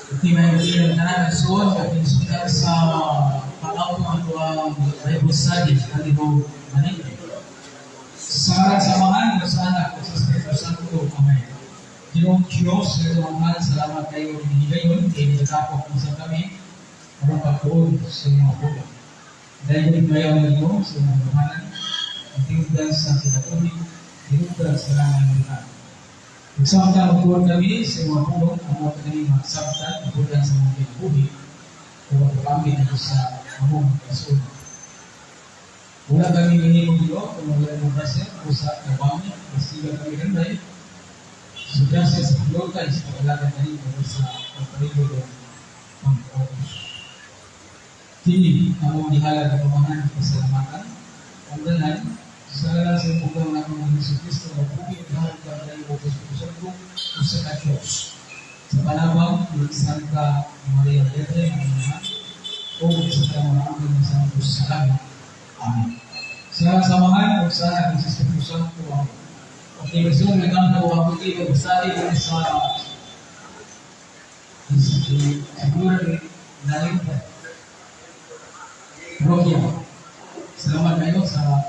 Hindi may mga tanan soon kapinsukan sa pag-auto ang atuang Bible study kanino Manila. Sa ngalan sa Amahan, sa Anak, sa Espiritu Santo. Amen. Ginoong Diyos, nga salamat kayo higayon, kay nagkapok mo sa kami, aron pagtuon sa iyong pulong. Dahil mayaw ninyo sa iyong gamhanan, ang tinugdan sa kinabuhi, tinugdan sa langit ng. Samtang magtuon kami sa iyong pulong, ang mga kami magsabtan, mabulan sa mga kinabuhi, kung magpapamit ako sa among kasun. Wala kami mahimong, Ginoo, kung wala mong grasya o sa kabami, basiga kami kanday. So grasya sa pagluta sa pag-alaga kanimo sa pagpaligo ng pag-oos. Kini among gihalad ang pamahan pasalamatan. Ang tanan sa ngalan sa pugong namong Hesus Kristo nga buhi ug hari ka o Espiritu Santo usa ka Dios. Sa panabang ni Santa Maria Virgen ang Amahan o sa mga anghel ng Santo sa langit. Amen. Sa samahan o sa Anak sa Espiritu Santo. Amen. Okay, so nagkampo ako dito sa sa siguro ni Lalim Parokya. Salamat kayo sa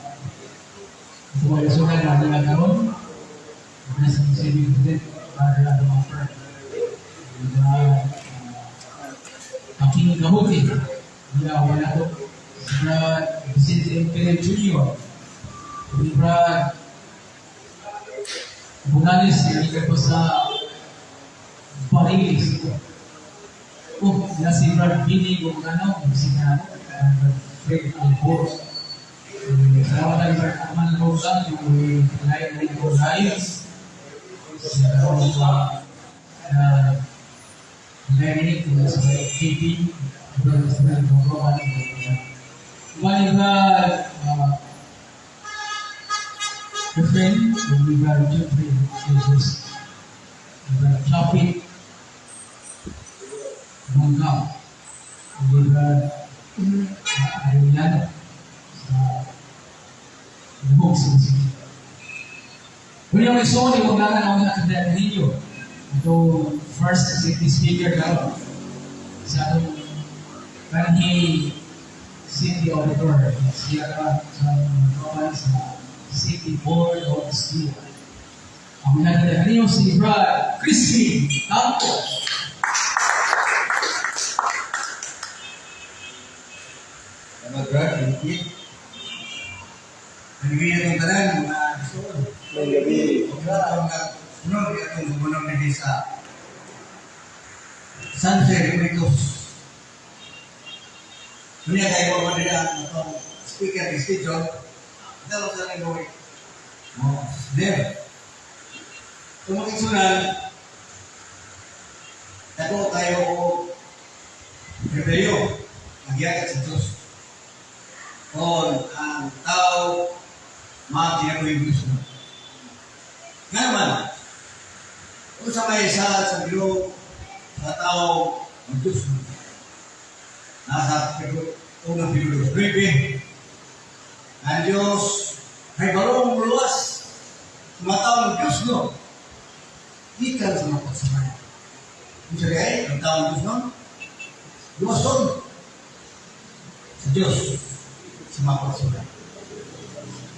pagkasunan na nila karon. Nasa City President, Brother Adam Amper. Aking kahuti, nila wala ko. Si Brad Vicente Imperial Jr. Si Brad Bunales, hindi ko sa Barilis. Oh, na si Brad Billy Gumano, si Brad Fred Albor. Salamat tayo Brad Arman Rosa, yung live na ito live. Sa sa Larry, sa KP, Brad Brad Roman, Bali Brad Efren, Brad Jeffrey, Jesus, Brad Chapi, Bangka, Brad Arellano, sa Lahog sa City. Kunya may so ni wag lang ang nakadala ninyo. Ito first city speaker karon sa atong kanhi city auditor, siya ka sa mga sa City Board of Steel. Ang nakita ninyo si Brad Crispin Campos. Salamat, Brad. Thank you. Ang itong tanan, mga gusto. May gabi. Sunod, itong gumunong din sa San Jose Remedios. Kunya kayo mo nila ang itong speaker ni schedule. Ito sa nang gawin. Mo, there. Kung makisunan, dako tayo o pribilehiyo, nagyagat sa Diyos. Kung ang tao makinabuhi Diyos mo. Nga naman, kung sa may isa sa Ginoo sa tao ang Diyos mo. Nasa unang Pedro 9, ang Diyos ay barong muluwas sa mga tao ng Diyos no. Gikan sa mga pagsabay. Kung sabi ay, ang tao ng Diyos no, luwason sa Diyos sa mga pagsabay.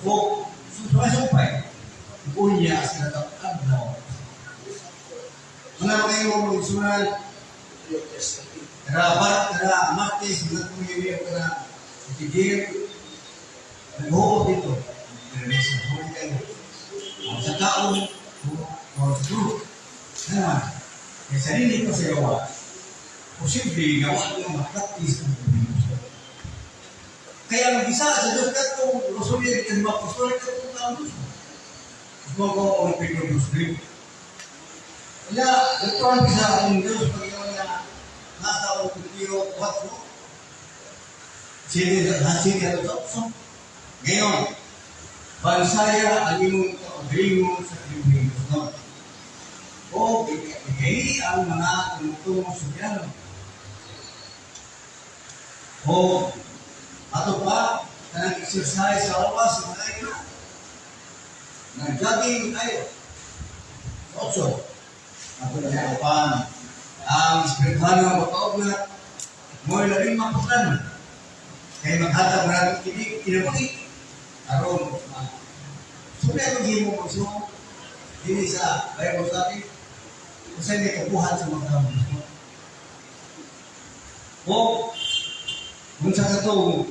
O, sumpay-sumpay, unya sa adlaw. Mga kayo magsunan, kada bar, kada Martes, mga kumili, kada Tigil, nag-huot dito. Sa huot kayo. Sa taon, o sa group. Ano naman? Kaya sarili ko sa gawa, posible gawa ng ma-practice ng pag. Kaya ang isa sa Diyos katong Rosario kan mga apostol katong taon Diyos. Mo ko ang Pedro Diyos. Kaya, ito ang isa akong Diyos, Panginoon nga nasa akong Mateo 4. Sige, sige, so, ngayon, bansaya ang imong kaugalingon sa imong no? O bigay ang mga tumutulong sa piano. O ato pa, kanang exercise sa oras, mga na. Nag-jogging tayo. 8. Ato na upan. Ang espiritual nga makaugna, mo'y labing mapukan. Kay maghatag maraming kini kinabuhi. Aron, so na itong himo mo so, dini sa Bible study, kung saan may kabuhat sa mga tao. O, kung sa katong,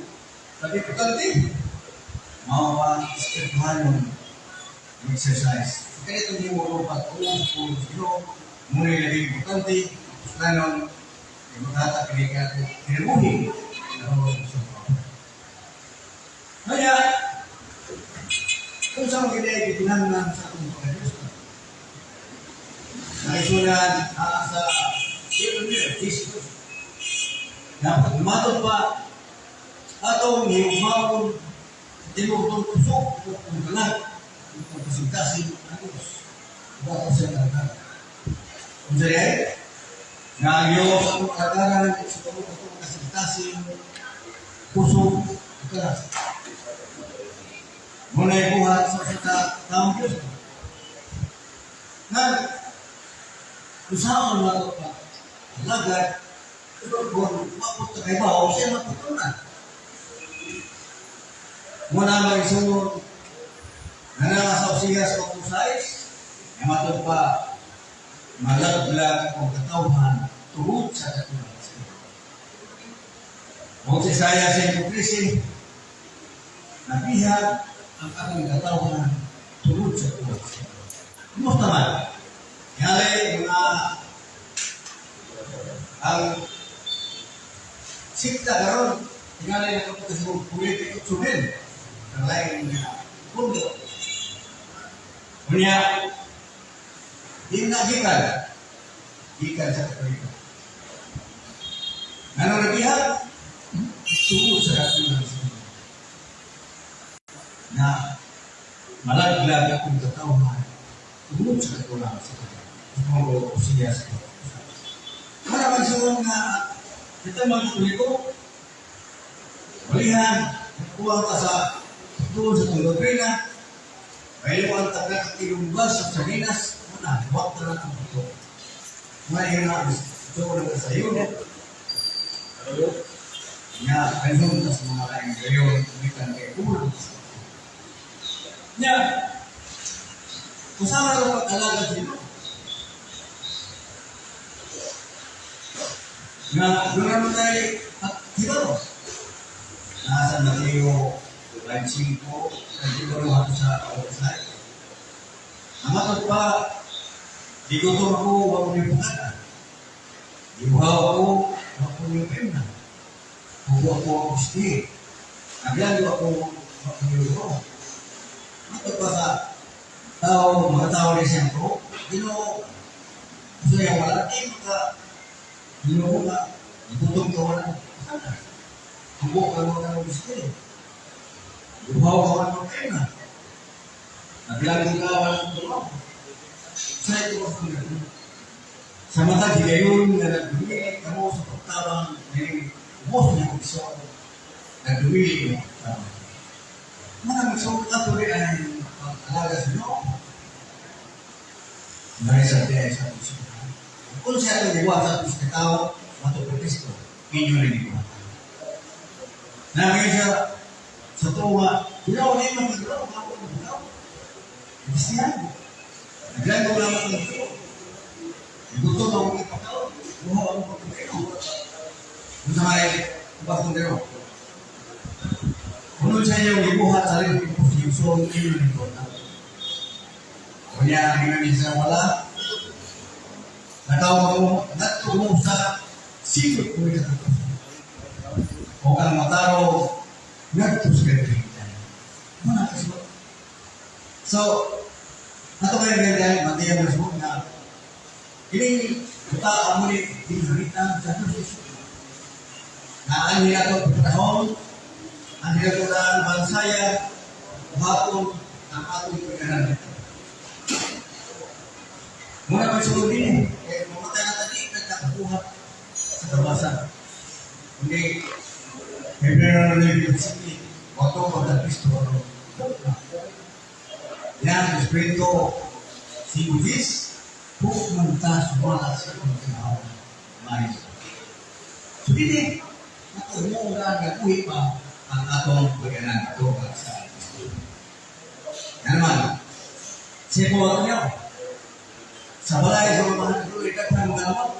sabi ko tanti, mao pa espiritual yung exercise. Kaya itong himo mo pa, kung sino, muna yung labing importante, planon, yung maghatag kini kinabuhi, aron sa mga. Kaya, kung saan mo kinahanglan sa atong Panginoon. Nakisunan sa Jesus. Na pag pa atong himahon tinuod kusog kung kalag kung kasing-kasing ang Diyos. Bato siya ng Kung siya na ang Diyos atong kagaran sa atong kasing-kasing kusog kalag. Muna'y buhat sa sa taong Diyos. Na, usaon na ito pa, alagad, pero kung mapot na kay bawo, siya matutunan. Muna may sunod, na nasa Osias 4:6, na matod pa, malaglag ang katawhan tungod sa katulad sa iyo. O sa Isaiah 5:13, nabihag ang akong katawhan tungod sa tulad sa iyo. Kumusta man? Yali, mga ang sikta karon tingali na kapag sa politiko tsumil ang lain nga mundo. Unya, di na gikan, gikan sa Katoliko. Ngano nabihag? Tungod sa katulad sa iyo. Na malaglag akong katawhan tungod sa katulad sa iyo. Mga Osias. Para magsuon nga ito mga Katoliko, balihan, kuha ka sa doon sa itong doktrina, mayroon ang taga kilumbas sa sardinas, una, huwag na lang ang ito. Ngayon na, ito ko na sa iyo. Nga, ayun na sa mga laing gayon, umitan kay kulang. Nya, kasama na pag-alaga sila. Nga, doon naman tayo, at hibaro. Nasa Mateo 25, nagtibaro ako sa website. Ang matod pa, di gutom ako, wag mo yung pagkata. Di buhaw ako, wag mo yung pemna. Hugo ako ang gusti. Naglalo ako, wag mo yung ruo. Matod pa sa tao, mga tao ni siyang ko, Ginoo, gusto niya wala, di maka, Ginoo nga, igutom ka wala ng pagkata. Hugo ka wala ng gusti. Buhaw ka wala ng pemna. Naglalo ka wala ng ruo. Sa ito ang sa mata higayon nga nagdumili kamo sa pagtabang ni ubos niya kung iso nagdumili mo pagtabang. Mga magsuot ka tuloy ay pag-alaga sa Ginoo. Dahil sa tiyan sa puso. Kung siya ito liwa sa puso ng tao, matupad Kristo, inyo rin liwa. Nabigay siya sa tuwa, Ginoo na yung magagawa, ako ang magagawa. Kristiyan. Naglago lamang ang Ginoo. Gutom ako ng pagkaon, buhaw ako pagkaon. Kung sa may bakong dero. Kung sa inyo gibuhat sa rin yung so inyo nito. Kunya ang ginamit sa wala, nakaw mo, natumo sa sikot ko ito. O kang mataro, nagto sa kaibigan. Muna kasi. So, ato kayo ganyan, matiyan mo na Kini buta amo ni ginharian sa Diyos. Na ang ato panahon, ang ato ang bansaya, buhaton ang atong pagkanan. Muna may sulod din eh, mamatay na tadi, nagkakabuhat sa kabasan. Hindi, Hebreo 9:7, wato pagka Kristo, ano, yan, Espiritu, si Udis, pumunta sumala sa pagkakao. Mais. So, dili, natumo na nagkuhi pa ang atong pagkanan ito sa Kristo. Yan naman, siya po niyo. Sa balay sa mga mahal ko, ikat na mga lamang.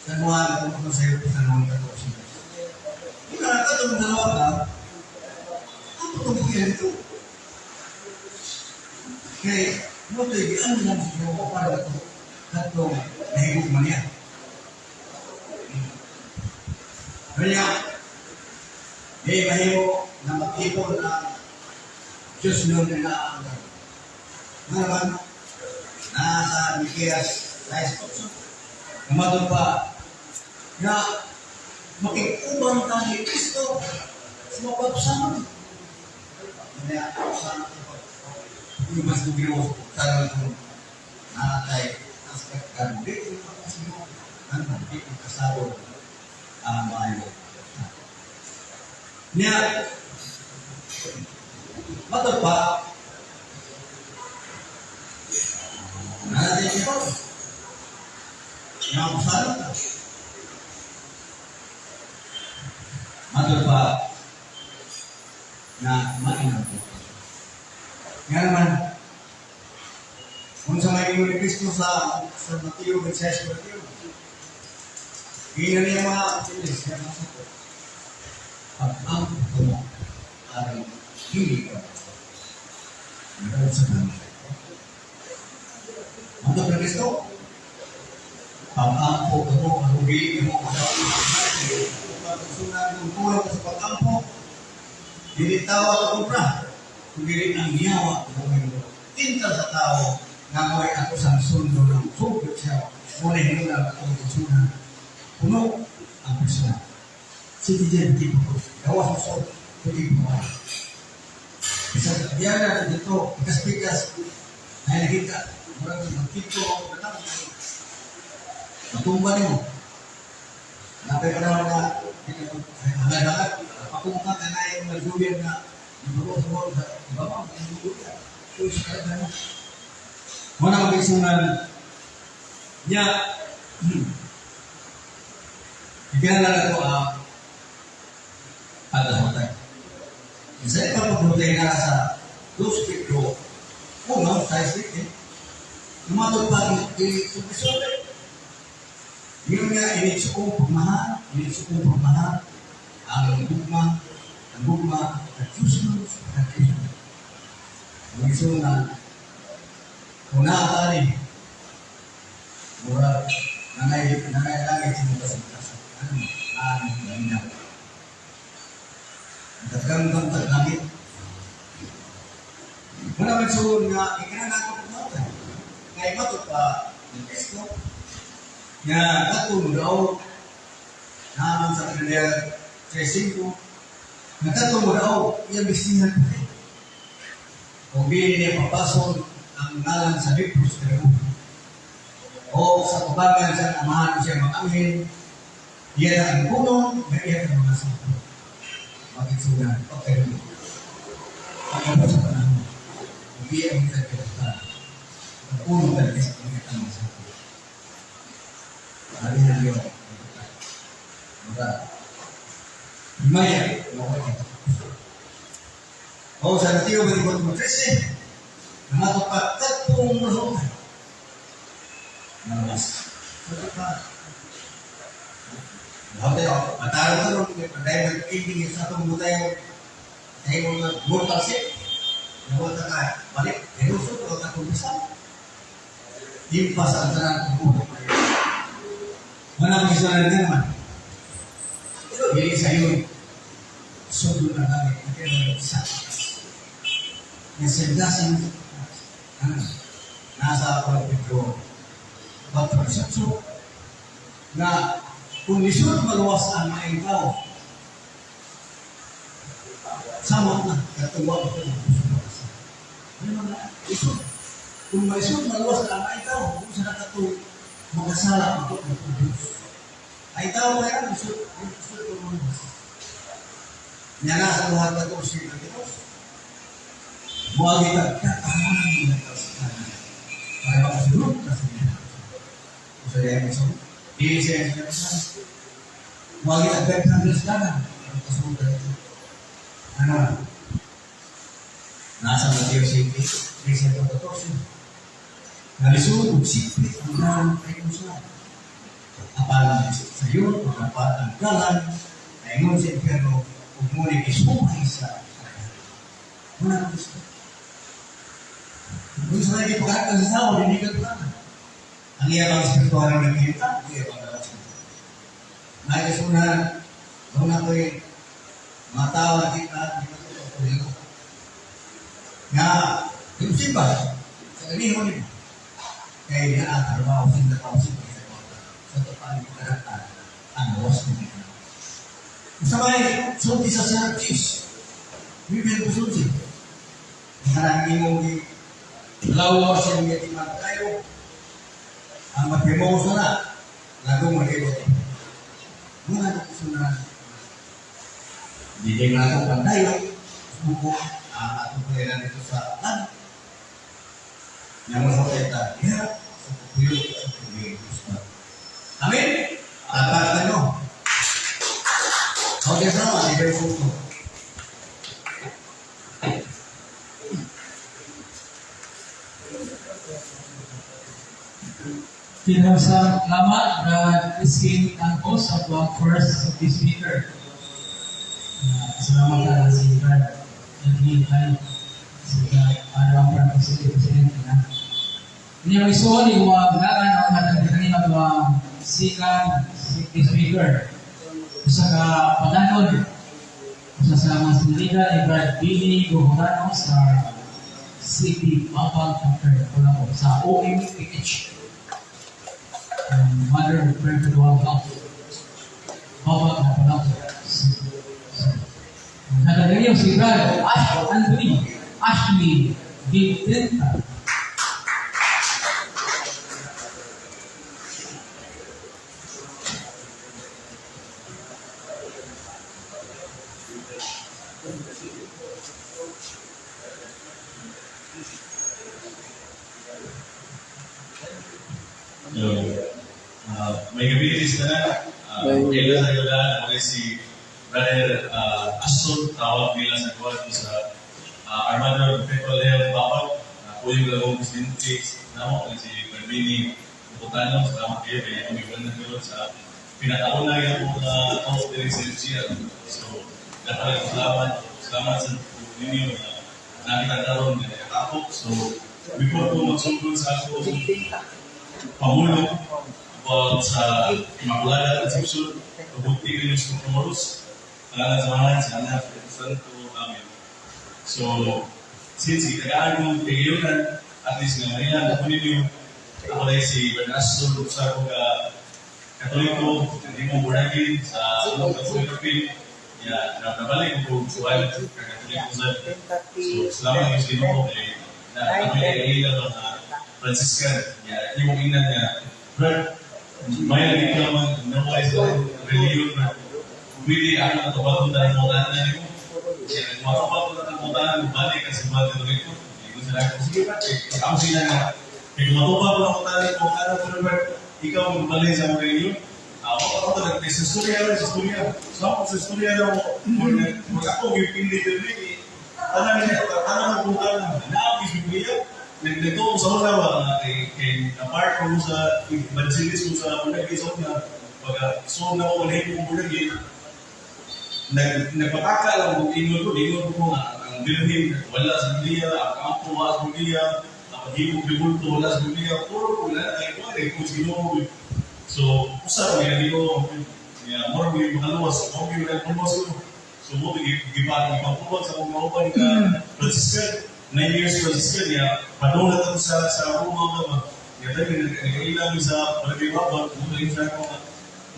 Sa mga kung sa iyo, sa mga 14. Kung nakakatong mga lamang ka, ang pagkabuyan ito. Kaya, mo ito, ano lang sa iyo, para ito, katong nahigog man niya. Kaya, di mahimo na makipon na Diyos nun na ang nga naman, nasa Miqueas 6:8. Namatod pa, na makikuban ka ni Kristo sa mapagsaman. Kaya, sa yung mas Ginoo sa kung natay as kan di ano di kasado ang maayo. Niya, matod pa, natin ito. Nga kasado ka. Matod pa, na mainam po. Nga naman, kung sa may ingon ni Kristo sa Mateo 26, Mateo, Gingan niya mga katilis, niya mga sakot. Pag-ampo mo, aron dili ka. Meron sa kanila. Ano ba Kristo? Pag-ampo ka mo, aron dili mo pagsunan ng tulong sa pag-ampo, dili tawa ka kumpra, kung dili ang niyawa, tinta sa tao, nga mo'y ako sa sundo ng sugod siya, muna hinulang akong sunan, puno ang persona. Citizen tipo ko, gawas mo so, pwede mo. Bisa biyana dito, pikas-pikas, ay nakita, murag magkito, matumba nimo. Napay panahon na, hangad-hangad, pakungka ka na yung nagduyan na, nagbuo sa ibabaw, nagduyan. Uy, sa kanya. Muna mag-isunan niya, ikinala na ito ang pagkahutay. Sa ito pagkahutay na sa 2 Pedro 1, 6, lumatod pa isubi. Yun nga, initsuong pagmahal, ang gugma, ang Diyos, ang Diyos. Ang isunan, kung naatari, mura, nanay, nanay langit sa mga kasang ano, ang laminaw. Ang katganggang taglangit. Muna man suon nga, ikinanato ko kay matod pa ng Kristo, nga katong daw, naman sa Premier 3:5, nga katong daw, iyang bisihan pa rin. Kung di niya papason ang ngalan sa libro sa kinabuhi. O sa tubangan sa amahan siya mga anghel, iya ang puno, na iya ang mga sakto. Magitsunan, pagkaroon. Pagkaroon sa panahon, hindi ang kita kinabutan. Ang puno talaga sa mga ang mga sakto. Alihan niyo. Mga himaya, mga O sa Mateo 24:13, nangatupagkatpong mahutay. Nalawas. Mahutay ako. Mataro ko rin, dahil nag-ibig sa atong butay, dahil mga mortal sin. Nawala ka, balik, Jerusalem, wala ka kumisa. Impas ang tanan kong buhay. Wala kong isa na naman. Dili sa iyo, sundo na langit, kaya sa Nasendasan, ano, nasa ako ng Pedro, 4:8, nga kung lisod maluwas ang maayong tao, samot na, katuwa ko na. Ano na, lisod. Kung maisod maluwas ang maayong tao, kung sa nakato, makasala ito ng Diyos. Ay tao kaya, lisod, lisod ko maluwas. Niya na sa luhat na ito, siya ng Diyos. Buwagi ka, katahan ng kasalan. Para makasunod ka sa niya. Sa iya mo sa di siya sa Buwagi ka, katahan sa dagan. Para makasunod ka ito. Ano? Nasa Mateo 7, 13-14. Nalisod ug sikpit ang dalan kay sa. Apan sa iyo, pagkapat ang dalan, ingon sa impyerno, ug muni gisumay sa Wala nang gusto. Kung sa lagi pagkakas sa tao, hindi ka tulad. Ang iya bang espiritual ang nagkita, ang iya bang dalas ito. Nagkasunan, una ko'y mga tao na kita, di ba ito, nga, yung simba, sa kanihon nila, kaya na trabaho, sinta pa simba sa kota, sa total karatan, ang lawas ng ito. Sa may sulti sa service, bibigyan ko sulti. Maraming imong lawa sa inyo timang kayo, ang magpimoso na, lagong mag-ibot. Muna na kusunan. Hindi na itong pandayo, suko, ang atong kailan dito sa langit. Yang mo sa diha, sa pupuyo, sa pagiging gusto. Amen? Tatak tayo. Okay, sama, di kayo suko. Salamat, Brad Christine Campos, sa tuwang first speaker. Salamat na si Brad Edwin ay si Brad Adam Francis City President na. Ini ang isuon ni wa ngalan ang hatag kanina tuwang second speaker. Usa ka padanon usa sa mga sinaliga ni Brad Billy Gohorano sa City Babag Chapter Colombo sa OMPH. Mother of Perpetual Health. Babag na Colombo. Nagagaling si Brad Ash Anthony Ashley Vicenta. Hello. May gabi sa na. Kailan sa yulaan, ako si Brother Aston, tawag nila sa kuwan sa Armando Perpetual Health Babag. Ako yung lagong presidente namo, si Barbini Butano. Salamat kayo, kaya kami wala na sa pinakauna yung mga talk diri sa FGL. So, dapat salamat. Salamat sa ninyo na nakita karon na nakatapok. So, before ko magsugod sa ako pamulong about sa Immaculada Conception, pabuti rin yung Comoros, Pangalan sa Amahan, sa Anak, sa Santo. Amen. So, since itagaan kong tigayunan, at least nga marilan ako ninyo, ako dahil si Bernardo, usa ko ka Katoliko, hindi mo buragin sa anong Katoliko Pil, ya, nabalik ko kung suwal ka Katoliko sa. So, salamat yung Ginoo kay na kami ay ila mga Franciscan. Ya, yung ina niya, Brad, may lagi ka man naway sa reliyon na pwede ako natubag na ng mga na nimo. Ya, matubag na ng mga na balik ka sa mga Katoliko. Hindi ko sila ako, sige Brad, ako sila nga. Kaya kung matubag ko ng mga nimo, ano ko na Brad, ikaw magbalik sa mga reliyon. Ako ako nag sa istorya sa istorya. So ako sa istorya na ako, mag ako gipindi diri. Tanan niya, tanan mo kung tanan. Naagi sa Biblia. Nagdito ko sa una ba, kay kay apart ko sa evangelist ko sa Bulagi sa una, pag so na ko wala ko Bulagi, nagpataka lang kung ingon ko nga ang birhen wala sa Biblia, ang kampo wala sa Biblia, ang paghimog rebulto wala sa Biblia, puro ko na ay ko ay kung sino. So, usa ko yan ko, ya, mura mo yung makaluwas, mo yung nagpuluwas ko. So, mo gipa ipangpuluwas sa akong kauban ka Franciscan, 9 years Franciscan, ya, padung na sa Roma ba. Nga tayo, nagkailang sa Barangay Babag, kung sa ako nga,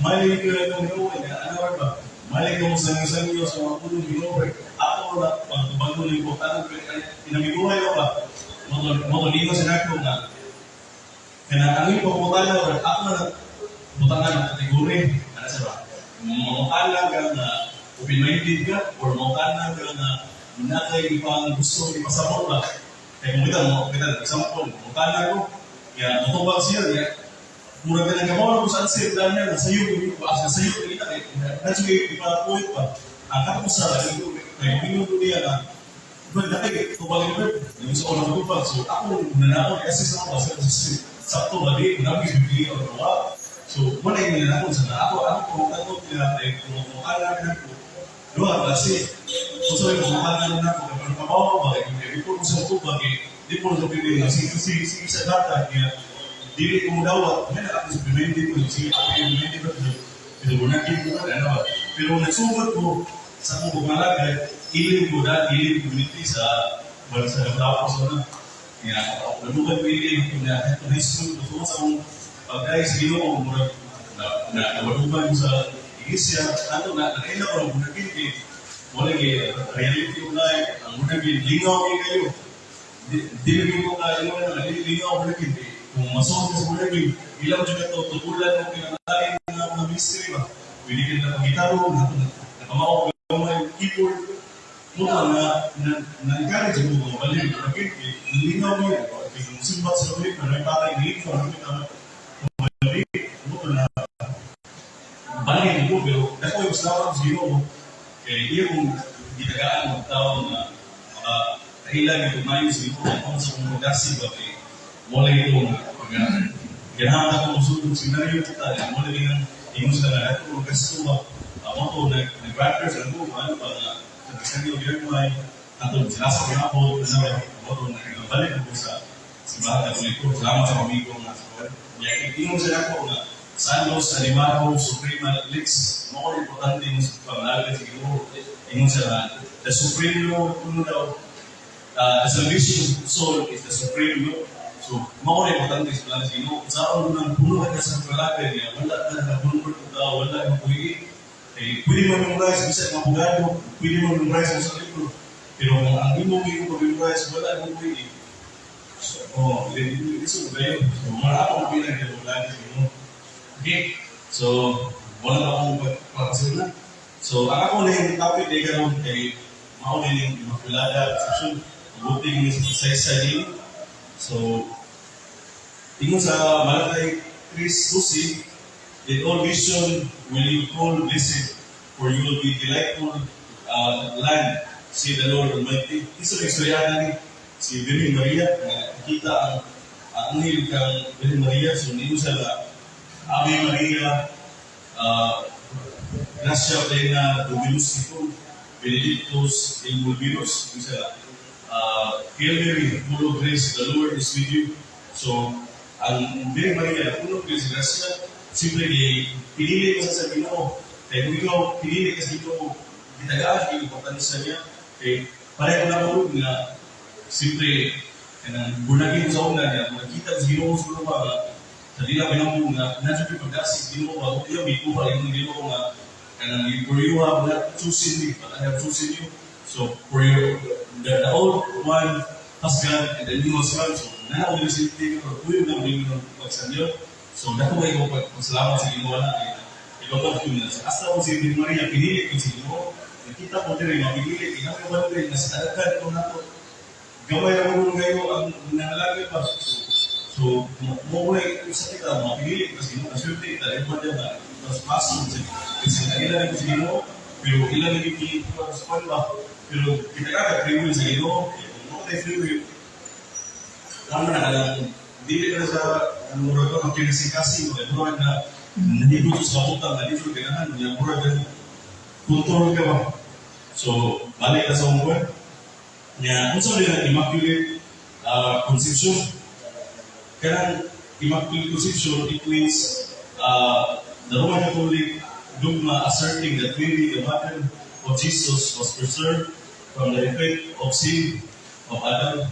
mali ko lang kung Ginoo, nga ano ba? Mali ko mo sa sanyo sa mga pulong Ginoo, ako na pagbago ni ko, ano, inamiguhay ko ba? Mo to sa nako nga, kanang ang iyong pagputana, ako na butangan ng kategory, ano sa ba? Mangutana ka nga open-minded ka, or mangutana ka nga nakay ipang gusto ipasabot ba? Kaya kung kita, mo kita, example, mangutana ko, ya, mutubag siya, ya, murag ka nang gabaw ko sa answer, dahil niya, nasa iyo, ba, nasa iyo, kita, eh, nasa iyo, ipapulit pa. Ang katapusan, kaya kung ko niya na, Bro, dati, tubag ni Bert, yung sa unang tubag, so ako, nanakon, kasi sa ako, sa sakto ba di, nami bibili o gawa. So, wala yung nanakon sa na ako, ako, kung ako, kaya kung mukha na ko, duha klase. Kung sa yung mukha na ko, pero kabaw ko ba, kaya report ko sa tubag, eh, di po na pili nga, sige, sige, sige sa data, kaya dili ko mo dawat, may ako sa pimenti ko, sige, ako yung pimenti ko, pero bunagin ko, ano ba? Pero nagsugod ko, sa akong pagmalagay, ilim ko dahil ilim community sa wala sa tapos na. Kaya nalugan ko ilim ko na high school, ko sa akong pagkay sa Ginoo, murag na na nawalugan ko sa iglesia, ato na nakaila ko ang bunagin kay wala kay reality of life, ang bunagin lingaw kay kayo. Dili ko ka ino na dili lingaw bunagin kay kung masuot ka sa bunagin, ilang jud ato tutulan mo kinalain nga mga mystery ba. Pwede ka na pagitaro, na nakamao ko gamay keyboard, mo na na na encourage mo mga balik bunagin kay lingaw mo kay kung simbat sa gabi pero may patay ni ko ano kita balik mo na balik ko pero dako yung salamat sa Ginoo kay iyong gitagaan ng tao nga maka kahilan ito mayo sa Ginoo ang sa kong pagdasi ba kay wala ito nga pag ganahan ako musulod seminaryo ta wala din ang ingon sila nga dako gasto ba amo ko nag nag-practice ang ko ano pa nga sa bisan yung ginagmay ato sila sa ginapot na mo to nagabalik ko sa simbahan Katoliko. Salamat sa amigo nga ya ingon sila ko nga Salus animarum suprema lex, mo ko importante mo sa pangalaga sa Ginoo. Ingon sila the supreme law kuno daw, the salvation of soul is the supreme law. So mo ko importante sa pangalaga sa Ginoo sa nang puno ka sa pangalaga niya, wala ka na convert ka, wala ka puyi eh, pwede mo memorize bisa mga abogado, pwede mo memorize mo sa libro, pero kung ang imong imo pag-memorize wala mo puyi. So, oh, iso ba yun? So, mga ako bilang wala sa Ginoo. Okay? So, wala na akong pagpakasunod. So, ang ako na yung topic day karon kay mao din yung Immaculada Conception. Mabuti yung sa pagsaysay din. So, ingon sa Malakay 3:12, "In all nation will you call blessed, for you will be delightful land, say the Lord Almighty." Isa ang istorya ni si Virgin Maria, nga nakita ang anghel kang Virgin Maria, so niyo sa Ave Maria, gratia plena, Dominus tecum, benedictus in mulieribus, yung sa Hail Mary, full of grace, the Lord is with you. So, ang Virgin Maria, puno of grace, grasya, simple kay pinili ko sa Ginoo. Kaya kung ikaw pinili ka sa Ginoo, gitagaan kay importansya niya. Kay pareho na ko nga simple kanang bunagin sa una niya, makita sa Ginoo sa lupa nga sa dila pinamong nga nasa pagdasi sa Ginoo ba, iya mikuha yung Ginoo nga kanang for you have not chosen me, but I have chosen you. So for you, the old one has gone and the new has come. So nanaw din si Tito, pero na din yung pagsanyo. So dako kayo pag pasalamat sa Ginoo na kay ilokot ko na. Sa asa ko si Virgin Maria, pinili ko sa Ginoo. Nakita ko diri nga pinili, kinakabahan diri nga sa kadaghan ko nato. Gamay ra mo kayo ang nangalagay pa. So, mo ko sa kita, mga pinili ko sa Ginoo, naswerte kita, dahil man nga mas paso sa kasi ila ko sa Ginoo, pero ila lagi sa kwan ba? Pero kita ka free will sa Ginoo, kung mo tayo free will, tama na kanang dili ka na sa ang murag ka magkinasikasi mo, murag na nahigot sa kabutang, na di ganahan, niya murag ka control ka ba? So, balik na sa umbuan. Nya, unsa rin ang Immaculate Conception? Kanang Immaculate Conception, it means the Roman Catholic dogma asserting that Mary, the mother of Jesus, was preserved from the effect of sin of Adam.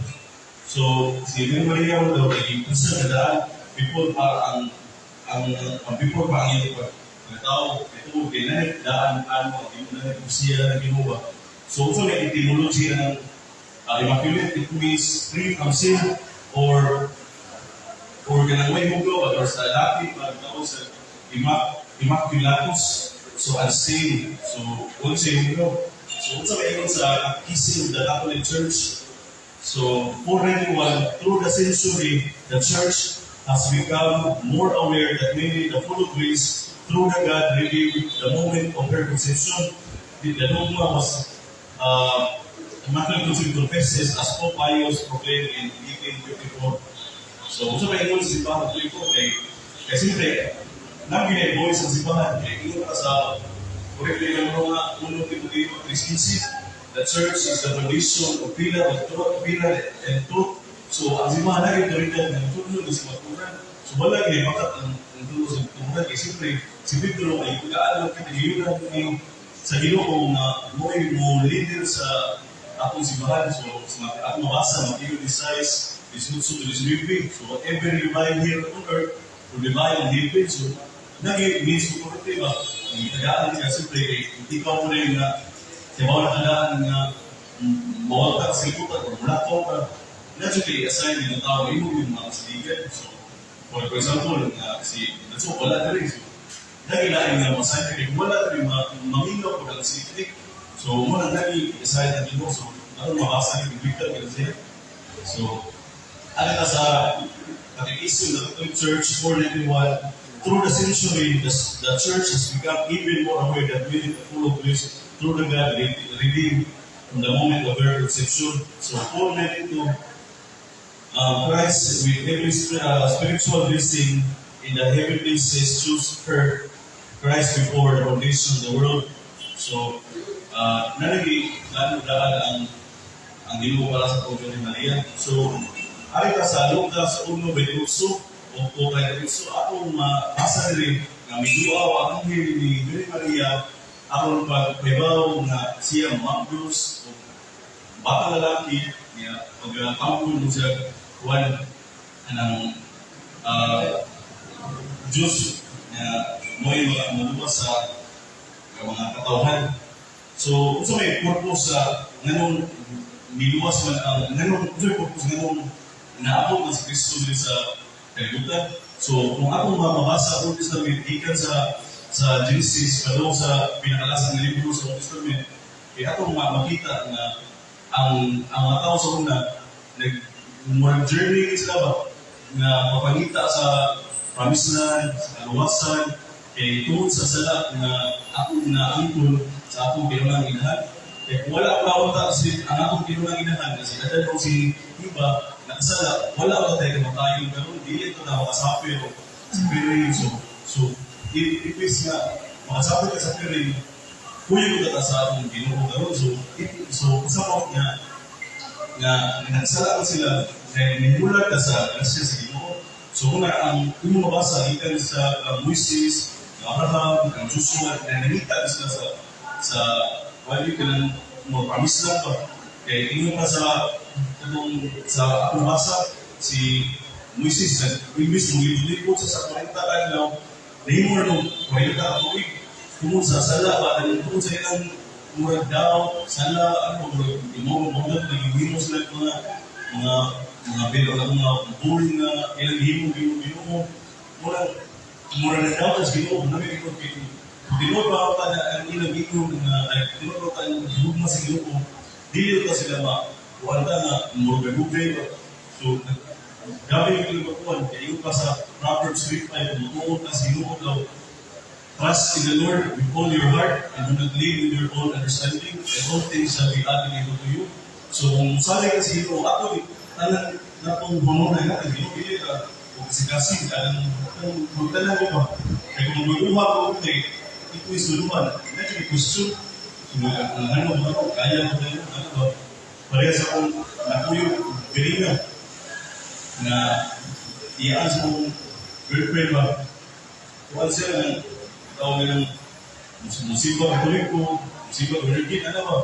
So, si Mary Maria mo daw, naging preserve na daan. before pa ang before pa ang iyong pagkatao, ito kay nanay daan ano ang iyong nanay siya ng Ginoo. So unsa may etymology ng immaculate? It means free from sin or kanang way hugaw or sa Latin pagtawag sa immaculatus, so unstained, so wala siya hugaw. So unsa may ingon sa Catechism of the Catholic Church? So 491, through the century, the Church has become more aware that Mary, the full of grace through the God revealed the moment of her conception. The dogma was Immaculate Conception confesses as Pope Pius proclaimed in 1854. So, unsa may ingon sa simbahan Katoliko kay siyempre, naging voice sa simbahan, kay ingon ka sa correctly ng mga uno Timoteo 3:15, the Church is the foundation of pillar of truth, pillar and truth. So, ang simbahan lagi otoridad ng tudlo sa kamatuoran. So, wala gid bakat ang tudlo sa kamatuoran. Kay siyempre, si Pedro ay pag-aalok kita giyunan ni sa Ginoo nga mo'y mo leader sa atong simbahan. So, sa mga atong mabasa, Mateo 16, 18 to 19. So, whatever you bind here on earth, will be bind in heaven. So, nagi means authority ba? Ang tagaan nga, siyempre, kay ikaw mo rin nga, kaya na tagaan nga, mawala ka sa libutan or mulakaw ka, naturally, assign yung tao, imo yung mga saligan. So, for example, nga si so wala na rin. So, nagilain nga masign kay wala rin maminaw po ang sikrik. So, mo na nagi assign ang Ginoo. So, aron mabasa ni Victor kaya siya. So, ano ka sa Catechism of the Catholic Church 491, through the century, the Church has become even more aware that we are full of grace through the God redeemed from the moment of her conception. So, 492, Christ, with every spiritual blessing in the heavenly places, choose her, Christ, before the foundation of the world. So, nalagi, lalo daan ang Ginoo para sa Virgin ni Maria. So, ari ta sa Lucas 1:28 o 28, atong mabasa diri nga miduaw ang anghel ni Virgin Maria aron pagpahibaw nga siya maambros o bata lalaki niya pagtambol mo siya kuan anang Diyos nga mo'y maluwas sa mga katawhan. So, unsa may purpose sa nganong niluwas man ang nganong unsa may purpose nganong naabot man si Kristo diri sa kalibutan? So, kung atong mabasa Old Testament gikan sa Genesis padung sa pinakalasang libro sa Old Testament, kay atong makita nga ang mga tao sa una nag murag journey sila ba nga mapangita sa promised land, sa kaluwasan, kay tungod sa sala nga akong naangkon sa atong pinunang inahan. Kay kung wala pa unta si ang atong pinunang inahan nga si Adan o si Eva nakasala, wala pa tayo kamatayon karon, dili ito na makasuffer o suffering. So if is nga makasuffer ka sa suffering, kuyo ka ta sa atong Ginoo karon. So kasama nga nga nagsala ko sila kay nimulat ka sa grasya sa Ginoo. So una ang imong mabasa gikan sa Moises, Abraham, ang Joshua na nangita sila sa wali kanang mo promise lang ba. Kay ingon pa sa katong sa akong basa, si Moises nag imbis mo libot sa 40 ka adlaw, nahimo na nung 40 ka tuig tungod sa sala ba, dahil tungod sa ilang murag daw sala ano murag imo mo na nagihimo sila mga bilo na mga bull nga ilang himo himo Ginoo, murag murag na daw sa Ginoo na may ikot kay tinuod ba ka na ang ilang ingon nga ay tinuod ba ka ang gugma sa Ginoo, dili ta sila ma kuan ta nga murag gugay ba. So gabi yung ilang kuan kay ingon pa sa Proverbs 3:5, mutuo ka sa Ginoo daw. Trust in the Lord with all your heart and do not lean with your own understanding, and all things shall be added unto you. So kung sabi ka sa Ginoo, ato tanan natong honor na natin, Ginoo dili ka o kasi kanang atong magtanan ko ba. Kaya kung magduha ko kay ito is suluhan, medyo may question. So, ang ano ba, kaya mo na ano ba? Pareha sa akong nakuyog ganina na iyaan sa akong girlfriend ba. Kuan siya ng tawag ng musibah Katoliko, musibah Virgin, ano ba?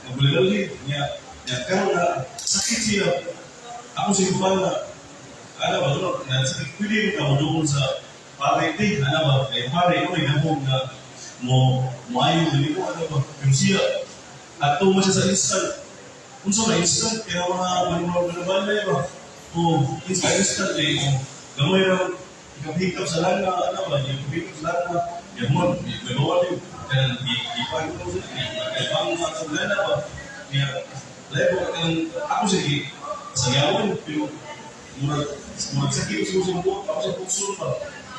Nagbulalali niya, niya karon na sakit siya. Ako si Kuan na Ano ba, doon, na, pwede ka mo doon sa pare, di, ano ba, kay pare, ko rin nga mo, maayo dili ko, ano ba, pero siya, ato mo siya sa instant, unsa na instant, kaya mga manubalay ba, o instant, instant, eh, gamay ra, ikapikap sa lana, ano ba, ikapikap sa lana, yan mo, may bawal yun, kaya ipan ko sa kaya mga sa lana ba, kaya, layo ang ako sige, sa yawan, pero murag murag sakit sa sa buot, ako sa puso pa.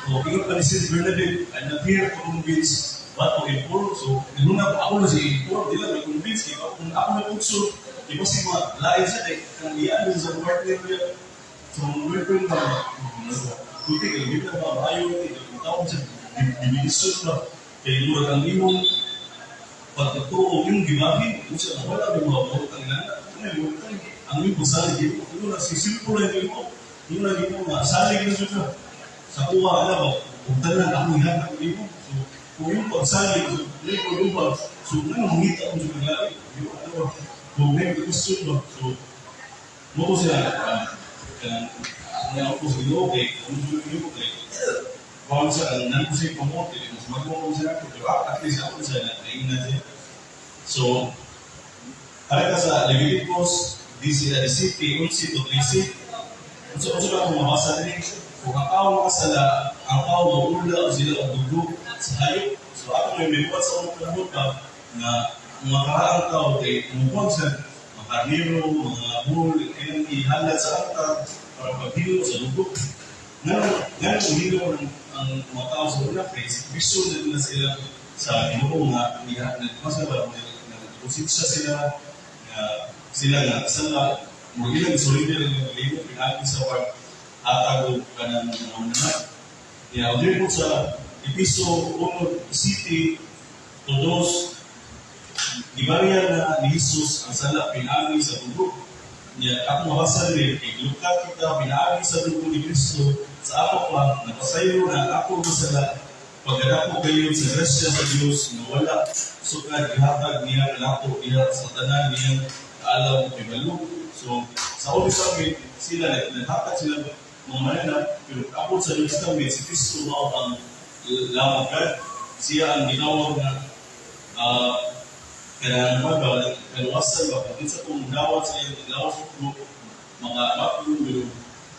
So, ingon pa ni St. Bernadette, "I'm not here to convince but to inform." So, inuna ako na si inform, di lang may convince, kaya kung ako na puso, di ba si mga lain siya, eh, kang iyaan sa partner niya. So, girlfriend ba, kuti, kaya di na ba, maayo, kaya tawag siya, diminisyon ba, kaya murag ang imong pagkatuo yung gibahin, kung siya wala may mga buot ang inana, ano yung buot ang imong pasalig, imo na si simple lang imo, imo na imo nga salig na siya. Sa kuha ala ba, kung tanan ako ihatag nimo. So, kung yung pagsalig, so, dili ko ba, so, nga mangita ko sa kaglain, di ba, ano ba, kung may question ba, so, mo ko siya, kanang, ang ako sa Ginoo kay, kung sa Ginoo kay, kung sa ang nan ko siya promote, mas magmo ko siya ako, pero at least ako siya na naingnan siya. So, para ka sa Leviticus, 17, 11 to 13, unsa unsa ba akong mabasa diri? Kung ang tao makasala, ang tao maula o sila og dugo sa hayop. So ako may mibuhat sa unang panahon pa nga ang mga karaang tao kay mubuhag sa mga karnero, mga bull, ilang ihalad sa altar para paghilo sa dugo. Nga nang hilo ang mga tao sa una kay sakripisyo na nila sila sa Ginoo nga niya nagpasa ba nagkonsensya sila nga sila nga sala mo ilang surrender ang ilang pinaagi sa pag hatag og kanang mga mananap. Ya, og diri po sa Episo 1 City to dos, gibarya na ni Jesus ang sala pinaagi sa dugo. Nya ako mabasa diri kay gilukat kita pinaagi sa dugo ni Kristo sa ato pa napasaylo na ang ako nga sala pagkadako kayo sa grasya sa Dios nga wala sukad gihatag niya kanato diha sa tanan niyang kaalam ug kahibalo. So sa Old Testament sila naghatag sila mga mananap, pero abot sa New Testament si Kristo mao ang Lamb of God. Siya ang ginawag nga kanang ba kaluwasan ba kung kinsa kung dawat sa iyang lawas mo mga matlo pero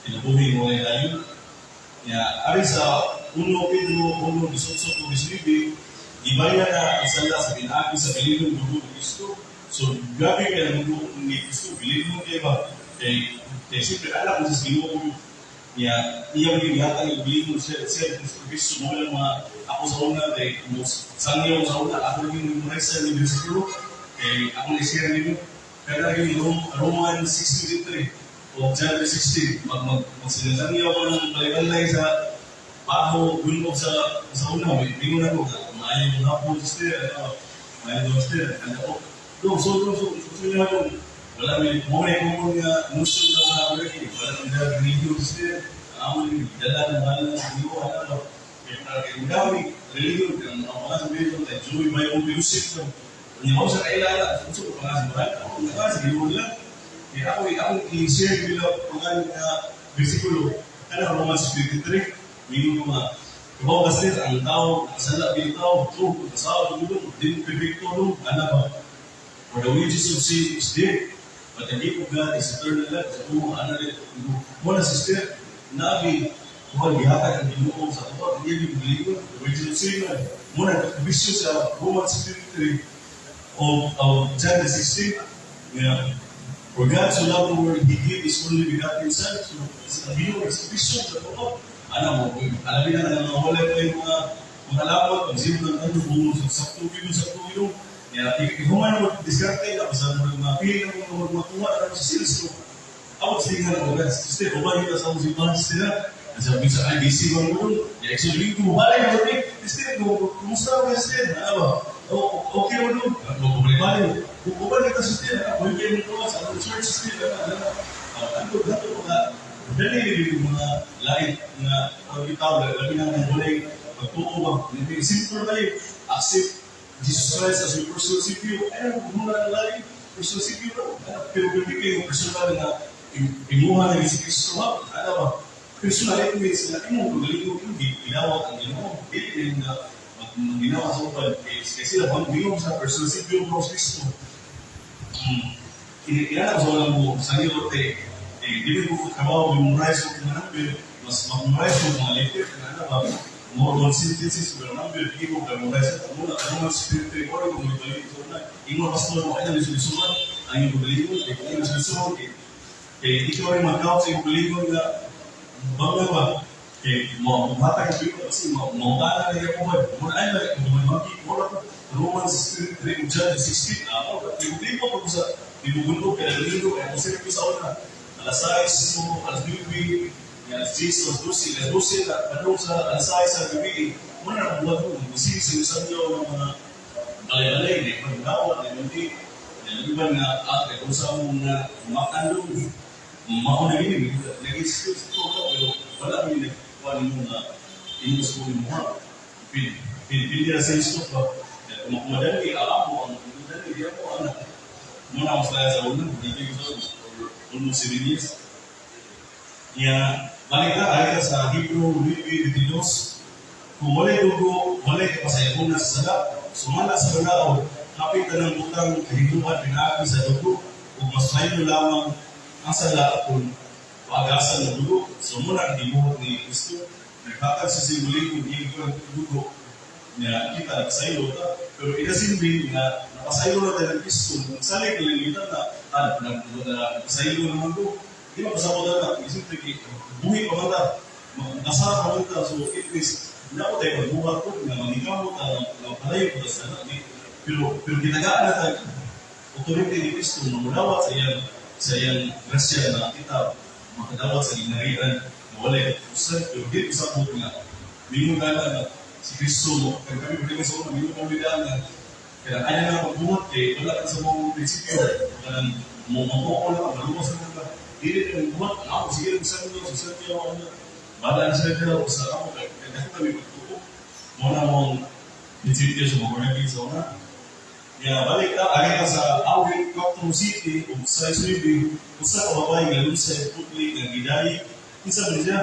kinabuhi mo na layo. Ya, ari sa 1 Pedro 1:18 to 19, gibaya na ang sala sa pinaagi sa bilinong dugo ni Kristo. So grabe kay ang dugo ni Kristo, bilinong kay ba kay kay siyempre alam mo sa Ginoo niya iya maging gihatag ang bilinong siya siya Kristo Kristo mo lang mga ako sa una kay mo sangyaw sa una ako naging memorize ni bersikulo kay ako na share ninyo kaya naging Roman 6:23 o John 3:16 mag mag magsinasangyaw ko ng balay sa baho gulmog sa sa una may bingon ako nga maayo ng hapon, sister, ano maayo ng sister ano ko do so do so so so ako wala may mo na ko nga notion na mga already wala nang dala religion, sister, amo ni dala ng mahal sa Ginoo ano ba kaya para kay dami religion ang ang mga sa religion kay Joy Bible Fellowship ko niya mo sa kailala unsa ko pangalan sa moral ako nga sa Ginoo lang. Kaya ako ako i-share nila pangalan nga bersikulo kana Romans 53 mingon ko nga kabaw kasi ang tao sala bilang tao to asawa dulong din perfecto dong ana ba. "For the wages of sin is death, but the gift of God is eternal life." So ana rin mo na sister nabi kuha gihatag ang Ginoo sa ato ang iyang gibuligon the wages of sin mo na bisyo sa Romans 53 of John 16 nga "For God so loved the world, He gave His only begotten Son." So, sa Ginoo, sakripisyo sa ato. Ano mo, alabi na nga mga wala pa yung mga mga lapot, pag sino ng ano, buong sa tubig sa tubig. Ya, ihuman mo, diskarte na, basta mo mga pili na mo makuha na sa sales ko. Ako sa tingnan ako, guys, sister, uban yun sa akong simbahan, sister. Sabi sa ay, busy ba mo doon? Ya, actually, ko, balay mo, sister, kumusta mo, sister? Ano ba? Okay mo doon? Balik-balik. Uban kita, sister, ako yung kayo mo sa akong church, sister, ano, ano, ano, gato, mga, dali yung mga lain nga pagkitaw, labi na ng walay pagtuo ba, hindi simple kayo, accept Jesus Christ as your personal Savior, ay, muna ng lain, personal Savior, ano, pero pwede kayo personal nga, imuha na si Kristo, ha? Ano ba? Personal, it means na imong kagalingon yung gidawat ang Ginoo. Dili din na ginawa sa uban kay sila bang bilong sa personal si Kristo. Kinala sa walang mo sa iyo te eh dili ko trabaho, memorize ko mga number, mas mag-memorize ko mga letter na ano ba, more on sentences, pero number di ko memorize at muna ano man spirit or ko mo balik so na ingon pastor mo ay lisulisuan ang iyong kagalingon kay kung iyong lisulisuan kay ikaw ay magkawat sa iyong kagalingon nga bagay ba kay mo mata ka pero kasi mo mo na na ko ba mo ay na mo maki mo Romans 3 John 16 ako di ko ko sa dibugundo kay linggo kay mo ko sa una alas 6 mo alas 9, alas 10, alas 12, alas 12 na padung sa alas 6 sa gabi mo na buhat mo misisi sa inyo ng mga balay-balay di pagdawat di hindi iba nga at kung sa mo nga makandong mao na gini nag-excuse ko pero wala mi nagkuha nimo nga imong school mo ha pin pin pin sa isto pa kung madali alam mo ang madali di ako ana mo na mas sa una di ko so almost 7 years. Ya, balik ta ay sa Hebrew 9:22. Kung walay dugo, walay kapasayloan sa sala. Sumala sa balaod, hapit tanang butang kahimuan pinaagi sa dugo, ug mas mayo lamang ang sala kung paagasan ng dugo. So muna ang gibuhat ni Kristo, naghatag sa simboliko iyang dugo niya kita nagpasaylo ta. Pero inasimbi nga napasaylo na tayo ng Kristo, nagsalig na lang kita na ah, nagpasaylo naman ko. Di ba pasabot na isip kay buhi pa man ta, nasara pa man ta. So it is na ko tayo pagbuhat ko nga mangikamot ta nga palayo ko ta sa anak pero gitagaan na tayo authority ni Kristo nga mudawat sa iyang grasya na kita makadawat sa gingharian na walay katapusan. Pero di pasabot nga mingon ka na si Kristo mo kay kami pwede sa una mingon kami daan nga kaya kanya na pagbuhat kay wala ka sa mong prinsipyo kanang mo mamuo lang maluwas na ka dili na buhat ako sige sa inyo sa inyo ano bala na sila sa ako kay kaya kami pagtuo mo na mong prinsipyo sa mga sa una. Ya, balik ta, ari ka sa Awit 4 City ug sa Subi, usa ka babae nga lunsay putli nga gidayi. Kinsa man siya?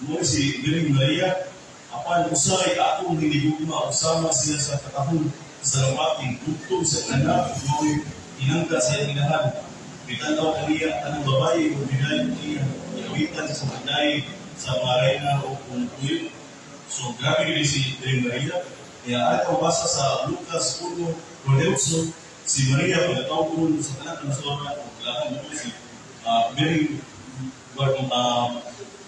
Mo si Birhing Maria. Apan usahay akong hinigugma, usama siya sa katahong sa salapati, bugtong sa anak, mao'y inangka sa iyang inahan. Mitanaw kaniya tanang babae ug gidayi niya, giawitan siya sa pagdayi sa mga reyna o kung tuyo. So grabe gid si Birhing Maria. Kaya ay basa sa Lucas 1:48, si Maria pagkatawag sa tanan ng sura o kailangan mo si Mary, well,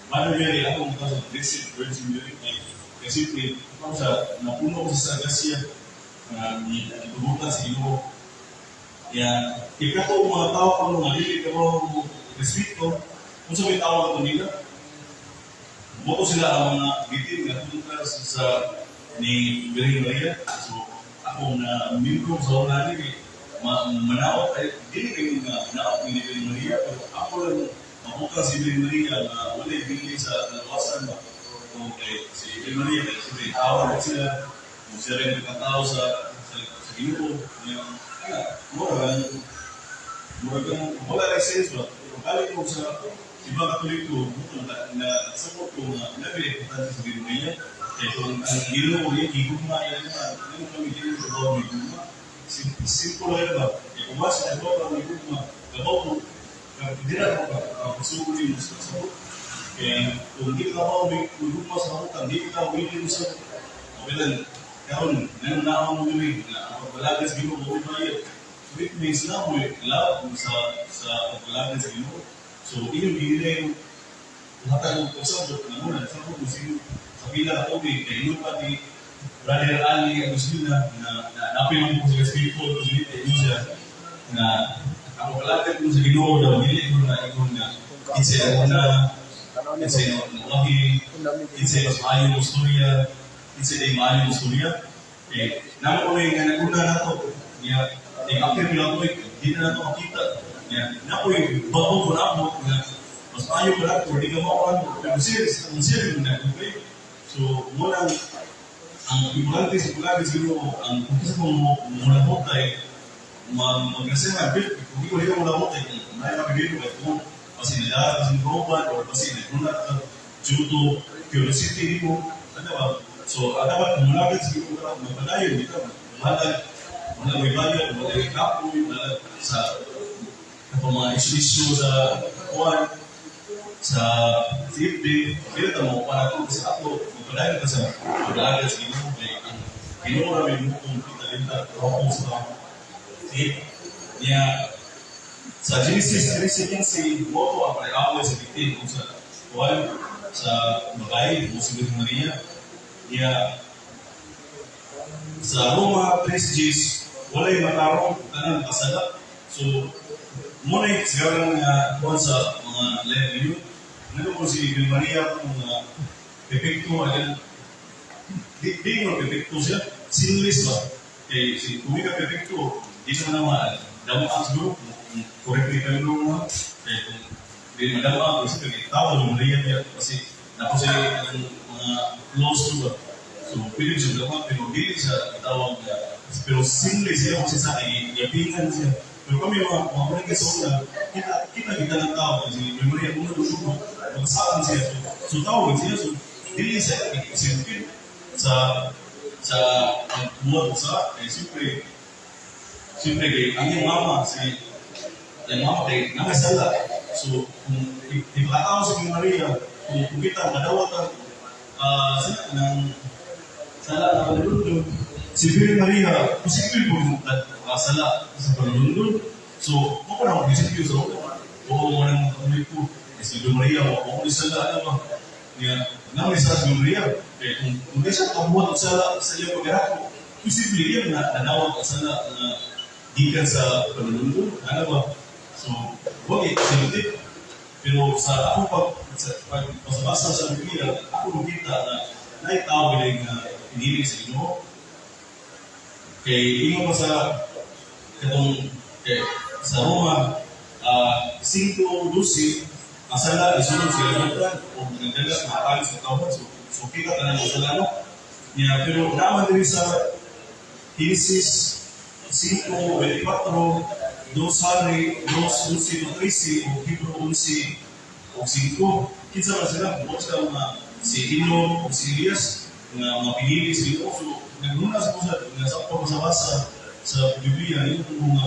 Mother Mary, ako mo sa Blessed Virgin Mary kay kasi ako sa napuno ko sa grasya na gitubutan sa Ginoo. Kaya ikato mga tao kung nga dili ka mo respeto, kung sa may tawag ato nila, Moto sila ang mga bitin nga kontra sa ni Birhing Maria. So ako na miyembro sa una ni manaot ay dili kayo nga manaot ni Birhing Maria, pero ako lang mabuka si Birhing Maria nga wala bili sa nalawasan ba. Okay, si Birhing Maria kay si tao na sila kung siya rin nagkatao sa Ginoo niya mura kang wala rin sense ba, pero balik mo sa iba Katoliko mo na na support ko nga nabi importante sa Birhing Maria kaya kung ang Ginoo niya gigugma yan na ano kami dili sa bawang gigugma. Simple lang ba kaya kung mas sa iba pa gigugma kabaw ko di na ko ka pasugo mo sa sabot. Kaya kung di ka ba gugma sa kabutan, di ka wili mo sa okay lang karon ngayon na ako mo gawin na ang pagbalaga sa Ginoo mo bayad. So it means na mo love sa pagbalaga sa Ginoo. So iyong gihilay hatag og pagsabot na muna sabot mo siguro sa pila ka tuig kay ingon pa ni Brother Ali Agustina na napil mo sa people community ingon siya na ang pagbalaga mo sa Ginoo daw dili mo na ingon nga kinsay ang una, kinsay ang lahi, kinsay mas maayo mo istorya, kinsay day maayo mo istorya. Eh namo ko nga naguna nato niya ning after pila tuig di na nato makita niya na ko bago ko na mo nga mas maayo pa nato di ka mao pero serious ang serious na okay. So mo lang ang importante sa paglabi sa Ginoo ang kung kinsa mo mo kay mag magrasya kung di ko mo labot kay may mabibiro kay kung basi nila kasi roban or basi naguna ka Due to curiosity nimo, ano ba? So, dapat kung malapit sa Ginoo ka, magpadayon dito, malag, wala may bayad, wala may kapoy, wala sa katong mga issue-issue sa kuan sa CFD, dili ta mo para ko kasi ako magpadayon ka sa pag-aaral sa Ginoo kay ang Ginoo ra may mukong kita roko sa tao. Sige. Niya sa Genesis 3:15, mo ang pag-away sa bitin kung sa kuan sa babae mo si Virgen Maria. Niya sa Roma 3:10, walay matarong, tanan kasala. So mo na siguro nga kuan sa mga level yun. Ngano ko si Virgen Maria kung mga pepekto agad di mo pepekto siya, sinless ba kay si kung ka pepekto di sa naman damo ang siguro kung correctly kayo no kay kung di madamo ang kasi kay tao mo Maria niya kasi nako siya ang mga close to ba. So pwede siya damo pero dili siya tawag na pero sinless siya kasi sa yapingan siya. Pero kami mga mga sa una kita kita kita ng tao kasi may Maria kung nagsusuko magsaan siya. So tao siya, so dili siya exempted sa pagbuhat sa eh, siyempre siyempre kay ang iyong mama, si yung mama kay nangasala. So kung ipakatao si Maria, kung kita madawat ang sila ng sala na panulundon, si Virgin Maria posible po yung sala sa panulundon. So mo pa na ako prinsipyo sa una oo mo nang katoliko eh, si Virgin Maria mo ko sala ano ba niya na may sa Virgin Maria kay kung di siya kabuhat og sala sa iyang pagkarako, posible iya na nadawat ang sala na gikan sa panulundon, ano ba. So wag exempted. Pero sa ako pag sa pag basa sa Biblia, ako nakita na naay tao gani nga pinili sa Ginoo. Kay ingon pa sa katong kay sa Roma 5:12, ang sala isulod sa kalibutan o nagdala sa mga sa katawhan. So kita tanan ang sala no. Nya pero naman diri sa Genesis 5:24, 2 Hari 2:11 to 13 o Hebrew 11 o 5. Kinsa man sila? Buot sila mga si Enoch o si Elias nga mga pinili sa Ginoo. So nagluna sa kusa nga sa pagbasa sa Biblia yung mga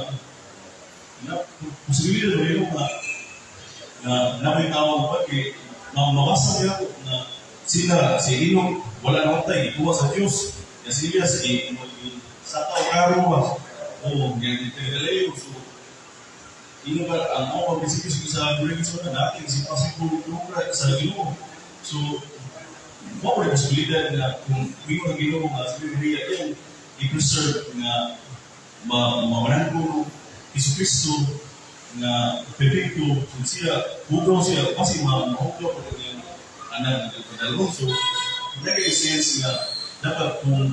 na posibilidad ba yun nga na na may tawag pa kay mabasa niya na sila si Enoch wala na matay, ikuha sa Diyos ya. Si Elias i sa tao karo ba o yan itagalayo. So ino ba ang ako pagprinsipyo sa religion na natin si possible sa Ginoo. So mo ko posibilidad na kung ingon ang Ginoo nga si Maria iyang i-preserve nga ma mamanangko Hesus Kristo nga perfecto kung siya hugaw siya kasi mahugaw pa rin yung anak ng padalon. So nag-sense nga dapat kung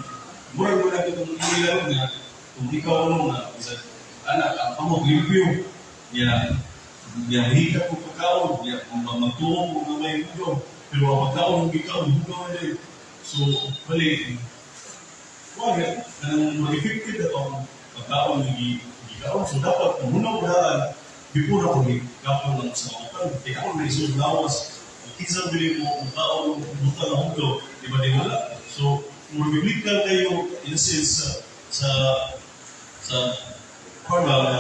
murag mo na itong ilaro nga kung ikaw ano nga isa anak ang pamog limpyo niya niya mahikap ko pagkaon niya magtuong ko nga may hugaw pero ang pagkaon ng gikaon hugaw na din. So bali wag kanang mag-effective na itong pagkaon ng gikaon. So dapat kung muna daan before ako gikaon ng sa mga kay ako na isulod lawas kinsa bili mo ang kaon butang na hugaw, di ba, di wala. So more biblical kayo in a sense sa kuan ba na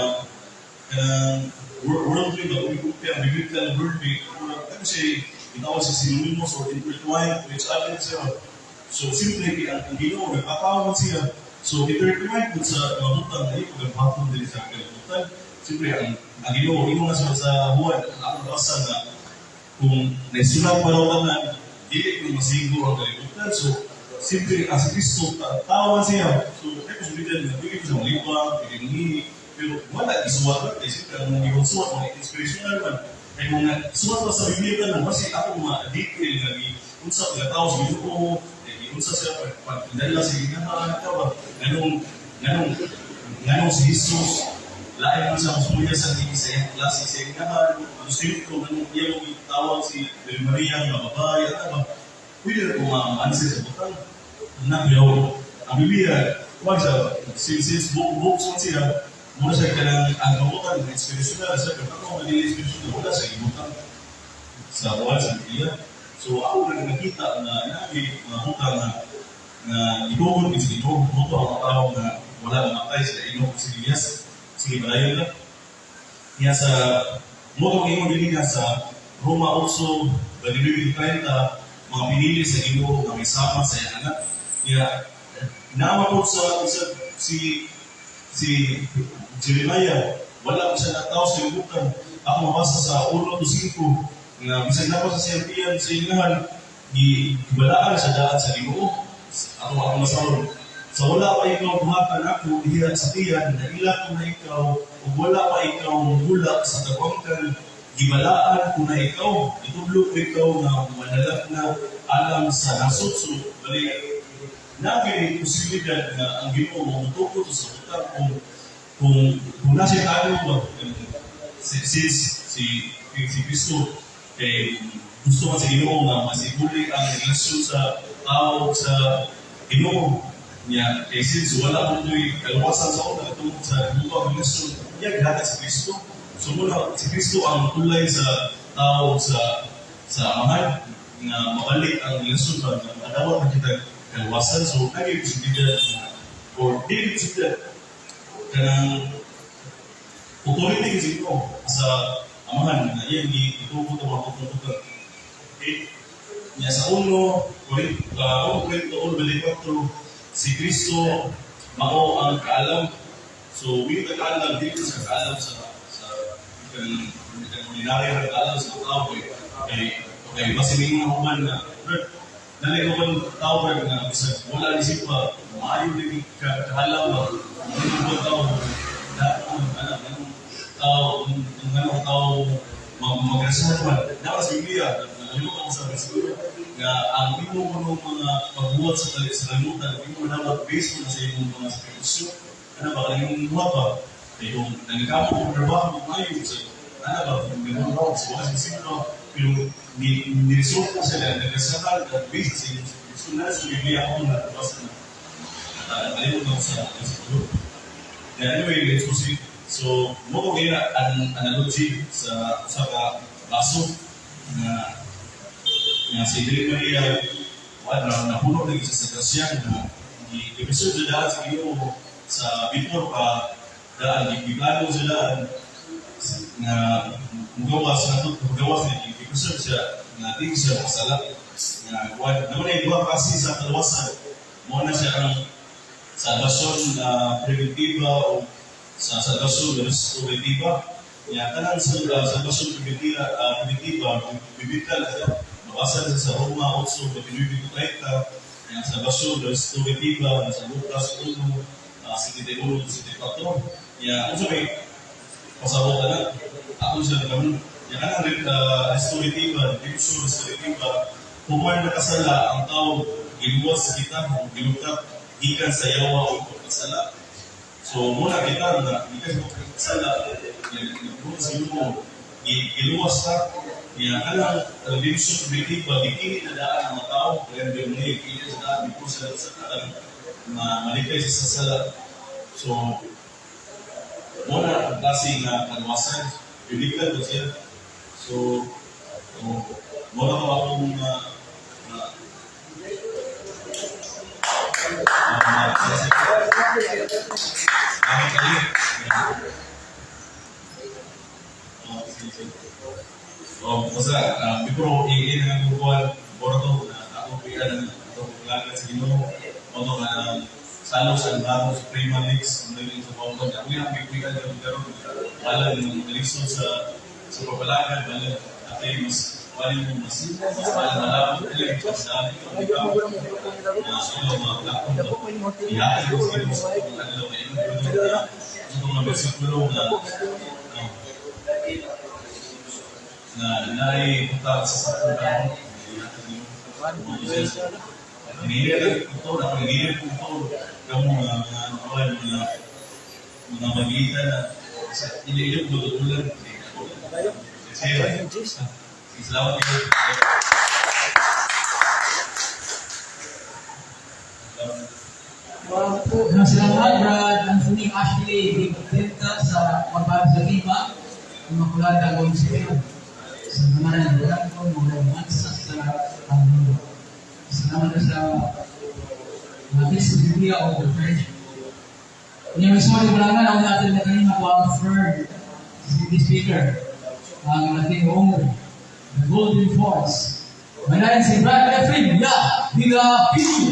kanang worldly ba kung i-compare ang biblical and worldly, ano siya gitawag sa synonymous or intertwined to each other siya. So simple kay ang Ginoo nagpatawag siya. So intertwined pud sa mga butang na ipagbuhaton diri sa kalibutan. Siyempre ang Ginoo ingon na siya sa Juan, ang akong basa na kung naisulat pa raw tanan, dili ko masigo ang kalibutan. So siyempre ang si Kristo tawan siya. So ay posibilidad nga dili ko siya malibang, dili mangihi, pero wala isuwat kay siyempre ang mga suwat mga inspirational man. Kay mga suwat pa sa Biblia tanan basi ako mga detail nga gi unsa pagkatao sa Ginoo, eh, unsa siya pag pagdala sa ginahan ka ba nganong si Jesus lain man sa musuya sa di sa iyang klase sa iyang inahan ang ko nganong iya mo gitawag si Virgin Maria nga babae at ba pwede na kung ma-answer sa butang na pero ang Biblia wag sa since books man siya muna siya kanang ang kabutan ng inspirational siya pero ako dili inspirational wala sa ibutang sa wala sa Biblia. So ako na nakita na nabi mga butang nga nga itugon sa Ginoo mo to ang tao nga wala mamatay sa Ginoo. Sige, yes, sige, padayon lang niya sa mo to ingon dinhi nga sa Roma 8:29, mga pinili sa Ginoo nga misama sa iyang anak niya. Nama po sa isa si si Jeremiah, wala ko siya nataw sa libutan. Ako mabasa sa 1 to 5 nga bisag na sa siyang tiyan sa inahan, gibalaan sa daan sa Ginoo. Ako ako masawon sa wala pa ikaw buhatan ako diha sa tiyan, naila ko na ikaw, ug wala pa ikaw mula sa tagwangkan, gibalaan ko na ikaw, itudlo ko ikaw nga manalak na alam sa nasod. So bali nagay posibilidad nga ang Ginoo mo mutukod sa butang kung nasa tayo ba since si si Kristo kay gusto man sa Ginoo nga masiguli ang relasyon sa tao sa Ginoo niya, kay since wala mo kaluwasan sa una tungod sa buto ang relasyon niya, gihatag si Kristo. So muna si Kristo ang tulay sa tao sa Amahan nga mabalik ang relasyon ba nga makadawat na kita kaluwasan. So naging posibilidad na or dili posibilidad, kanang authority kasi Ginoo sa Amahan nga iyang gitugot ang mga butang. Okay. Nya sa 1 Corinto 1:24, si Kristo mao ang kaalam. So we ta kaalam, dili sa kaalam sa kanang kanang ordinaryo nga kaalam sa tao kay basin ningon ang uban nga, "Brad, dali ko kan tao, Brad, nga bisag wala ni sipa, maayo din ka kaalam ba." Ano ba tao dapat ana anong tao ang anong tao magrasahan man dapat sa Biblia. Nalimutan ko sa bersikulo nga ang imo kuno mga pagbuhat sa tali sa kalimutan, imo dapat based mo na sa imong mga sakripisyo, ano ba, kanang imong buhat ba, kay kung nangikamo kung trabaho mo maayo sa ano ba, kung gano'n ba sa wala sa simba, pero ni ni-result na sila nagkasakal at based sa imong sakripisyo na sa Biblia. Ako na nabasa na nakalimutan ko sa bersikulo. Yeah, anyway, let's proceed. So, mo ko kaya ang analogy sa usa ka baso nga nga si Dili Maria wala na napuno lagi siya sa grasya nga gi-reserve sa daan sa Ginoo sa before pa daan giplano sa daan nga mugawas na to, mugawas na gi-reserve siya nga di siya makasala nga wala naman ay duha kasi sa kaluwasan. Mo na siya ang salvasyon na preventiva o sa salvasyon restorativa. Ya kanang sa salvasyon preventiva, biblical na siya. Mabasa na siya sa Roma 8:29-30. Yang salvasyon restorativa sa Lucas 1, 71 74. Ya unsa may pasabot na ako siya naman. Ya kanang restorativa, redemption restorativa, human nakasala ang tao, giluwas kita, gilukat gikan sa yawa o pagkasala. So muna kita nga gikan sa pagkasala, nagbuot sa Ginoo, giluwas ta. Niya kanang redemption preventiva, gipili na daan ang mga tao, kaya hindi mo niya gipili sa daan before sa ma malikay sa sala. So muna ang klase nga kaluwasan, biblical ba siya. So, oh, muna ko akong Salamat kayo. Oh, sige, sige. Oh, basta, before i ang kukuhan, boro to, na ako kuya ng ato kailangan sa Ginoo, mo to nga salo sa Alvaro sa Prima Leagues, ang dali sa Paulo. Ako yung bigbigan ng karon, wala ng lisod sa pagbalakad, wala atay mas wala mo mas wala malapot nila sa na sila mga lakon ba. Ihatag ko sa Ginoo sa adlaw na ingon ko mga bersikulo nga oh, na naay punta sa sakong karon ihatag nimo. Hinili ko to, na hinili ko to, kamo nga mga mga mga mga magitan na sa ilo-ilo ko ulan. Sige, salamat kayo. Maraming salamat, Brad Anthony Ashley Di Contenta sa pagbago sa lima, Immaculada Concepcion. Sa ngalan ng Dalang ko, mga mansa sa Sa mundo. Salamat na sa mga Kristo o the Virgin. Unya may sorry wala nga ako natin na kanina ko ang third city speaker, ang ating owner, the Golden Voice. May natin si Brad Efren, Ya, Villa Pili.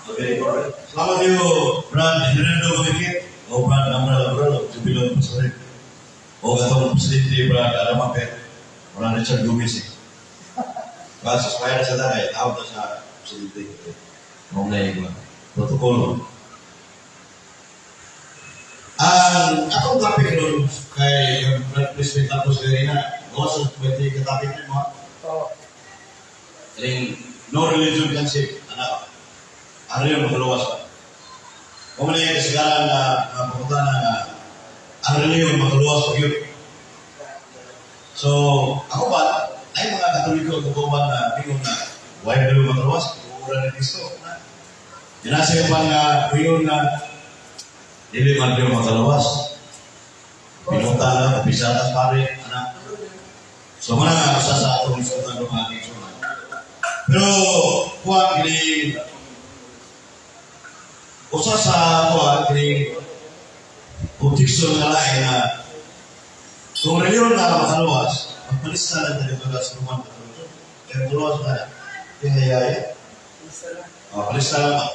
Okay. Salamat yo, Brad Hernando Gomikit, o Brad Namra Labral, o Jubilon Pasarit, o katong Presidente Brad Aramapet, Brad Richard Gomez. Brad, sa spire sa tanay, tawag na sa Presidente. Mao na yung protokolo. Ang atong topic ron kay Brad President tapos gari na, gawa sa 20 ka topic na mo. Kaning no religion can save, anak. Ano yung magluwas ba? Kung ano yung kasagaran na mga na ang reliyon magluwas pa yun. So, ako ba, ay mga Katoliko ko ba na bingon na why na yung magluwas? Ura ni Kristo. Na. Dinasa yung pa nga bingon na dili man yung magluwas. Pinuta na, pisata pare, anak. So, muna nga usa sa atong isutan ng mga isutan. Pero, kuha, kini usa sa kuha, kini objection nga lain na kung reliyon na makaluwas, magpalista lang tayo sa Roman Catholic. Kaya makaluwas na, tinayaya. O, palista lang ba?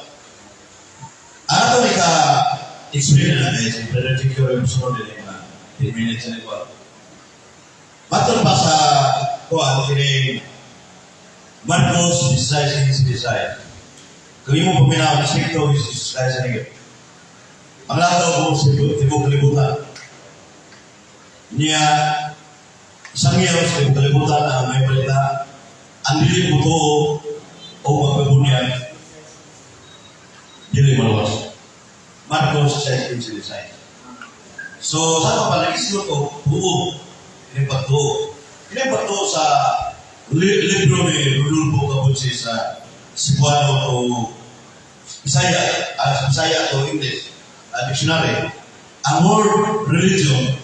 Ano ito may ka-explain na guys, si Brother Jikyo yung sunod din yung mga 10 minutes na ito. Matun pa sa kuha, kini Marcos 16, 16. Kung imo paminaw, respeto Jesus Christ sa inyo. Ang lahat ko sa tibok kalibutan. Niya, isang iyaw sa tibok kalibutan ang may balita, ang dili mo tuo o magpabunyag, dili maluwas. Marcos 16, 16. So, sa pa pala ko, buo, ini pagtuo. Ini pagtuo sa libro ni Rodolfo Cabutsi sa Cebuano o Bisaya, sa Bisaya o English, dictionary. Ang word religion,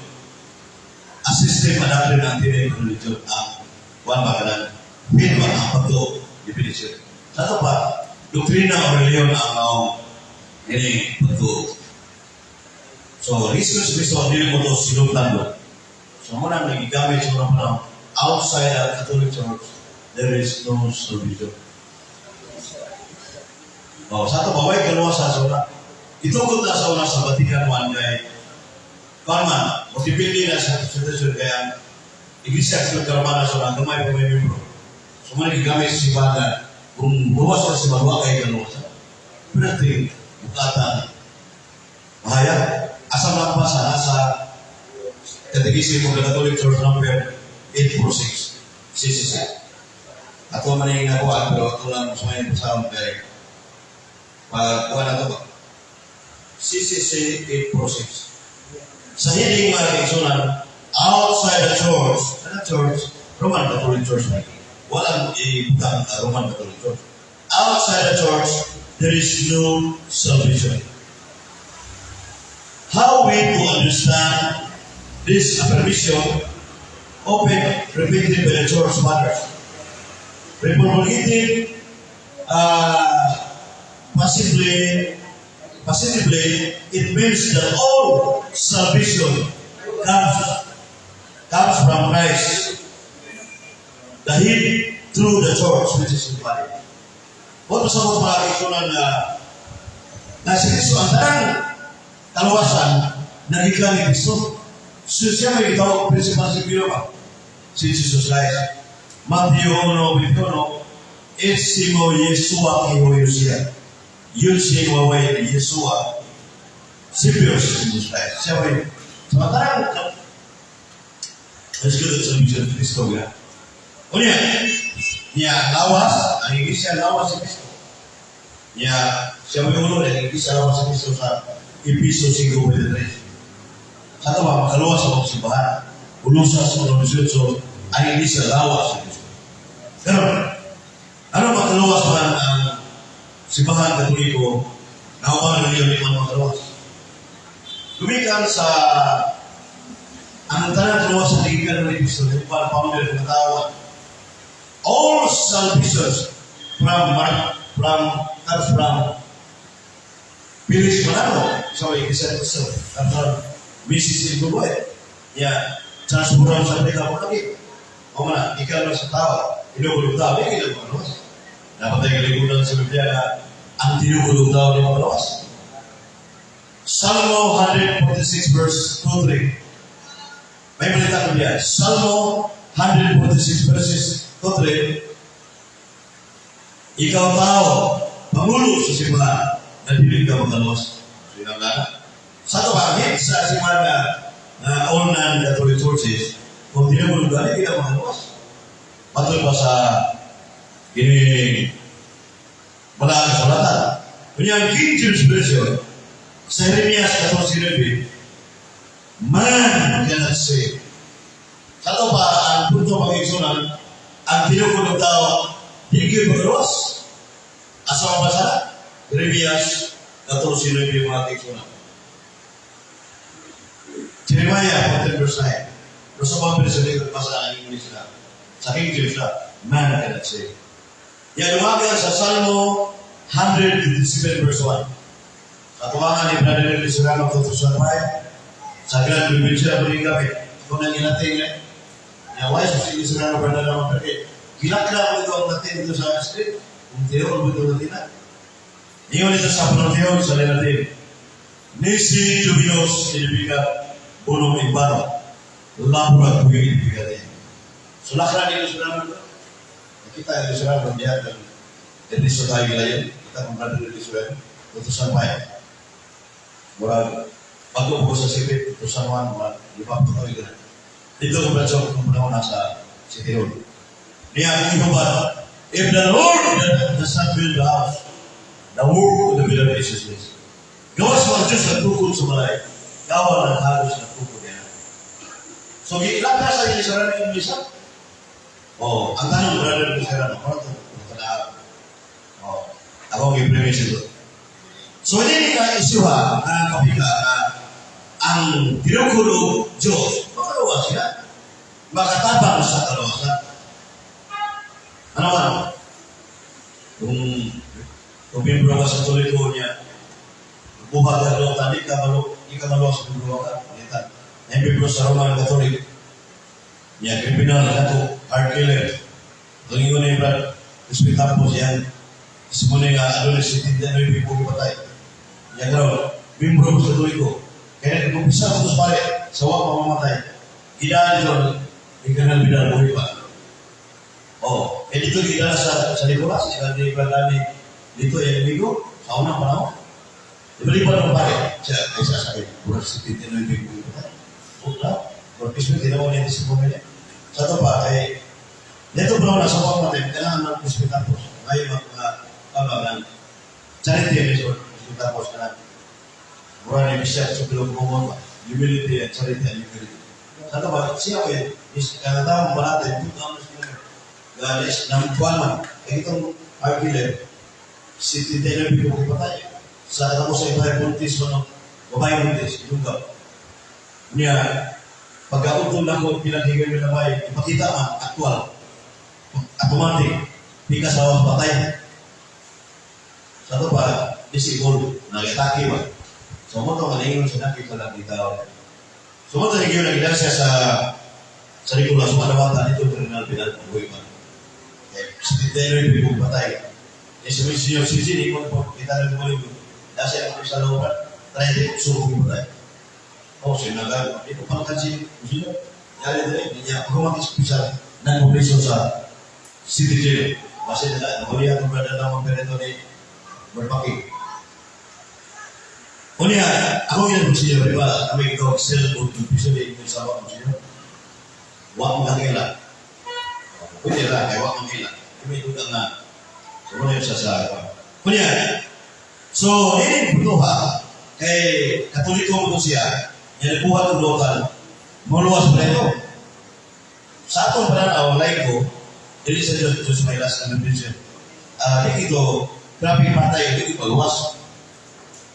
a system adapted ng tinay religion ang kuan ba kanang pin ba ang pagtuo definition. Sa ito pa, doktrina o reliyon ang maong ini pagtuo. So, Jesus Cristo ang dili mo to sinugtan mo. So, muna nagigamit sa unang panahon, outside the Catholic Church, there is no salvation. Oh, sa ato ba, way kaluwasan sa una. Itukod na sa una sa Vatican I kay kuan man, motipindi na sa situation kaya ang Iglesia Catholic Romana sa una, gamay pa may membro. So, muna gigamit sa simbahan kung luwas ka sa simbahan, kay kaluwasan. Pero ting, bukatan, bahaya. Asa lang pa sa nasa Catechism of the Catholic Church number 846, CCC. Ato man yung nakuha, pero ato lang sa may pasahon kay pagkuha na ito ba? CCC 846. Sa heading mga kaigsunan, outside the church, ano church? Roman Catholic Church na. Walang ibutang Roman Catholic Church. Outside the church, there is no salvation. How we to understand this affirmation often repeated by the church fathers? Reformulated possibly, positively, it means that all salvation comes from Christ, the head through the church, which is the body. Huwag mo sa mga kaigsunan na na si Kristo ang tanang kaluwasan nagikan ni Kristo. So siya may gitawag principal sa ba? Si Jesus Christ. Matthew 1, 21, Esimo Yeshua ki Yosia. Yun siya waway ni Yeshua. Savior si Jesus Christ. Siya may samantarang Let's go to salvation Kristo ga. Unya, niya lawas, ang iglesia lawas si Kristo. Niya, siya mo yung ulo, ang iglesia lawas si Kristo sa Episo 5:23. Sa ito ba, makaluwas sa mga simbahan. Kolosas 1:18, ang iglesia lawas si Kristo. Pero, ano makaluwas man ang simbahan Katoliko, nauman na niyo di man makaluwas? Gumikan sa ang tanan kaluwas sa gikan ng Episo, yung founder ng tao, all salvations from comes from Felix Manalo. So, isa ito comes from Mrs. Ingoboy. Yeah, transform sa Amerika mo lagi. O man, ikaw lang sa tao, tinukod og tao, di kita makaluwas. Dapat tayo kaligunan sa Biblia na ang tinukod og tao di makaluwas. Salmo 146 verse 2-3. May balita ko diyan. Salmo 146 verses 2-3. Ikaw tao, pangulo sa simbahan, na dili ka makaluwas. So, yun ang lana. Sa ito ba, sa simbahan na all non-Catholic churches, kung tinukod ka, di kita makaluwas. Matod pa sa kini wala kasulatan. Kunya ang King James Version, sa Jeremias 14:9, man cannot save. Sa ito pa, ang punto pag-igsunan, ang tinukod ng tao, di kayo magaluwas. Asa mabasa na? Jeremias 14:9, mga kaigsunan. Jeremiah 14 verse 9. Pero sa mga sa likod pa sa English na, sa King James na, man cannot save. Yan, umaga sa Salmo 157 verse 1. Sa tuwangan ni Brother Eli Serrano 2005, sa Grand Provincia, buli kami. Kung nang inating, eh, ya, why sa sige Serrano, brother naman, porque gilakla mo ito ang natin dito sa street. Kung tiyon mo ito natin na. Ingon ito sa Pantheon sa Latin. Nisi Dominus aedificat bonum in vano. Laborat qui aedificat. So lakra nila Serrano ito. Nakita nila Serrano diyan ng Ernesto tayo gilayon. Kita kung brother Eli Serrano. 2005. Murag, bago ko sa City, 2001, murag, di ba po kami ganun. Dito ko brother kung panahon nasa City Hall. Niya ang ihubad, if the Lord does not build the house, the work of the builder is useless. Gawas mo ang Diyos nagtukod sa balay, gawa ng halos nagtukod niya. So, giilaka sa inyo sa yung misa. Oh, ang tanong, brother ko sa ano, ano ito? Oh, ako ang i-premise ito. So, hindi ka isyuha na kapika na ang tinukod og Diyos, makaluwas siya. Makatabang sa kaluwasan. Ano man? Kung membro ka sa Katoliko niya, buhat ka doon, di ka maluwas sa membro ka. Nita, na membro sa Roman Catholic, niya, kriminal na to, hard killer. Tulingon ni Brad, Respetapos yan. Simone nga, adolescent, hindi ano yung people patay. Niya karon, membro ko sa Katoliko. Kaya nag-umpisa ko sa pare, sa wa pa mamatay. Gidaan ito, di ka nang buhi pa. Oh, eh dito gidala sa Nicolas, ika di ba dami dito yung amigo, sa unang panahon. Di ba di pa naman pare, siya ay sa sakit, murag si Tito yung patay. Wala, murag kismet, tinawa niya sa pamilya. Sa ito pa, ay, dito pa naman sa mga matay, kailangan ng hospitapos. Ngayon mga tama ng charity and hospitapos na mura ni Bisyak sa bilog mo ba? Humility and charity and humility. Sa ito ba, siya ko yun, is ang tao mo natin, ito ang galis ng kuwan man. Kaya itong argument, si Tito ko patay. Sa tapos sa iba buntis mo, babae buntis, ilunggaw. Niya, pagkautol na ko, pinaghigan mo na babae, ipakita man, aktual. Automatic, di ka sa patay. Sa ito pa, disigol, nag-atake ba? So, mo ito, kanaingon sa nakita lang dito. So, mo ito, naging siya sa Nicolas, manawatan ito, Cardinal Vidal, buhay pa. Eh, si Tito yung patay. Eh, si Senior Sisi, di ko po, kita na mo yung nasa yung sa loob, try di suko yung patay. Oh, sinaga, ito pang kansi, sino? Yari dali, hindi niya, pag sa nag-publisyo sa City Jail. Kasi nila, nahuli ang brother ng mga perito ni Berpaki. Unya, ako yung siya, di ba? Kami ito, cellphone, confession, di ito sa mga siya. Wa mo kakila. Pwede ra, kay wa man ila. May dugang nga. So, muna yun siya sa. Kunya, so, dili butuha, kay Katoliko mo siya, yan buhat ng lokal, muluwas pa ito. Sa atong pananaw, laiko, dili sa Diyos, Diyos may last na religion. Ah, di ito, grabe patay, dili paluwas.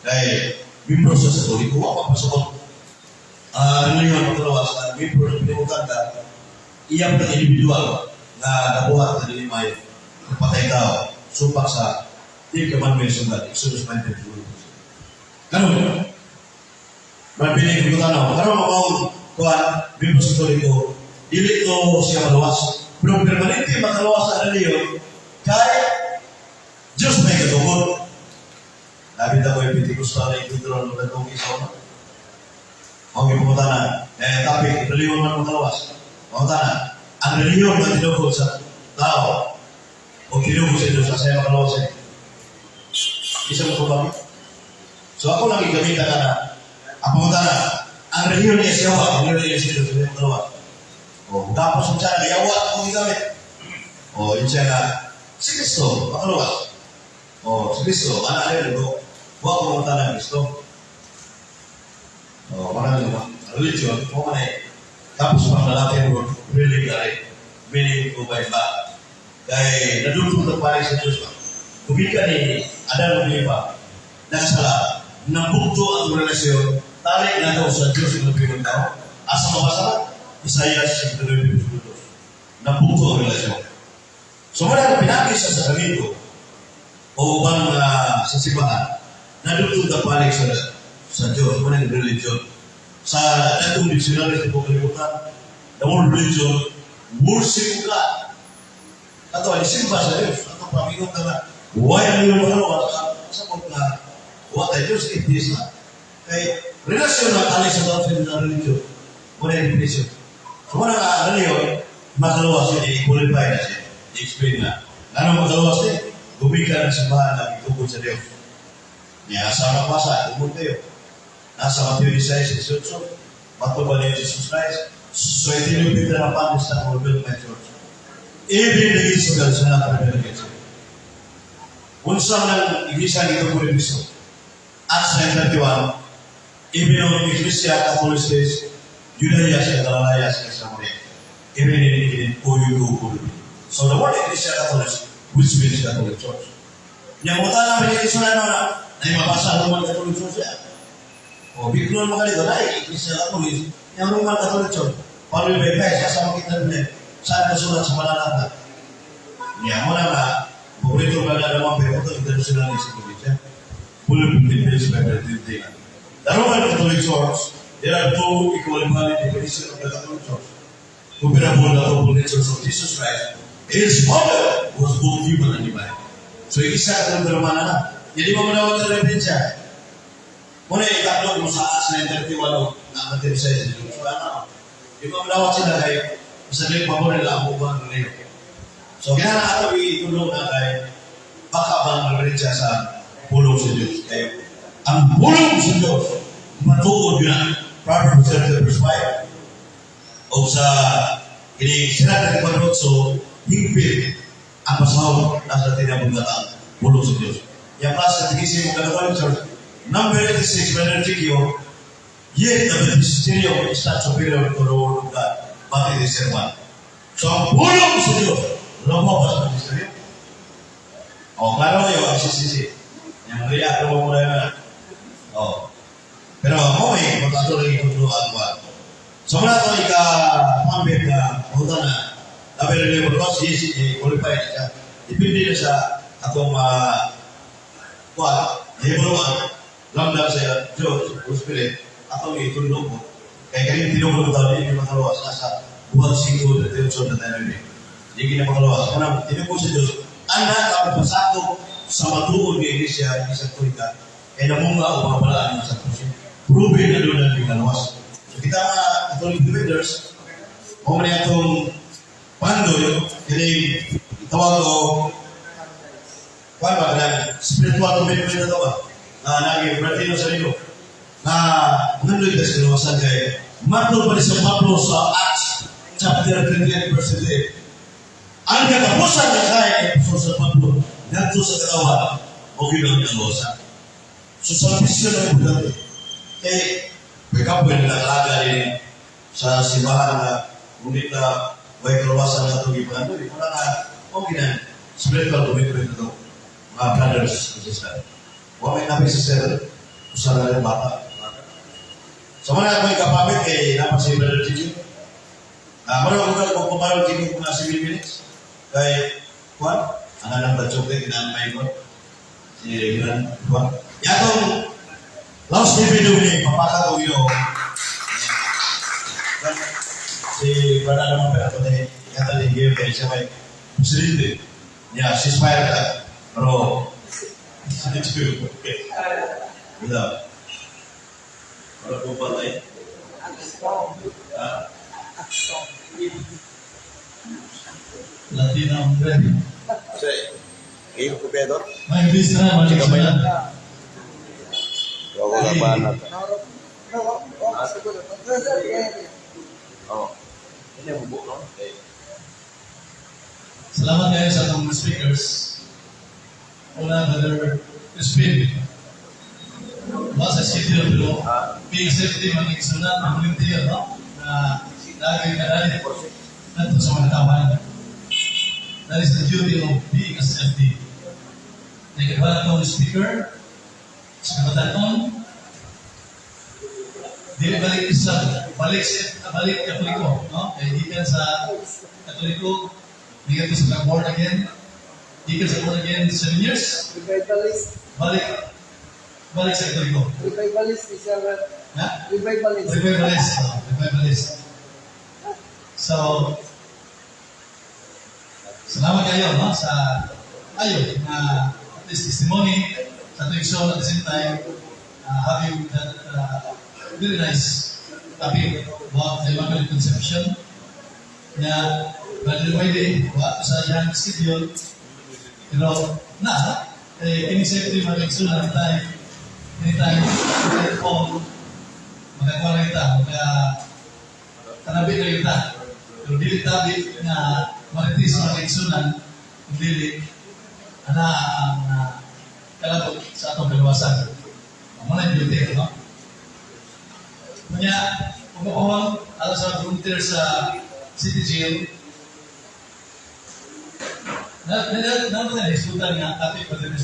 Kay, membro sa Katoliko, wa pa pasukot. Ah, relihiyon pagkaluwas, ang membro ng pinimutan ka, iyang ng individual na nabuhat na dili may patay tao, supak sa Ten Commandments of God, Exodus 19. Karon, mabili ko tanaw. Karon mo kuan, membro sa Katoliko, dili to siya maluwas. Pero permanente makaluwas sa relihiyon, kay Diyos may katukod. Labi na ko yung Pentecostal na ituturo ng datong isa na. Ang ipumunta na, eh, topic, relihiyon man makaluwas. Pamunta na, ang relihiyon na tinukod sa tao, o tinukod sa Diyos, sa makaluwas eh. Isa mo ko ba? So ako lang igamitan ka na, ang pamunta na, ang relihiyon niya siya, ang relihiyon niya siya, Diyos, sa makaluwas. O, tapos kung siya, yawa akong gigamit. O, yun siya nga, si Kristo, makaluwas. O, si Kristo, anak niya, no? Wa ko munta ng Kristo. O, parang yung religion, mo man eh. Tapos pang lalaki mo, really gari. Meaning ko ba iba? Kay nadultong na pare sa Diyos ba? Kumika ni Adan ug Eva, nagsala, nabugto ang relasyon, tali na daw sa Diyos ng labing tao. Asa mabasa? Isaiah 59. Nabugto ang relasyon. So wala na pinaki sa sakramento o ubang sa simbahan, nadugtong na balik sa Diyos, wala ng religion. Sa datong dictionary sa kalibutan, the word religion, worship God. Ato ay simba sa Diyos. Ato pamingon ka nga, why ang iyong makalawa? Sabot nga, what ay Diyos atheist na. Kay, relasyon na tali sa tao sa religion, wala yung definition. So wala nga religion, makalawa siya, i-qualify na siya, i-explain na. Ano makalawa siya? Gumika ng simbahan na itugod sa Diyos. Niya, sa mapasa, tugod kayo. Nasa Matthew 16, 18, Matuba ni Jesus Christ. So, itinupit na ng panis na will build my church. Even the gates of God shall not prevail against it. Unsa ng iglesia nito po Kristo? Acts 9:31, even ang Iglesia Catholic Judea siya, Galilea siya, Samaria. Even in Uyu. So the word Iglesia Catholic, which means Catholic Church. Yang mo na may na na, na mabasa Roman Catholic Church siya. O, biglo mo ka dito, na Iglesia Catholic, yung Roman Catholic Church. Paano yung guys, kasama kita rin saan kasulat sa mananata? Niya mo na nga, paborito ka na naman, pero ito international sa Iglesia. Bullet Philippines by President. The Roman Catholic Church, there are two equally valid definitions of the Catholic Church. Comparable na to nature of Jesus Christ. His mother was both human and divine. So, isa ka ng Romana na. Hindi mo manawag ng referensya. Muna itatlog mo sa Acts 9:31 o na Matthew 6. So, ano? Di mo manawag sila kay sa dili pabor nila ang ubang relihiyon. So, kaya na ato itulong na kay baka bang referensya sa pulong sa Diyos. Kaya, ang pulong sa Diyos, matuod yun. Proverbs 30 verse 5. O sa ini sila ng so higpit ang pasahod nasa tinabungatang pulong sa Diyos. Yang plus sa tigisin mo Catholic Church, number 86, Brother Enriquio, yet the magisterium is not superior to the word of God, but it is servant. So ang pulong sa Diyos, lumabas sa magisterium. O, klaro kayo, ang CCC. Yang react mo muna yun. O. Pero mo may magkatuloy itutuluan ko. So muna ito ika-pambit na pumunta na labi rin yung because yes, i-qualify na siya. Depende na sa atong kuwan, nahimuruan, lamdam sa Diyos, Holy Spirit, atong itulong mo. Kaya kayo tinulong daw, hindi makalawas, nasa buhat 5, 38 na tayo. Hindi kina makalawas. Unang, tinulong sa Diyos, anak ang pasakop sa matuod ng Iglesia, Iglesia Katolika, ay namunga o mga balaan sa puso. Proven na doon ang ginawas. So kita mga Catholic defenders, mo man itong pandoy, kini itawag ko, kuan ba kanang spiritual commitment na to ba? Na nagi Martino sa libro. Na nandoy ka sa kalawasan kay matlo pa ni sa Pablo sa Acts chapter 28 verse 28. Ang katapusan ng kaya ay sa Pablo, ngadto sa katawhan, o ang kaluwasan. So salbisyon ang importante. Kay, pagkapoy na nakalaga din sa simbahan na ngunit na way kaluwasan na itong ipangano, di pala na, okay na, spiritual commitment na ito, mga brothers and sisters. Wa may napay sa seven, usa na rin bata. Sa mga ako'y kapamit kay dapat si Brother Gigi. Ah, maro ko kung pumaro Gigi mga 7 minutes. Kay kuan, ang anang batsoke kinang may ko. Si Gran kuan. Yatong Laos TV ni papaka ko yo. Si Brother naman pero ako ni yata ni Gio kay siya may presidente. Yeah, ceasefire ka. Pero okay. Wala. Wala po ba tayo? Ah, Latina hombre. Iyo ko Pedro. May bis na, malik na. Wala ka ba na? Oh. Hindi mo buo no? Eh. Salamat kayo sa atong speakers. Una, Brother Crispin. Ba sa schedule pero being safety man igsunan, volunteer, no? Na lagi ka dali. Nanto sa mga tawanan. That is the duty of being a safety. Nagkakaroon itong speaker sa kabataon, dili balik Islam, balik sa balik Katoliko, no? Kay gikan sa Katoliko, gikan to sa born again, gikan sa born again 7 years, Revivalist. Balik balik sa Katoliko. Revivalist is a Na? revivalist. Revivalist, oh, revivalist. So, salamat kayo, no, sa ayo na at least testimony sa tuwing show, at the same time having that very nice topic about the Immaculate Conception na Brother Wiley, wa sa iyang schedule, pero na eh, ini safety mga igsunan anytime, anytime, anytime call, makakuha na kita, maka tanabi na kita. Pero dili tabi nga maritis mga igsunan, dili ana ang kalabot sa atong kaluwasan. Mo na yung beauty, no? Kunya, kung alam sa volunteer sa City Jail, na na na na na na nga topic pa din.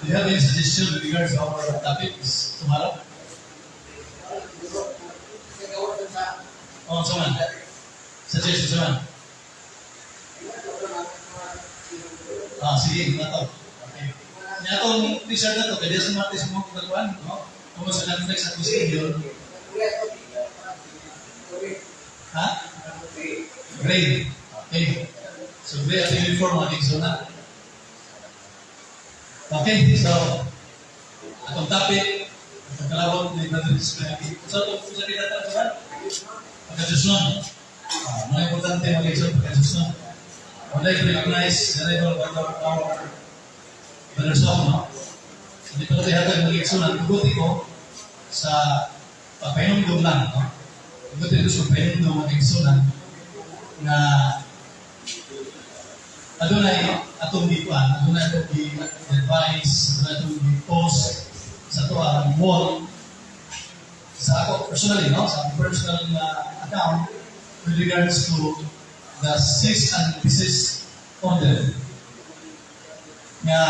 Do you have any suggestion with regards to our topics tomorrow? Oh, someone. Suggestion, someone. Ah, sige, na to. Okay. Nya atong t-shirt na to, kaya sa mga sa mga kagawan, no? Kung sa context at schedule. Ha? Gray. Okay. So, gray at uniform ang zona. Okay, so, atong topic, atong kalabot ni Brother Display. Sa itong sa kita tayo sa pagkajusnon. Ah, mga importante mga igsoon, pagkajusnon. I would like to recognize the arrival of our Brother Song, no? Hindi pa tayo hatag mga igsoon, ang tuguti ko sa pagpahinumdum lang, no? Tuguti ko sa pagpahinumdum mga igsoon na adunay atong gikuan, adunay atong gi-advise, adunay atong gi-post sa ato ang wall sa ako personally, no? Sa akong personal na account with regards to the cease and desist order nga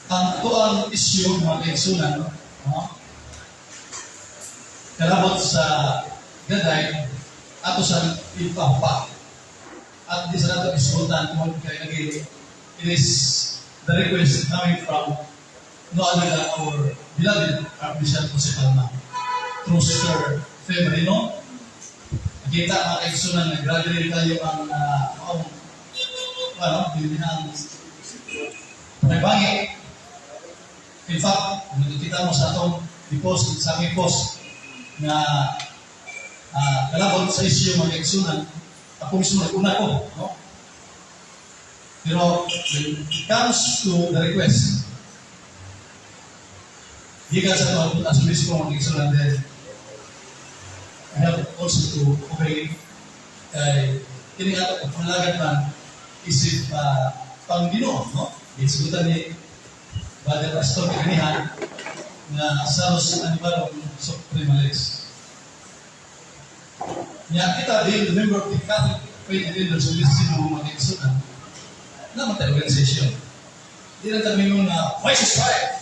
ang tuang issue, mga kaigsunan, no? Kalabot sa gaday ato sa ipahupa at di sa nato isuotan kung kay lagi it is the request coming from no other than our beloved Archbishop Jose Palma through Sister Fe Marino. Nakita mga kaigsunan na gradually tayo ang ano, hindi na ang panagbangi. In fact, nakikita mo sa atong i-post, sa aming post na kalabot sa issue mga kaigsunan, ako mismo nag-una ko, no? Pero when it comes to the request, gikan sa atong arsobispo mga kaigsunan din, We have also to obey kay kini ato pagpangalagan man isip pang Ginoo, no? Gisugutan ni Brother Astor kanihan nga salus animarum suprema lex. Nya kita being the member of the Catholic Faith Leaders of this Cebu, mga kaigsuonan, naman tayo organization. Di lang kami nga, "Why ceasefire?"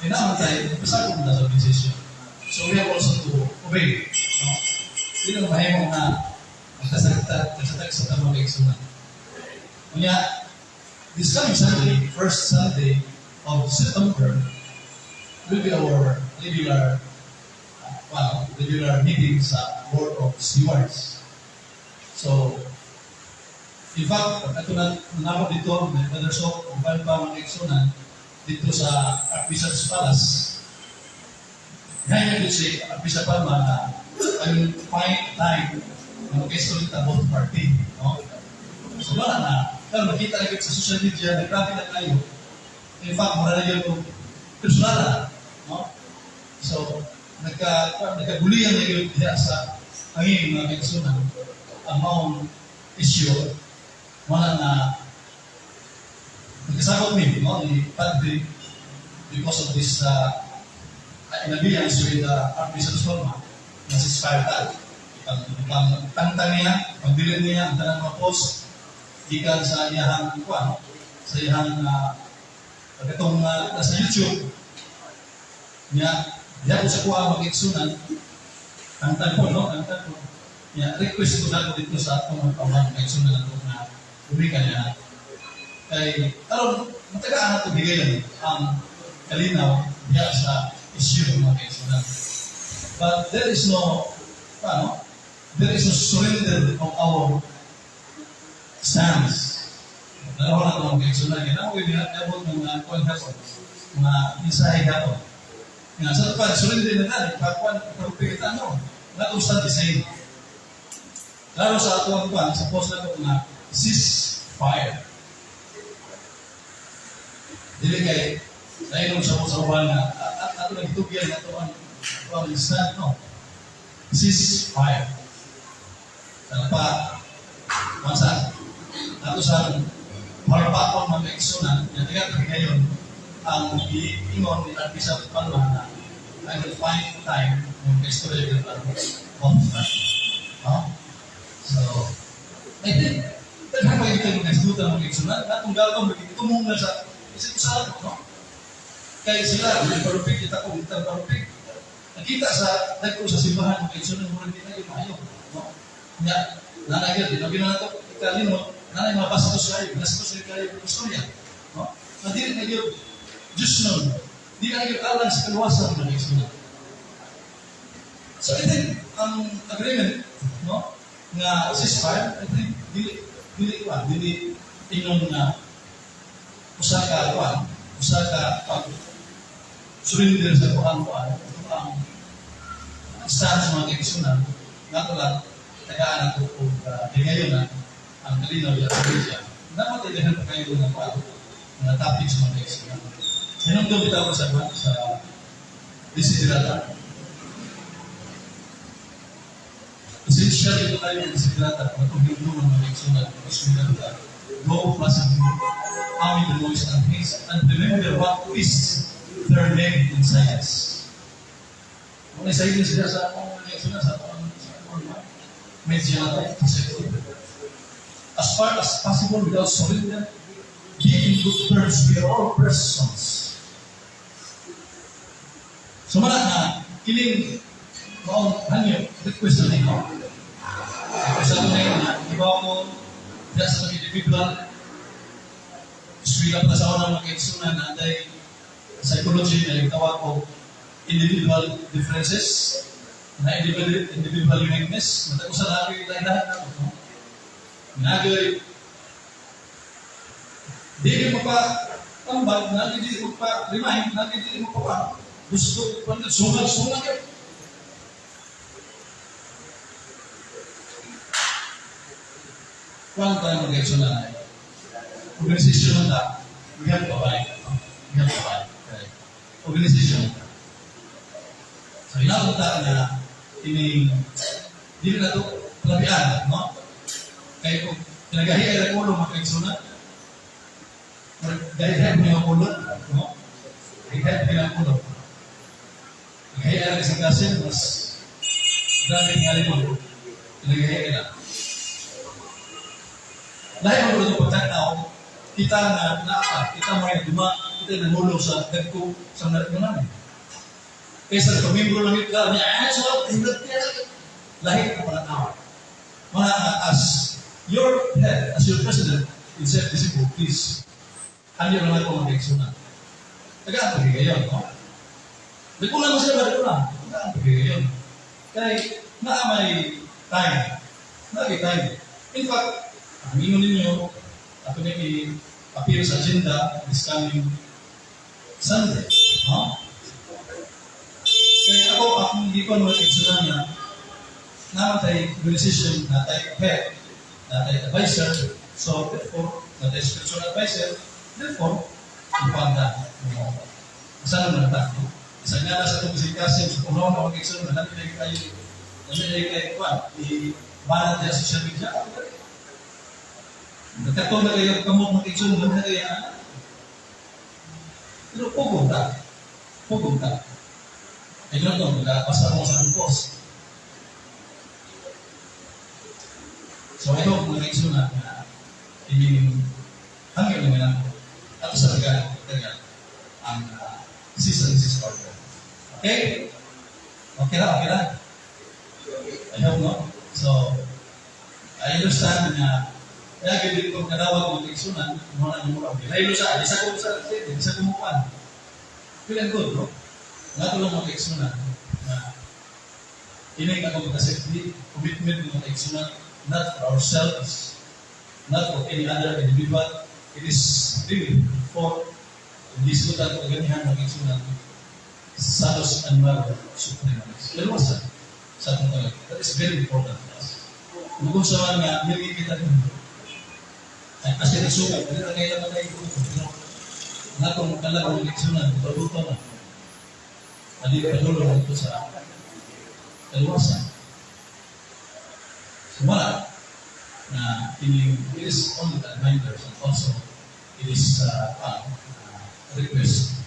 Eh naman tayo, pasakop na sa organization. So we have also to obey. No? Di lang mahimo nga magkasagta, kasatag sa tamang kaigsuonan. Unya, this coming Sunday, first Sunday of September, will be our regular well, regular meeting sa Board of Stewards. So, in fact, pag ito na nako dito, may Brother Sok, uban pa mga kaigsuonan, dito sa Archbishop's Palace, ngayon dito si Archbishop Palma na I will find time na mag-istorya ta both party. No? So wala na. Pero makita na sa social media, naggrabe na tayo. In fact, mura na yun kung personal na. No? So, nagkagulian na yun diha sa hangin, mga kaigsuonan. Ang maong issue, wala na nagkasabot ni, no, ni Padre because of this in alliance with Archbishop Palma na ceasefire ta. Pang, pang tangtang niya, pang-delete niya ang tanang mga post gikan sa iyahang kuan, sa iyahang katong nasa YouTube niya diha ko sa kuha mga kaigsuonan, tangtang ko, no, tangtang ko niya. Request ko na dito sa atong mga pamang kaigsuonan nato nga gumikan niya kay aron matagaan nato higayon ang kalinaw diha sa issue, mga kaigsuonan. But there is no ano, there is no surrender of our stance. Dalawa na itong kaigsuonan. Kaya ako yung abot ng mga kuwan hapon, mga mensahe hapon. Nga sa pag surrender na tani, pagkuan, pagpigit ano, not stand the same. Lalo sa ato ang kuwan, sa post na ito nga, cease fire. Dili kay, nainom sa mo sa uban nga, ato nagtugyan ato ang stand, no? Cease fire. Sana pa, masa, ato sa palpakon mga kaigsuonan, yan nga ngayon, ang giingon ni Archbishop Palma na I will find time ng istorya ng both party. No? So, I think, daghan pa kita mga isdutan, mga kaigsuonan, natong gagawin, magiging na sa isip sa no? Kaya sila, may parupik, kita ko, kita parupik. Nakita sa, nagko sa simbahan, mga kaigsuonan, murag di na yung maayo. No? Nga, nanagil, di na ginato, ikalino, nanay mga bastos kayo, bastos kayo, istorya. No? Na dili na yun, Diyos nun, di na yun alang sa kaluwasan, mga kaigsuonan. So I think, ang agreement, no, nga ceasefire, I think, dili, dili pa, dili ingon nga usa ka kuan, usa ka pag surrender sa kuan kuan, ito ang stance, mga kaigsuonan, nga lang tagaan nato og ngayon na ang kalinaw sa iglesia. Dapat daghan pa kayo ng kuan, mga topics, mga kaigsuonan. Hinumdum bitaw sa kuan sa desiderata. Essential ito tayo ng desiderata kung itong hinumduman, mga kaigsuonan, because we know that go pleasantly amid the noise and haste and remember what is their name in silence. Kung silence siya sa akong mga kaigsuonan, sa akong medyo na tayo, as far as possible without surrender, be in good terms with all persons. So mana na, kining maong hangyo, request na ninyo. Request na ninyo na, iba ko, diya sa mga individual, eskwela pa sa unang mga kaigsuonan na day psychology na yung tawag ko individual differences, na individual uniqueness, matag usa na yung lahi na no? Nagay, di mo pa tambag, na di mo pa remind, na di mo pa gusto, sungal, sungal yun. Kuwan tayo mag-eksyon na organisasyon na we have to abide. No? We have to abide. Okay. Organisasyon. So, ina unta na ining dili na to labian, no? Kay kung kinagahi ay ang ulo mga kaigsunan, gahihay mo ang ulo, no? Gahihay mo ang ulo. Gahihay ang isang kasin, mas grabe nga rin mo. Kinagahi na. Dahil mo ito pagtanaw, kita na naa, kita mo yung duma, kita nangulo sa dagko sa namin. Kaysa sa pamimbro lang ito, niya, ah, so, hilot niya. Lahit na pananaw. Mga as your head, as your president, in self-discipline, please, hangyo lang ako mga kaigsunan. Tagaan pa kayo, no? Nagkulang mo sila ba? Nagkulang. Tagaan pa kayo. Kay, naa may time. Naa may time. In fact, ang ingon ninyo, ato na i-appear sa agenda this coming Sunday. No? Kaya ako, akong gikon mo kaigsunan na naman tayo organization, na tayo head, na tayo advisor, so therefore, na tayo spiritual advisor, therefore, ipanda mo. Asa naman na tayo? Isa nga na sa itong kasing sa puno na mag-exam, na namin kayo, namin kayo, kwan, i-banat niya sa social media. Nagkatong na kayo, kamok mag-exam, namin na kayo, ah. Pero pugong ta. Pugong ta. I don't know, nagkapasa ko sa post. So I hope mga kaigsunan na ining hanggang naman ako ato sa taga taga ang cease and desist order. Okay? Okay na, okay na. I hope, no? So, I understand na kaya gid ko kadawag mga kaigsunan, mo na mo okay. Lailo sa, di sa ko sa, di sa kumuan. Well and good, no? Nato lang mga kaigsunan na ining ako kasi commitment mga kaigsunan, not for ourselves, not for any other individual. It is really for lisutan ko ganihan mga kaigsunan, Salus Animarum Supremalis. Kaluwasan sa atong talag. That is very important to us. Kung sa man nga, milgi kita ninyo. Ay, kasi nagsukat, hindi na kailangan tayo ito. Pero, natong kalag mga kaigsunan, paluto na. Adi padulo na ito sa kaluwasan. So, wala na ining, it is only the reminders and also it is request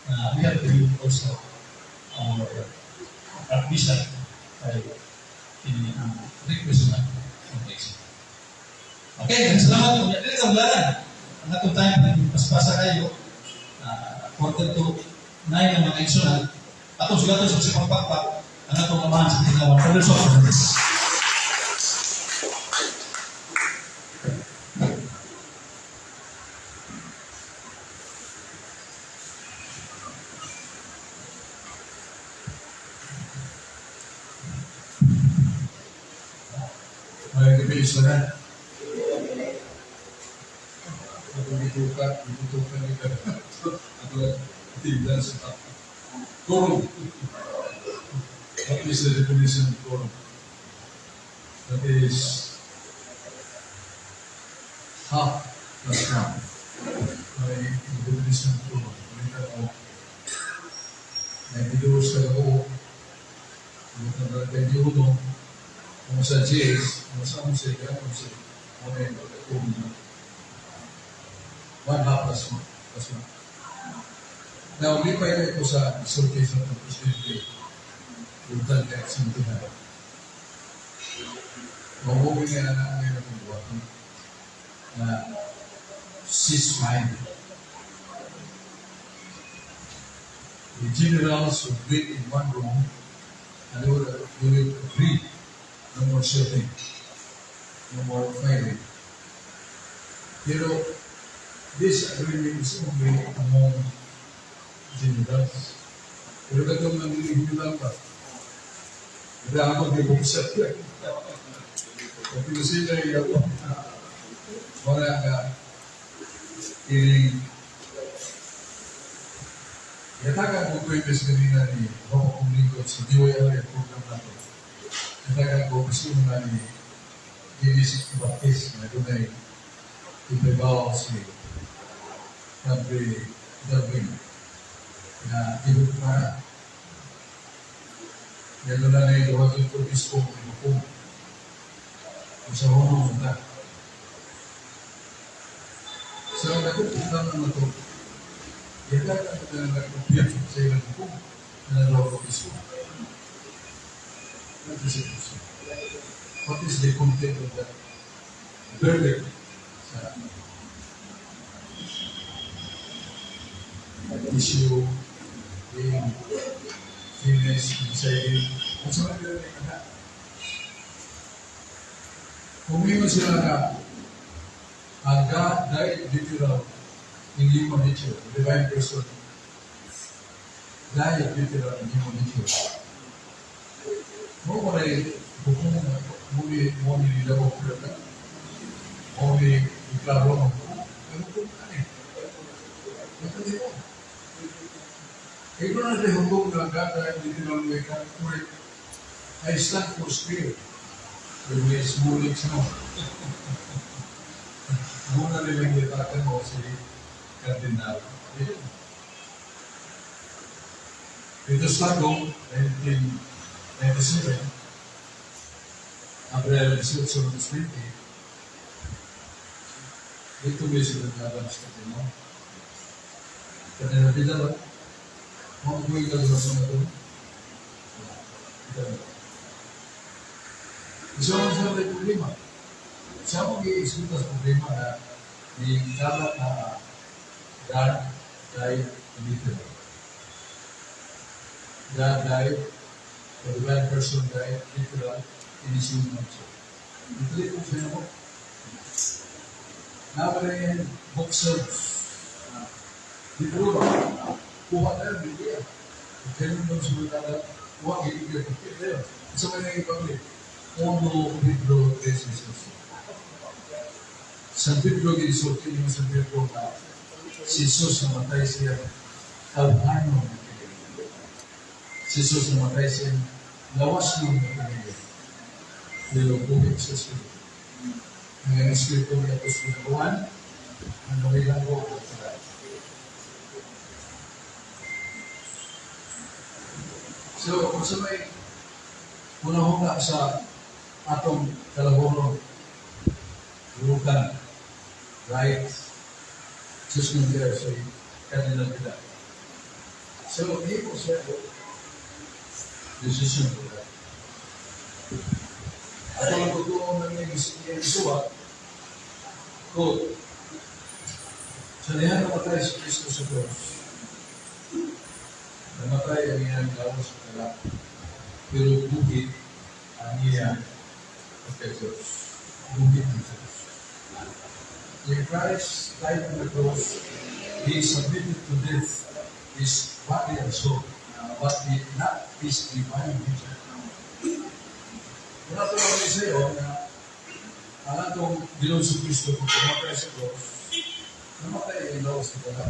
na we have to give also our archbishop kay ini ang request na ng. Okay, salamat. Dili ka wala. Ang atong time, paspasa kayo. 8:45 ang mga kaigsunan. Atong sugaton sa pagpakpak, ang atong amahan sa Panginoon. Father Socrates. May gabi sa na. Ako gitukan, gitukan kita. Ako tignan sa quorum. What is the definition of quorum? That is half plus one. May definition of quorum. Malita mo, 92 sa buo, 91, kung sa 10, kung sa 11, kung sa 11, kung one half plus one. Plus one. Now, lipay na ito sa exhortation ng Presidente Lutan kay Sintihan. Mabuhay nga na ngayon akong buhaton na ceasefire. The generals would wait in one room and they would agree, no more shooting, no more fighting. Pero this agreement is only among generals. Pero katong nang ba? Hindi ako gibuksan. Pero sila yung wala nga ining Yatagan ko ko kanina ni ako kong lingkod sa DYR program nato. Yatagan ko gusto na ni Dennis Baptist na doon ay ipabaw si Padre Darwin na ibig para. Yan na na yung duha ko obispo ng hukom. Sa hunong na. Sa nagkukunan na ito, yan ang nagkupya sa ilang hukom na duha ka obispo. What is it? What is the content of that verdict sa issue being finished, decided? Kung sa mga nila na kung mingon sila na ang God died literal in human nature, the divine person died literal in human nature. Mo mo na hukom na mo ni nila mo na mo ni iklaro ng hukom. Ang hukom na eh. Ito mo. Ito na sa hukom na God died literal in human. I stand for spirit. With may smulik sa mo. Muna nilang gitakan mo si Cardinal. Ito sa Lagong, 1997, Abril 18, 20, dito may sila Adams Cardinal. Cardinal Vidal, mo ko yung sa mga ito. Isa mo sa may problema. Sa mo giisgutan sa problema na ni kalat na God died literal. God died, the divine person died literal in his human nature. Ituloy ko siya mo. Napalay bookshelves. Libro ba? Kuha na yung Biblia. Kaya nung sumunod na, kuha ang Biblia. Sa mga ibang Uno Pedro 3:18. San Pedro gisulti ni San Pedro na si Jesus namatay siya tawhano nga kinabuhi. Si Jesus namatay siya lawas ng kinabuhi. Pero buhi sa Espiritu. Ang Espiritu ni Apostol Juan, ang nawilang ko at sila. So, kung sa may unahuna sa atong kalabonon, burukan, right, judgment there sa Cardinal Vidal. So, hindi po siya decision po that. Ato lang totoo na niya gisuwat, quote, sa dihan namatay si Kristo sa cross, namatay ang iyang lawas sa kala, pero buhit ang iyang pagka-Diyos. Buhit ang Diyos. When Christ died on the cross, He submitted to death His body and soul, but not His divine nature. Kung ato lang sa'yo na ang atong Ginoong Kristo kung pumatay sa cross, namatay ang lawas sa kala.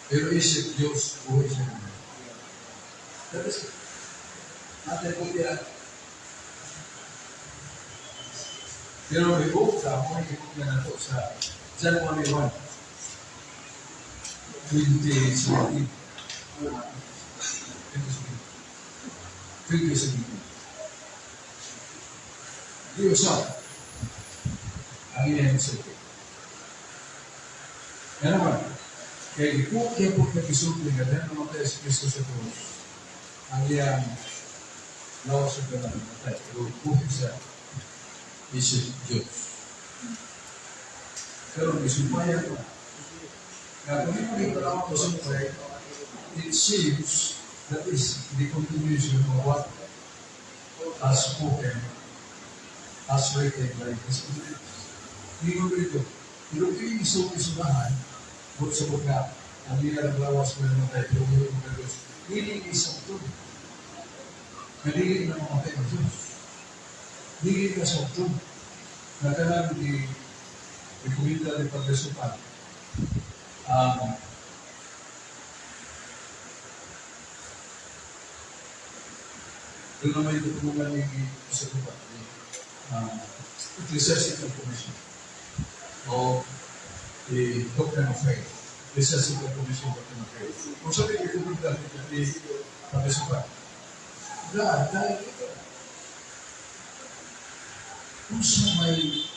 Pero isip Diyos, buhay siya naman. That is it. Natin po yan. Pero revoke ka, kung ikot na nato sa January 1, 2017. 2017. Di usap ang iyang isulti. Yan naman, kaya ikuot na isulti nga dahil namatay si Kristo sa krus, ang iyang lawas sa ganang namatay, pero buhay sa isip Diyos. Pero isumpayan ko. Kaya kung hindi mo lang ako sumpay, it seems that is the continuation of what has spoken, as written by His Spirit. Hindi ko ito. Pero kung isumahan, but sa pagka, ang iyang lawas mo namatay, pero buhay mo ng Diyos, hindi isang ito. Nalili na mamatay ang Diyos. Dili ka sa ito. Nagkanang di rekomenda ni Padre Supan. Doon naman yung tutulungan ni Supan. Ecclesiastical Commission o the Doctrine of Faith. Ecclesiastical Commission Doctrine of Faith. Kung sabi rekomenda ni Padre Supan, God died later. Unsa may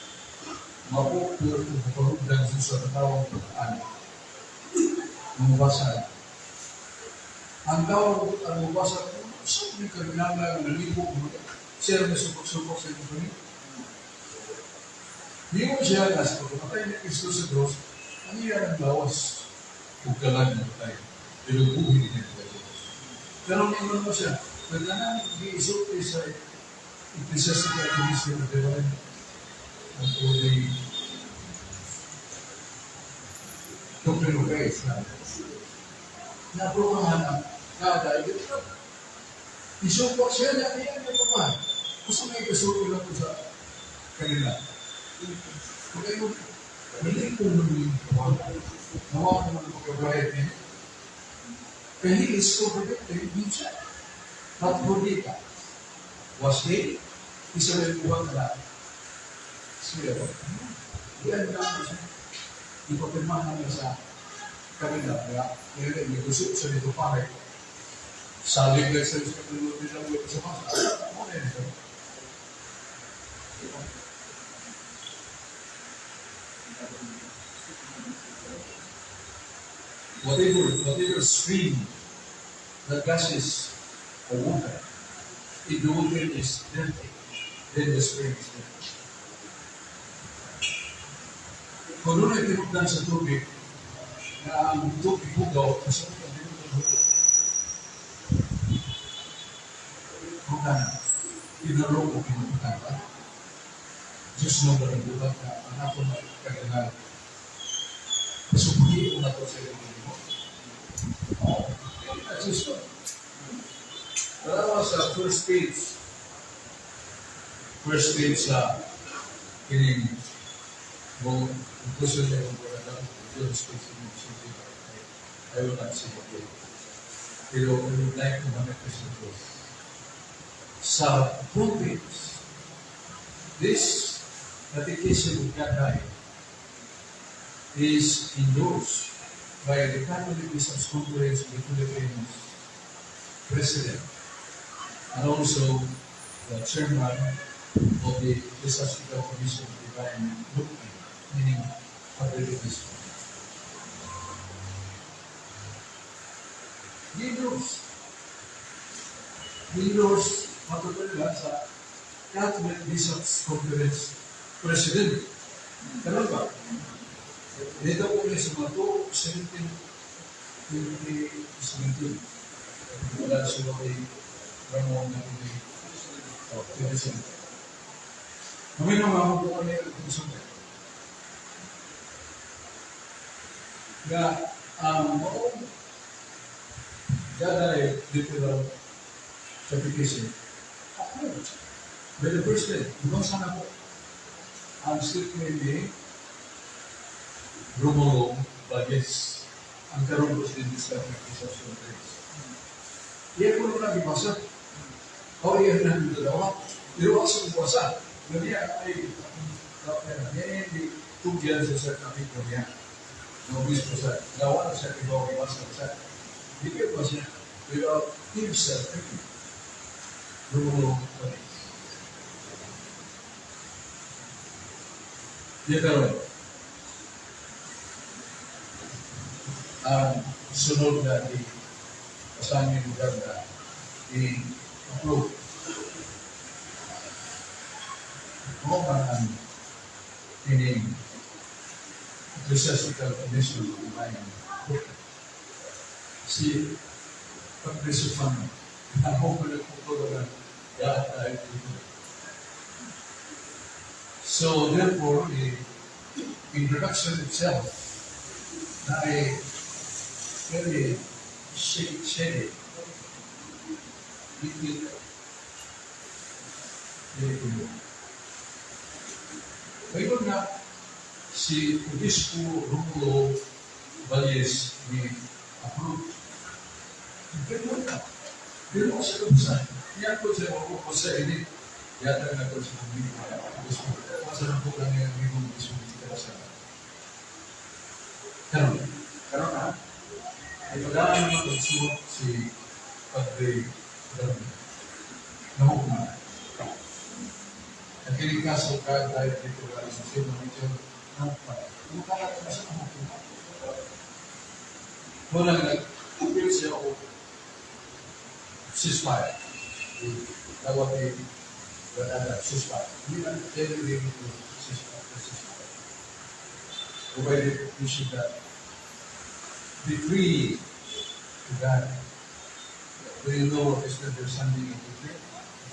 mapupur kung maparugdan sa katawang bataan, mabasa. Ang tao ang mabasa, sa may karinana, naligo, siya may supok-supok sa iyong kami. Niingon siya na sa pagkamatay ni Kristo sa cross, ang iyang lawas ug kalag namatay, pero buhi niya kay Diyos. Pero niingon mo siya, pagka giisulti sa Ecclesiastical Commission of Divine and for the Doctrine of Faith na naaprubahan ang kada ito. Isupok siya na iya niya pa. Gusto may kasulti lang ko sa kanila. Kung kayo, hindi ko nung nawa naman ang pagkabayad niya. Kaya he is contradicting himself. But Judita was he? Isa may buwan na siya. Diyan na ako siya. Ipapirmahan niya sa kanila. Kaya, kaya may gusto sa nito pare. Sa libre sa nila sa masa. Ano na yun? Whatever stream that gushes of water, if the water is dirty, then the stream is dirty. Kung doon ay tinugdan sa tubig, na ang tubig hugaw, kasama ang tinugdan hugaw. Kung ka na, tinulong o pinupunta ba? Diyos mo ba nagbuhat na ang ako na kagagal? Pasubuhi ko na ito sa iyong mo. Oo, that's just it. Dalawa sa first page. First page sa kining mo gusto niya yung wala first page ng I will not say it. Pero I would like to manifest the truth. Sa front page, this catechism of God is endorsed by the Catholic Bishops' Conference of the Philippines President and also the chairman of the Ecclesiastical Commission of Divine Doctrine, meaning Padre Obispo. Leaders, matutuloy lang sa Catholic Bishops' Conference President. Ganun ba? Dito po sa mga 2017, 2017. Wala siya kay Ramon na kay 2017. Kami naman po kami ang konsulta. Nga, ang maong Jedi literal certification approved by the President. Ibang sana po ang statement ni Romulo Valles, ang karong presidente sa Bishops Conference. Iya ko na gibasa. O iya na dalawa. Pero asa ko basa. Niya ay niya hindi tugyan sa kapitlo niya. No obispo sa gawa na sa ibaw gibasa sa. Di ko ba siya without himself Romulo Valles. Niya karon ang sunod na di kasama yung lugar na i-approve. Mo man ang ining Ecclesiastical Commission of Divine Doctrine. Si Padre Sufano, ako ko nagputuro na yata dito. So therefore, the introduction itself na ay very shady. Very good. Ngayon na si Obispo Romulo Valles ni approve. Pero na, pero sa kapsa, niya ko siya ako sa ini, yata na ko sa mga Obispo. Sa nang po lang yung mingong Obispo sa Karon, karon na, ay pagdaan naman pagsuot si Padre Ramon. Nahukman. Ang kining kaso ka dahil dito sa sino medyo nahukman. Mukha ka na sa nahukman. Wala nag-appeal siya o ceasefire. Tawag ni Brother ceasefire. Hindi na really ceasefire. Ceasefire. Provided we should not decree to God. Do you know what is the understanding of decree?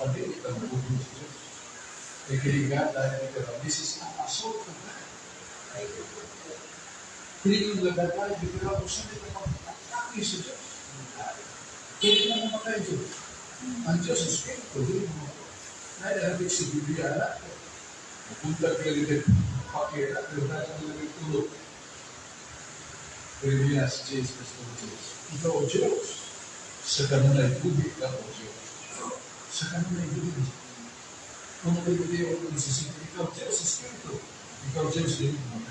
Pati ito ang bubong sa Diyos. Kaya kini God dahil literal. This is an assault of God. Kini yung God dahil literal kung saan ito mag-atake sa Diyos. Kini na mamatay ang Diyos. Ang Diyos is Espiritu, hindi mo mamatay. Dahil ang sa Biblia, anak, pupunta ka ulit, pakira, pero dahil ang ulit tulog. Pero niya si Jesus Cristo. Ikaw, O Diyos, sa kanunay buhi ka, O Diyos. Sa kanunay buhi. Kung Timoteo 1:16, ikaw, Diyos, Espiritu. Ikaw, Diyos, dili mo.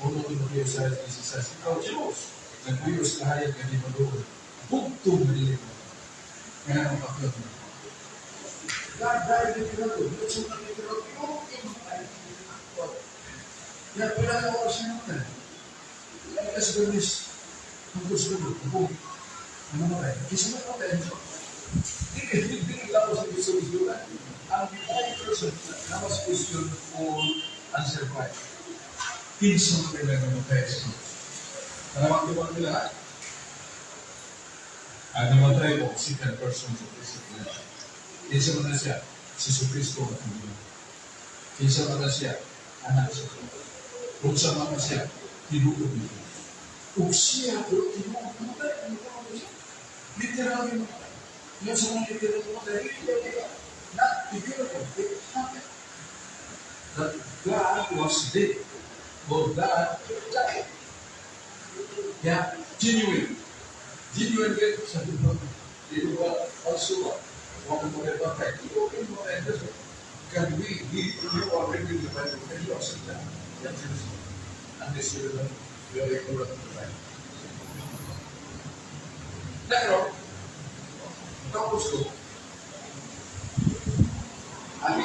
1 Timoteo 6:16, ikaw, Diyos, nagpuyo sa kahayag nga di maduol. Bugtong nga dili mo. Kaya ang pakyot mo. God died literal, not so not literal, tinuod yung mamatay. Kaya pila ka oras siya namatay. Kaya ka sa gamis, ang gusto mo, kung namatay. Kisa namatay ang Diyos. Dili, dili lang sa gusto gusto. Ang divine person, na mas question for answer 5. Kinsa man nila namatay sa Diyos. Alam ang nila, ha? Ang namatay mo, second person sa Kristo. Kinsa man na siya, si Jesucristo at ang Diyos. Kinsa man na siya, anak sa Diyos. Kung sa man na siya, tinuod ni Diyos. Ug siya, pero tinuod, namatay, namatay siya. Literal yung namatay. Yung sa mga literal namatay, literal, not figurative, it happened. That God was dead. Or God died. Yeah, genuine. Genuine din sa Diyos. Di ba, also, wala mo rin ba tayo? Okay mo rin. Can we, you are reading the Bible, can you accept that? Yes. Unless you don't, you are ignorant of the Bible. Pero, tapos ko, ang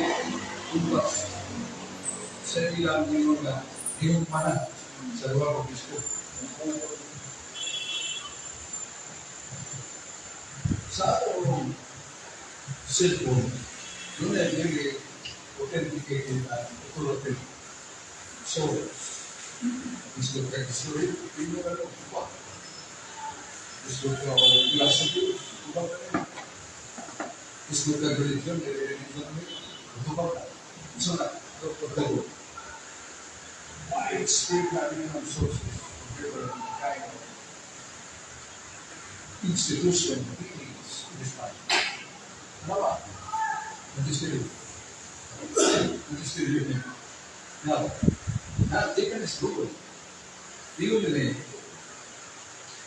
umbas sa ilang ingon nga iyong mana sa duha ka obispo. Sa atong cellphone, doon ay dili authenticated at authoritative source. Gusto ka history, hindi mo na lang. Gusto ka philosophy, tubag ka rin. Gusto ka religion, religion mo, tubag ka. So na, Dr. Tago. Widespread na rin ang sources of different kind of institution meanings in this country. Ano ba? Magisteriyo. Magisteriyo niya. Now, not taken as Google. Digo nila eh,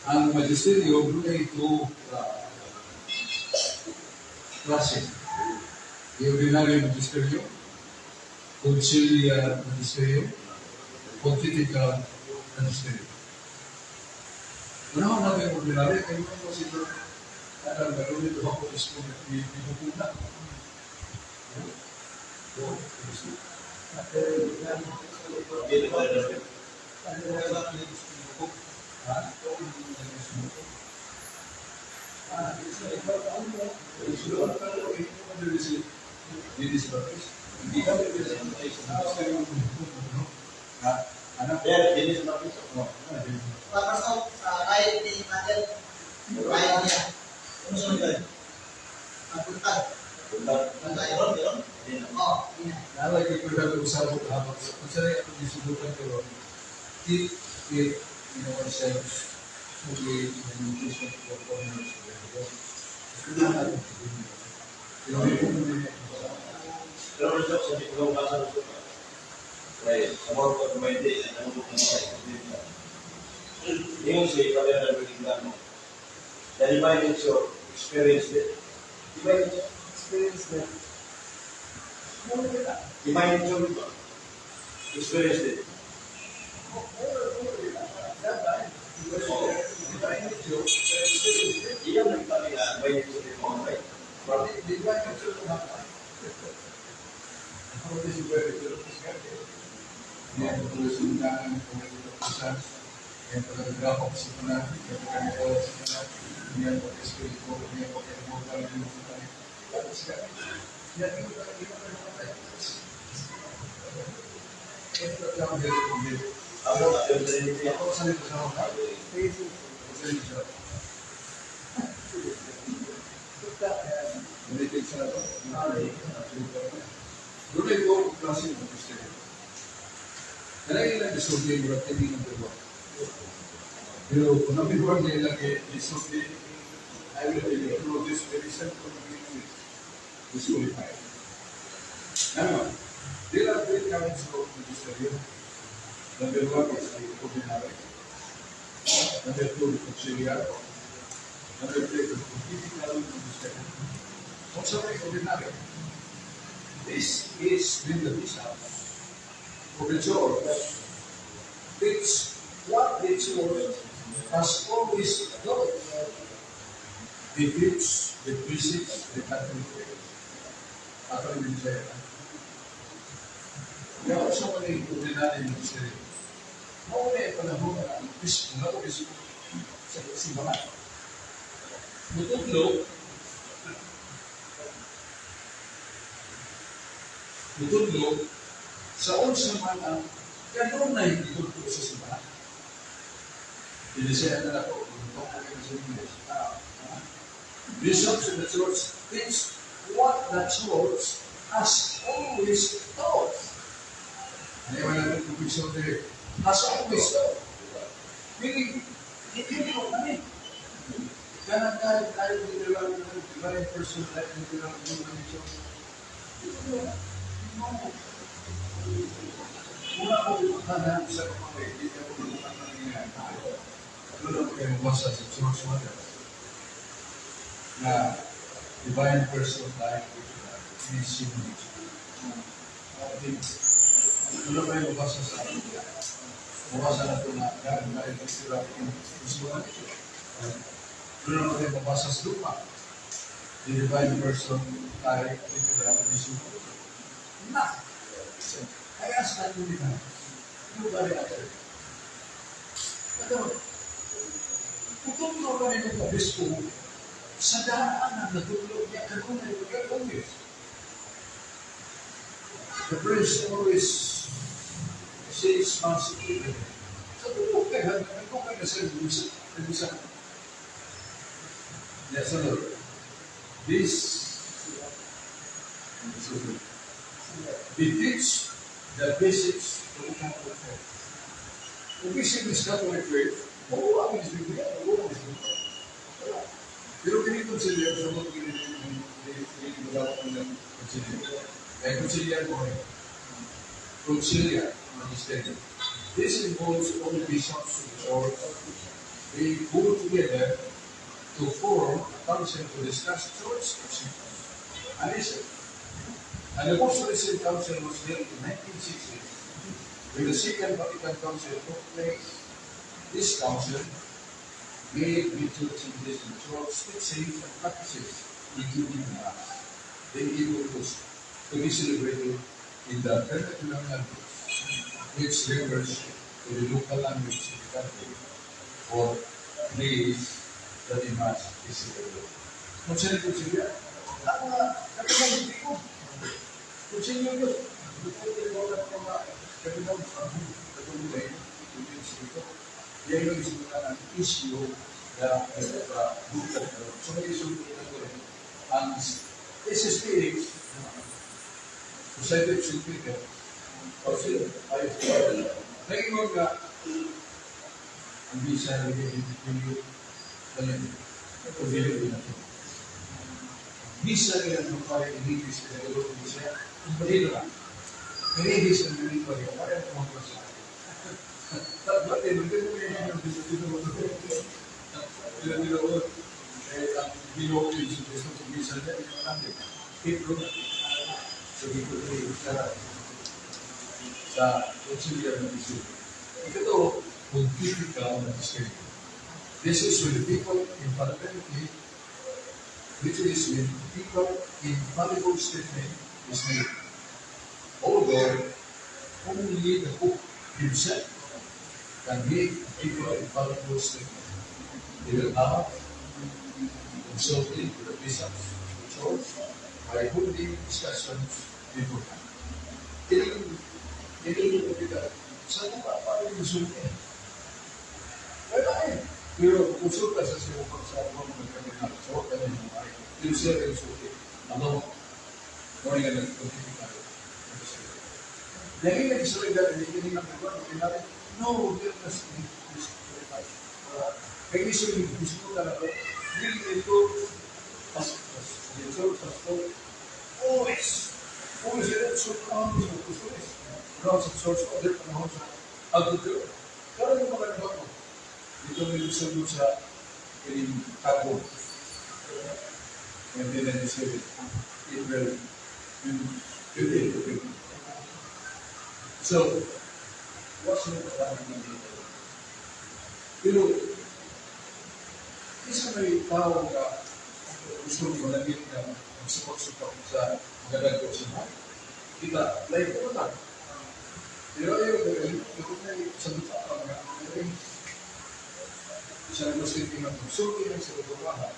ang magisteriyo, doon ito klase. The ordinary magisterio, conciliar magisterio, pontifical magisterio. Una natin yung ordinary, kayo mo kasi ito, ano, meron ito ako is kung ibukuna. Anak, Papasok sa kahit ni Matel. Kahit niya. Papuntag. Papuntag. Oo. Nalagay ko lang kung sabot habang sa kung saan ako gisubukan ko, keep it in ourselves to be in the nutrition for corners of the world. Pero result sa di ko basa ko. Kay sa mga ko kumainte ang mo kung sa Yung si Father na bigla mo. The divine nature experience it. Divine nature. Experience that. Divine nature ba? Experience it. Iyan nagtabi na divine nature yung mga right. Di ba yung church na ako di si Brother Church niya pagkasundangan kung ito niya pagkagapok sa tanan, niya pagkaniwala sa tanan, niya pagka-espiritu, niya pagka-immortal, niya pagka. Tapos ka, niya tingin ka, hindi ka namatay. Ito lang ang very complete. Ako, Ako sa dito sa mga. Sa dito sa Meditate sa ito. Doon ay ko klase ng misteryo. Kaya ilang isulti yung murag ng dalawa. Pero kung number one niya ilang isulti, I will tell you through this very simple agreement, disqualified. Ano? There are three kinds of magisterio. Number one is the ordinary. Number two, the conciliar. Number three, the pontifical magisterio. Kung sa may ordinary, this is when the bishops of the church teach what the church has always taught. They teach the basics, the Catholic faith. Ato yung Bisaya. Kaya kung sa may ordinary magisterio, mao na panahon na ang bispo na bispo sa simbahan. Mutudlo sa unsa man ang kanunay gitudlo sa simbahan. Binisaya na ako, kung ko kayo sa English. Bishops in the church teach what the church has always taught. Ano yung natin kung bishop dire? Has always taught. Meaning, hindi ko kami. Kanang kahit tayo nila ng divine person, tayo nila ng human nature. No. Una ko ipagtandaan sa kamay, hindi ako ipagtandaan niya. Doon ako kayo mabasa sa Church Mother na divine person tayo in his human nature. Doon ako kayo mabasa sa mabasa na ito na God dahil sila in his human nature. Doon ako kayo mabasa sa lupa. The divine person tayo literal in his human nature. Na! So, I asked that many times. Nobody answered. Pero, kung ka nito obispo, sa daan ang natulog niya, kanunay, always. The priest always says Mass every. Sa tubok kayo, nagkong kayo sa bisa, bisa. Yes, sunod. This, they teach the basics of the Catholic faith. Kung basic is Catholic faith, oo, ang is Biblia, oo, ang is Biblia. Wala. Pero kini-consider, sa mga kini-develop ng conciliar. Kaya conciliar mo eh. Conciliar magisterium. This involves all the bishops of the church. They go together to form a council to discuss church issues. And listen, and the most recent council was held in 1960s when the Second Vatican Council took place. This council made major changes in church teachings and practices, including Mass. They able to be celebrated in the vernacular language, which refers to the local language of the country or place that the Mass is celebrated. Kung sino conciliar, ang mga kapitan ko. Concilio yun. Mga kapitan katulad ito. Yan yung isimulan ang issue na bukan. So may issue ko rin. Ang SSPH, Society of St. Peter, o sila, ayos ko. Nag-ingon nga, ang bisa yung yung dili na ito. Bisa nila nung kaya inibis sa Tagalog siya, dito na. Inibis ang dili ko niya, kaya kumangkot siya. Ba't eh, hindi mo yung dito dito mo dito dito mo eh, ang Ginoo sa Kristo kung bisa niya, hindi natin. Pedro na. So, dito rin sa conciliar na issue. Ito, pontifical magisterium. This is when the people infallibility Which is when equal infallible statement is made. Although only the Pope himself can make equal infallible statement. He will have consulted with the bishops of the church by holding discussions beforehand. Kining kining kita sa pa pa rin insulti. Kaya eh, pero konsulta sa siya pag sa mga kardinal, so kanya yung ay, pero siya rin insulti. Ano, morning nga nag-pontifical. Dahil nag-isulti dahil hindi kini ng kardinal, no, let us this. Kaya iso yung gusto talaga, dili ito, pas, pas, dito, pastor, always, always, so, ang gusto is, sa church, other panahon sa agriculture. Pero yung mga ko, dito may gusto sa kining Tagbo, 1997, April 28. So, what's yung kasama ng dito? Pero, isa may tao nga gusto mo malagit nga magsupok-supok sa magandang sa mga. Kita, like ko lang. Pero ayaw, ito na sa buta pa mga sa gusto yung magsulti ng sa kababahan,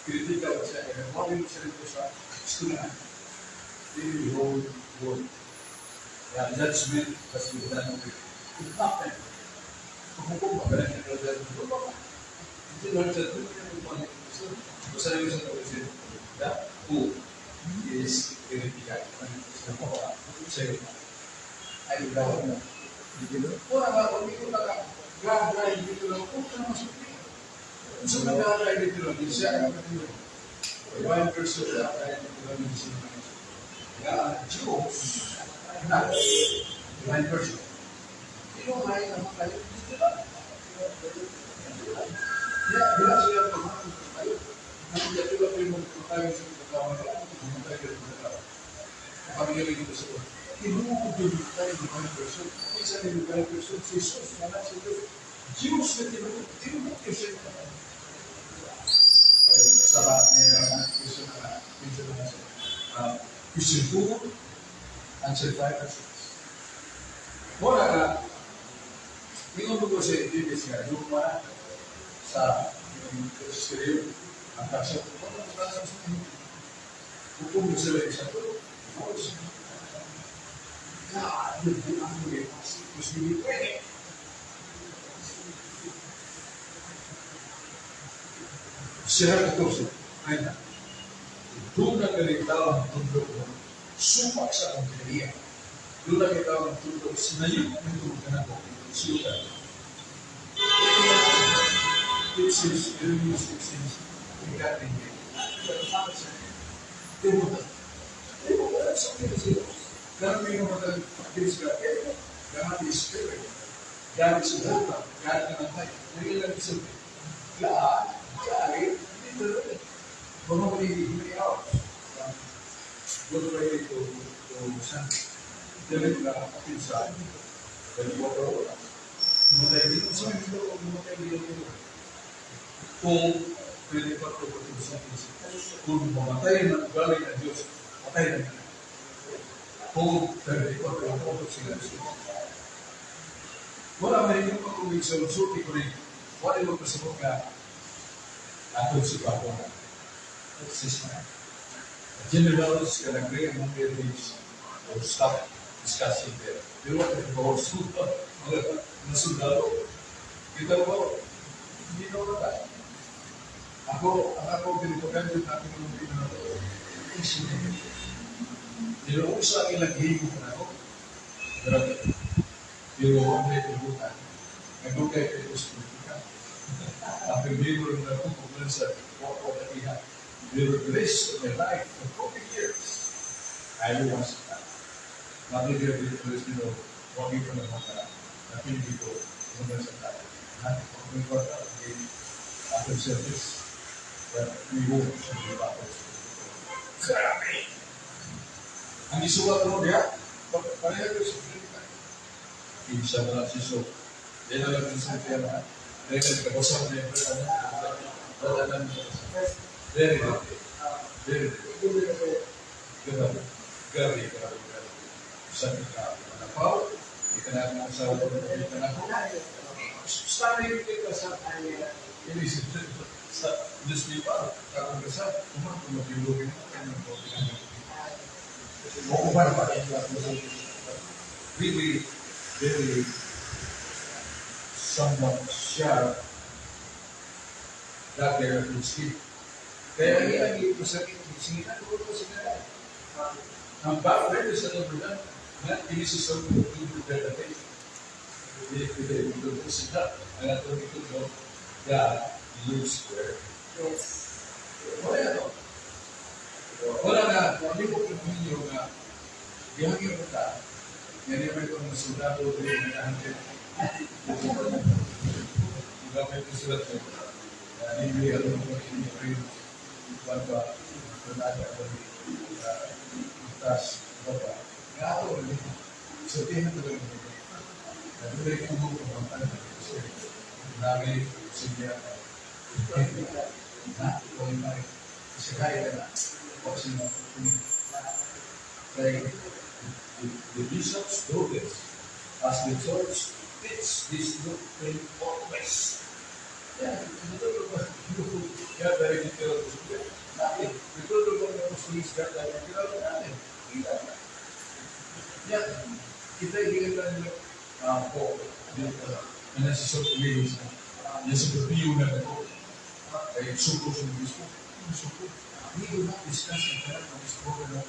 kritika ba siya, kaya mawin siya rito sa eskwelahan. The whole world. Yeah, judgment has been done with it. It happened. Paghukom ba ka lang yung judgment? Hindi lang judgment yung mga basta yung sa president. That who is critical. Sa'yo. Ay, ikaw na. Wala ba, kung hindi ko naka, gagay dito lang, kung ka naman sa Sa nagagay dito lang, di siya ang katulad. One person gagay dito lang, hindi siya naman. Nga, Diyos, na, divine person. Pero ay naman kayo, dito lang. Yeah, bila siya pagmamahal kayo. Nandiyan pa yung magpatayo sa pagkakawa nila, pumunta kayo sa pagkakawa. Pamilya dito sa Tinuod yun tayo divine person. Isa ni divine person, si Jesus, anak si Diyos. Diyos na tinuod, tinuod yun siya. Ay, sa question na, question na sa question 2, answer 5 and 6. Mura ka, ingon mo ko si Davis nga, luma sa stereo, ang kaso, hukom mo sila isa to, God will be angry at us because we will pray. Sira 14, ay na. Doon na kalitaw ang tundo ko, supak sa akong kaniya. Doon na kalitaw ang tundo, sinayo ng tundo na ko, siyutan. It says, it says, God may mga kinis ka, God is spirit. God is vocal. God namatay. Naging lang isip. God died literally. For how many hours? Good Friday to Sunday. Dili na apil sa 24 oras. Namatay din. Sa mga namatay din. Kung 24 kung mamatay ng galing ng Diyos, patay na nila. Kung 24 oras sila. Wala may yung pag-uwi sa sulti ko rin. Wala yung pasabot nga atong si Papa na. That's his man. The generals can agree among their things or stop discussing them. Pero what if mga sundalo, mga sundalo, kita mo, hindi na wala. Ako, ang ako, pinipagandyo natin ng pinanalo, incident. Pero sa ilang higo na ako, grabe. Pero ang may tibutan, nagdugay kayo sa politika. Ang pag-libro na ako, kung sa wako na iha. Pero the rest of my life, for 40 years, I was nabigay dito, pero wagi ko na mga napili ko kung sa tao. Pag-report after service, but we won't be back. Grabe! Ang isuwat mo niya, pareha ko sa politika. Isa na si So. Di na lang sa kaya dahil sa kabasa mo niya, wala lang siya. Very happy. Very difficult. Grabe, grabe, grabe, grabe. Sa ka manapaw, di ka na sa di ka na ko. Starting kita sa inisip sa newspaper, kakong sa kuman kung mabilogin na kanyang. Mo pa pa really very somewhat sharp that they are to. Kaya ang ipasakit, singitan ko ito sila. Ang background sa number na ini sa to prepare the faith. Hindi pwede ito sila. Ang ato ito no, God lives where. Yes. Wala ito. Wala na, kung hindi ko ninyo nga, gihangin mo ta, yan yung may itong soldado diri nga handed. Gamit ko sila ito. Hindi alam ko ini rin ba ba ko ni tas ba nga ato rin sa tiyan ito rin na doon ay kubo ko ang tanan kasi nari siya na kung may kasi kaya na o sino kaya the bishops do this as the church teach this doctrine always. Yeah, ito ba? Kaya very detailed ko siya. Natin, ito ba ng apostolis ka tayo? Kilala natin. Kilala. Yeah, kita hindi lang nila po, dito, na nasa sa pulis, nasa piyo na ito, kay suko sa bispo, suko. We do not discuss in front of this program.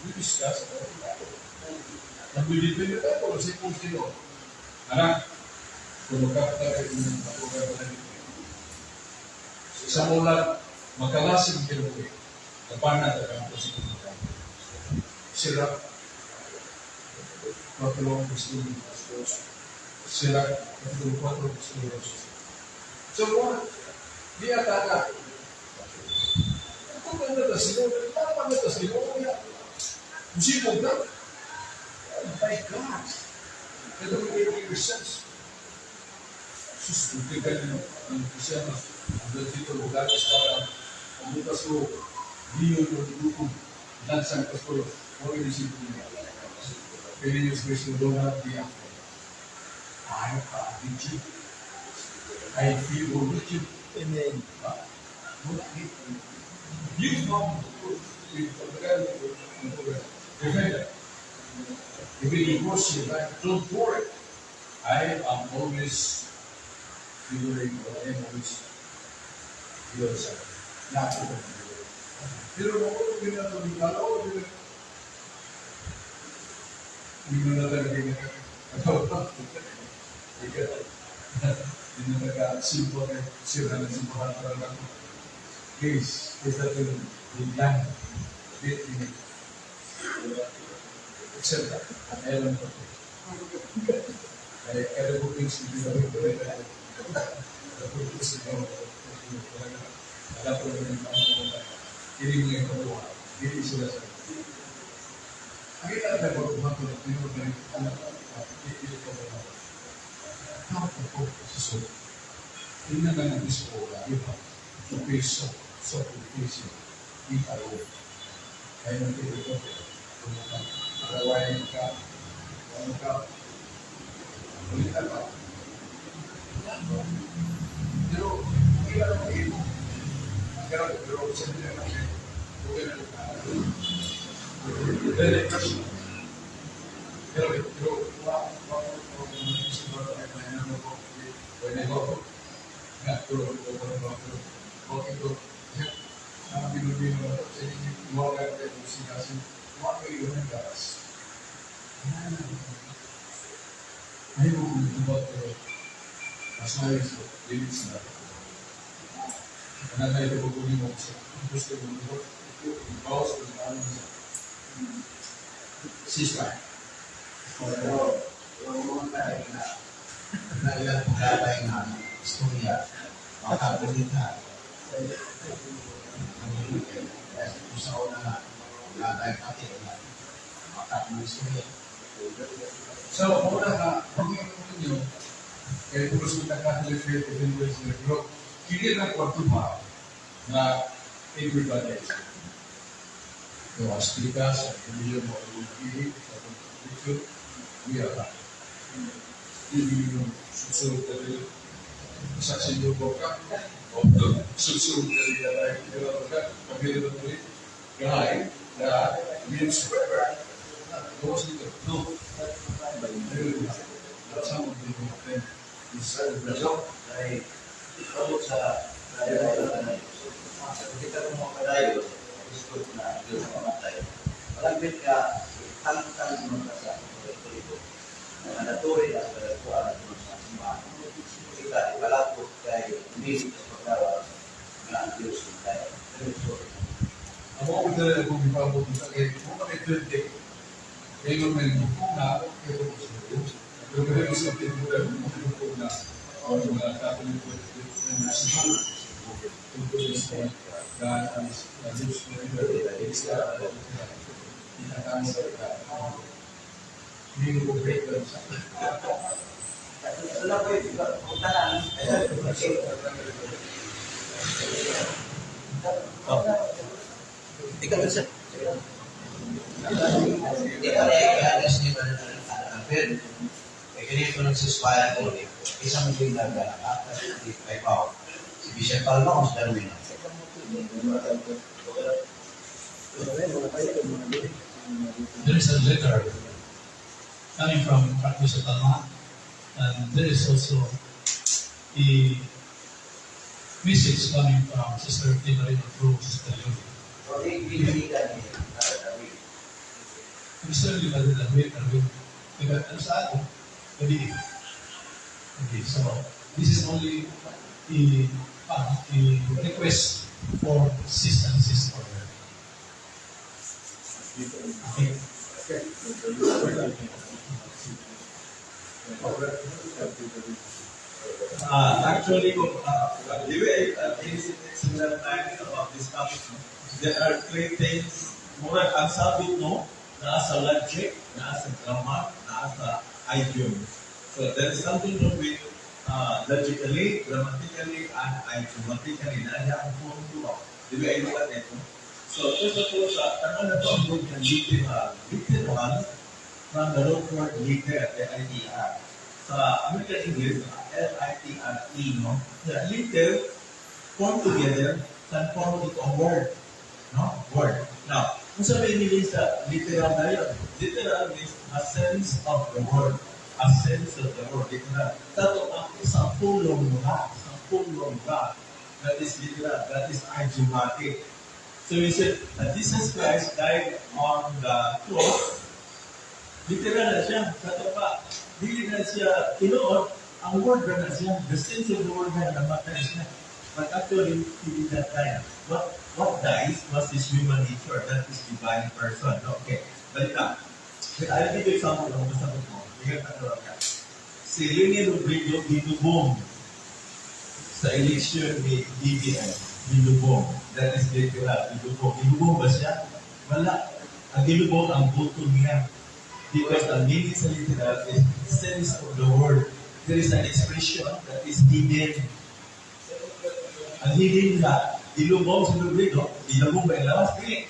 We discuss about the Bible. And we defend the Bible. Sa Paul, anak, kung magkakata kayo ng program na dito. Sa mula, magkalasim kinabuhi, kapana ta ang positibo. Sila, 4, versículo 2. Sila, capítulo 4, versículo 2. So, mo, di ataka. Kung ano ta sila, tama na ta sila, ya. Musipog na. Oh my God. Ito will make sense. Sus, hindi ka nyo, ang Kristiyanos, ang dito, lugar para ang butas ko, Dio ng grupo, dansang pastor, o inisip niya. Kaya Cristo, do not be afraid. I am with you. I feel with you. Amen. You found the truth. Defend it. If it goes your life, don't worry. I am always figuring or I am always your side. Not open. Pero mo ko ginagawa ni Kalo, hindi mo na talaga hindi na nag-simple na sira na simbahan para lang. Please, is that yung lang bit in it. Accept that. Ayaw lang ko. Kaya kada ko things hindi na rin purpose na wala po rin ang mga hindi mo yung katuwa. Hindi sila sa. Ang ita na ba kung ako na tinuod na rin anak hindi ko ba tao ko sa so. Tingnan na ng bispo you have to pay sacrifice in our own. Kaya nang ito Arawain ka, ano ka, ulitan ka. Pero, hindi ka naman imo. Pero, pero, siyempre na kasi, okay na ka. Very personal. Pero, pero, wa, wa, wa, wa, nga, pero, pero, pero, pero, okay, pero, ang binubino sa inyo, wala kayo sinasi, wala kayo ng gas. Ay mo kung ito pero masaya sa limits na. Ano tayo ito mo sa gusto mo ito, bawas ko sa ano sa ceasefire. Pero, yung mga tayo na na ilang pagkatay na istorya, makabulita. Kung sa una na, wala tayong pati na makabulita istorya. So, una ka, pag ninyo, kaya puros kita Catholic faith defenders na pero kini na kwarto ba na everybody is. So Astrikas, pamilya mo ang sa picture, we are happy. Hindi yung susunod na rin sa sinyo ka, o susunod na rin na ka, pamilya na rin, guy that lives forever. Goes dito. No. Some of the them is Brazil ay abot sa kita ko mga kadayo gusto na Diyos mamatay. Malagpit ka, tangtang mo ka sa Katoliko. Nga naturi ang kadagkuan mo sa simbahan. Kita ipalakot kay hindi sa pagkawa nga ang Diyos kay. Amo ko dala kung ipabot sa kay kung may 20 kayo may bukong na kayo ko sa Diyos. Pero kaya sa pintura mo na ang mga Katoliko and Cebu. Tungkol sa God is lives forever. Is inatamo ka. Hindi ko break lang sa Wala ko yung tanan. Ikaw, sir. Di ba na alas ni Alfred? Kaya ganito nagsispire ko. Isang bigla ka di kay Pao. Si Bishop Palma o si Darwin? There is a letter coming from Bishop Palma, and there is also a message coming from Sister T. Marino through Sister Yuri. O di biniligan ni Darwin. Mr. Lee Darwin, Darwin, ano sa ato? Gabi. Okay, so this is only a request for cease and desist order. Okay. Actually, the way I similar time about this topic, no? There are three things. Murag ang sabit, no? Naa sa logic, naa sa grammar, naa sa idiom. So there is something wrong with logically, grammatically, and idiomatically. Na niya ang punto. The way I look at it, no? So first of all, sa tanong na to ang word ng literal. Literal, from the root word liter, L-I-T-R. Sa American English, L-I-T-R-E, no? The liter, form together, can form into a word. No? Word. Now, kung sabihin nila sa literal na yun, literal means a sense of the word. A sense of the word. Literal. Tato ang isang pulong nga. Isang pulong nga. That is literal. That is idiomatic. So we said that Jesus Christ died on the cross. Literal na siya. Tato pa. Dili na siya tinuod. Ang word na siya. The sense of the word na namatay siya. But actually, he did not die. What dies was his human nature. That is divine person. Okay. Balik na. I'll give you example ng masagot mo. Bigyan ka na. Si Leni Robredo ginubong sa election ni BBM. Ginubong. That is literal. Ginubong. Ginubong ba siya? Wala. Ang ginubong ang boto niya. Because the meaning sa literal is sense of the word. There is an expression that is hidden. Ang hidden na, ilubong sa Robredo, ilubong ba yung lawas? Hindi,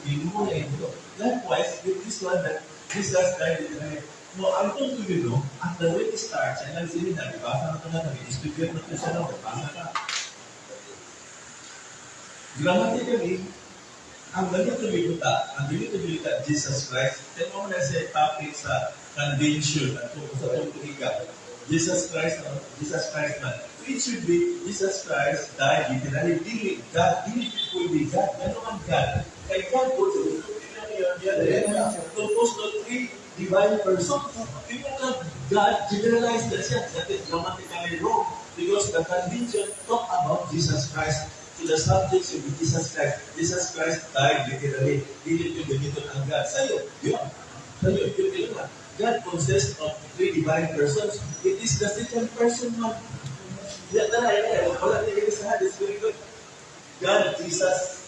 ilubong niya yung buto. Likewise, with this one that Jesus died literally. No, ang kung to you know, at the way it starts, ang seminar, di ba? Sa ito na kami, student na ito siya no, basa ka. Grammatically, ang ganito bibuta, ang ganito bibuta, Jesus Christ, kaya mo na siya topic sa convention, at kung sa tutuiga, Jesus Christ, no? Jesus Christ man. So it should be, Jesus Christ died literally, dili, God, dili pwede God, ano man God? Kay God po, composed of three divine persons. Hindi mo ka God, generalize na siya. That is grammatically wrong because the convention talk about Jesus Christ. So the subject should be Jesus Christ. Jesus Christ died literally. Dili yung ganito ang God. Sa'yo, yun. Sa'yo, yun, yun lang. God consists of three divine persons. It is the second person man. Yan na, yan na. Wala na yung sa It's very good. God, Jesus,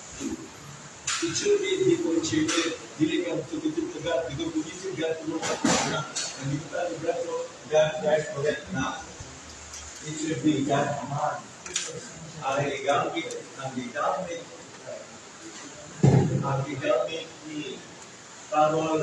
it should be differentiated. Dili ka to God. Because kung isip God, tulong ka na. Nandito tayo, God, God, Christ, okay. Now, it should be God, man. Ang gigamit, ang gigamit Ang gigamit ni Karol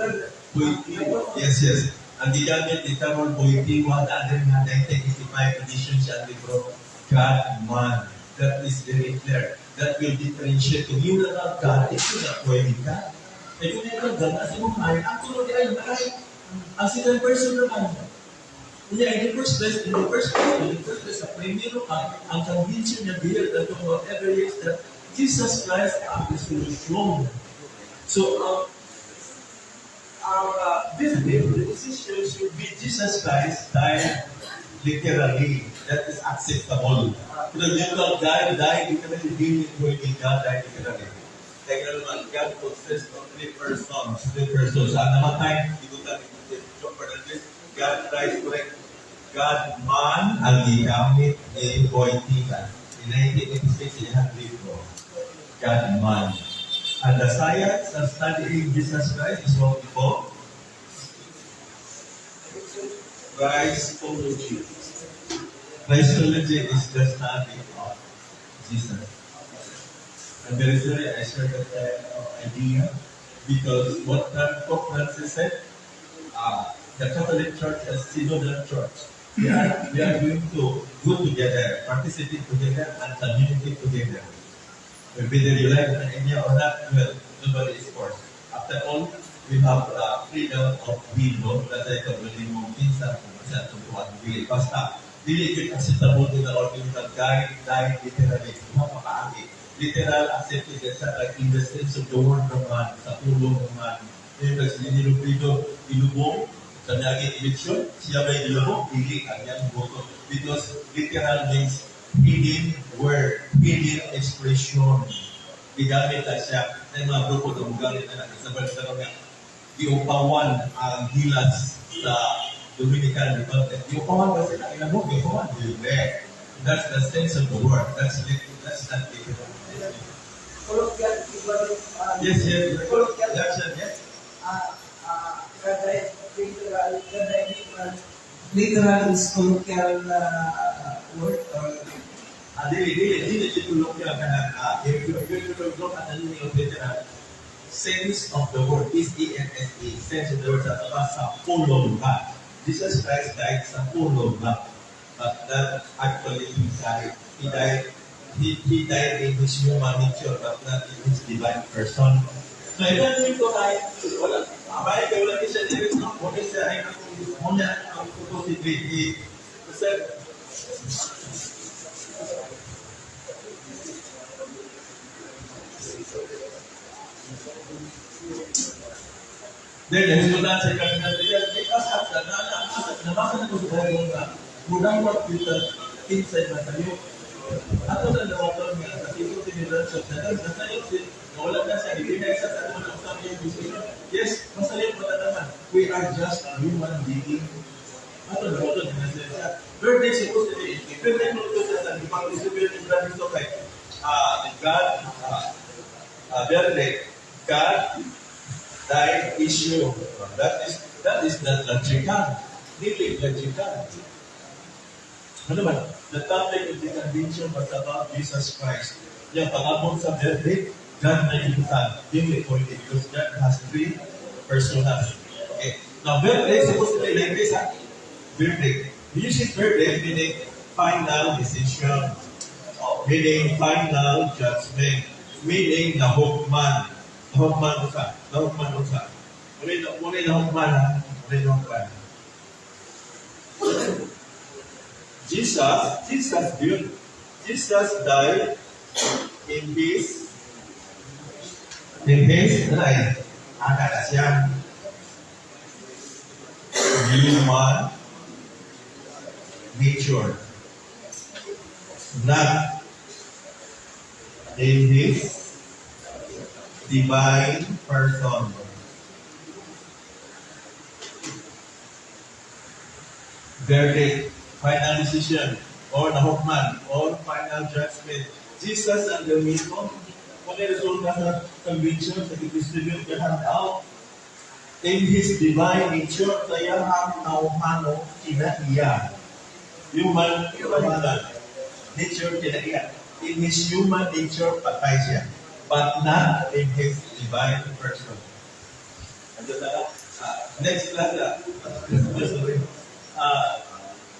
Wojtyła. Yes. Ang gigamit ni Karol Wojtyła na nga 1985 edition siya ang libro, God Man. That is very clear. That will differentiate. Kung yun lang God, ito na pwede ka. Eh kung meron God, nasa mong ay, ang tulad ay, ay, ang second person naman. Yeah, in the first place, in the first place, in the first place, sa primero ang conviction niya bill, that whatever it is, that Jesus Christ ang the solution. So, this the decision should be Jesus Christ died literally. That is acceptable. Pero yung God died literally, dili pwede God died literally. Kaya naman, God consists of three persons. Three persons. Ang namatay, igutan ni John Fernandez, God Christ, correct. God man ang gigamit ni Wojtyla. In 1986, iyang libro, God man. And the science of studying Jesus Christ is what we call Christology. Christology is the study of Jesus. And there is really, I share that idea because what Pope Francis said, the Catholic Church as synodal church. We are going to go together, participate together, and communicate together. Whether you like the idea or not, well, nobody is forced. After all, we have freedom of will, no? Kasi ito, pwede mo minsan kung minsan tutuan, dili. Basta, dili yun acceptable to the Lord yung God died literally. Mga makaagi. Literal accepted sa like in the sense of the word naman, sa pulong naman. Yung kasi ni Rupido, ilubong, sa naging eleksyon, siya ba ilubong? Dili, ang iyang boto. Because literal means hidden word, hidden expression. Gigamit na siya ng mga grupo na mugamit na sa sa nga giupawan ang gilas sa Dominican Republic. Giupawan ba sila? Ilang mo? Giupawan? Hindi. That's the sense of the word. That's not literal. Colloquial, Yes. Colloquial. That's it, yes. Literal, literal. Literal is colloquial word or Ah, dili, dili, dili, dili, colloquial ka na. If you look at the meaning of literal, sense of the word, S-E-N-S-E, sense of the word sa taas sa pulong ba. Jesus Christ died sa pulong ba. But that actually he died. He died, he died in his human nature, but not in his divine person. So, ito ko ay, wala, abay, kaya wala siya, there is no, wala siya, ay, muna, ang supposedly, he said, then, Hezbollah sa Cardinal Villar, may asap na, na, na, nabasa na ko sa Bible nga, murang what with the inside na tayo. Ato sa nawaton nga, sa tipo tinilan sa tanan, nasayo si, nawala na siya, hindi na isa sa ato ng usap yung decision. Yes, masalit mo na naman. We are just human being. Ato nawaton nga siya. Birthday supposedly, birthday mo ito sa di ba, isipin yung brand ito kay, God, birthday, God died issue. That is not logical. Dili logical. Ano man? The topic of the convention was about Jesus Christ. Yung pangabot sa verdict, God na ibutan. Dili pwede because God has three personas. Okay. Now, verdict, supposedly like this, ha? Verdict. We use it verdict meaning final decision. Oh, meaning final judgment. Meaning nahukman. Nahukman usa. Nahukman usa. Muna muna nahukman ha. Muna nahukman. Jesus yun. Jesus died in his right. Ana na siya. Human nature. Not in his divine person. Verdict, final decision, or nahukman, or final judgment. Jesus ang mismo, kung may resulta sa convention, sa distribute the handout, in his divine nature, kaya ang tawhano kinaiya. Human, human nature kinaiya. In his human nature, patay siya. But not in His divine person. Andun na lang. Next class na. Sorry.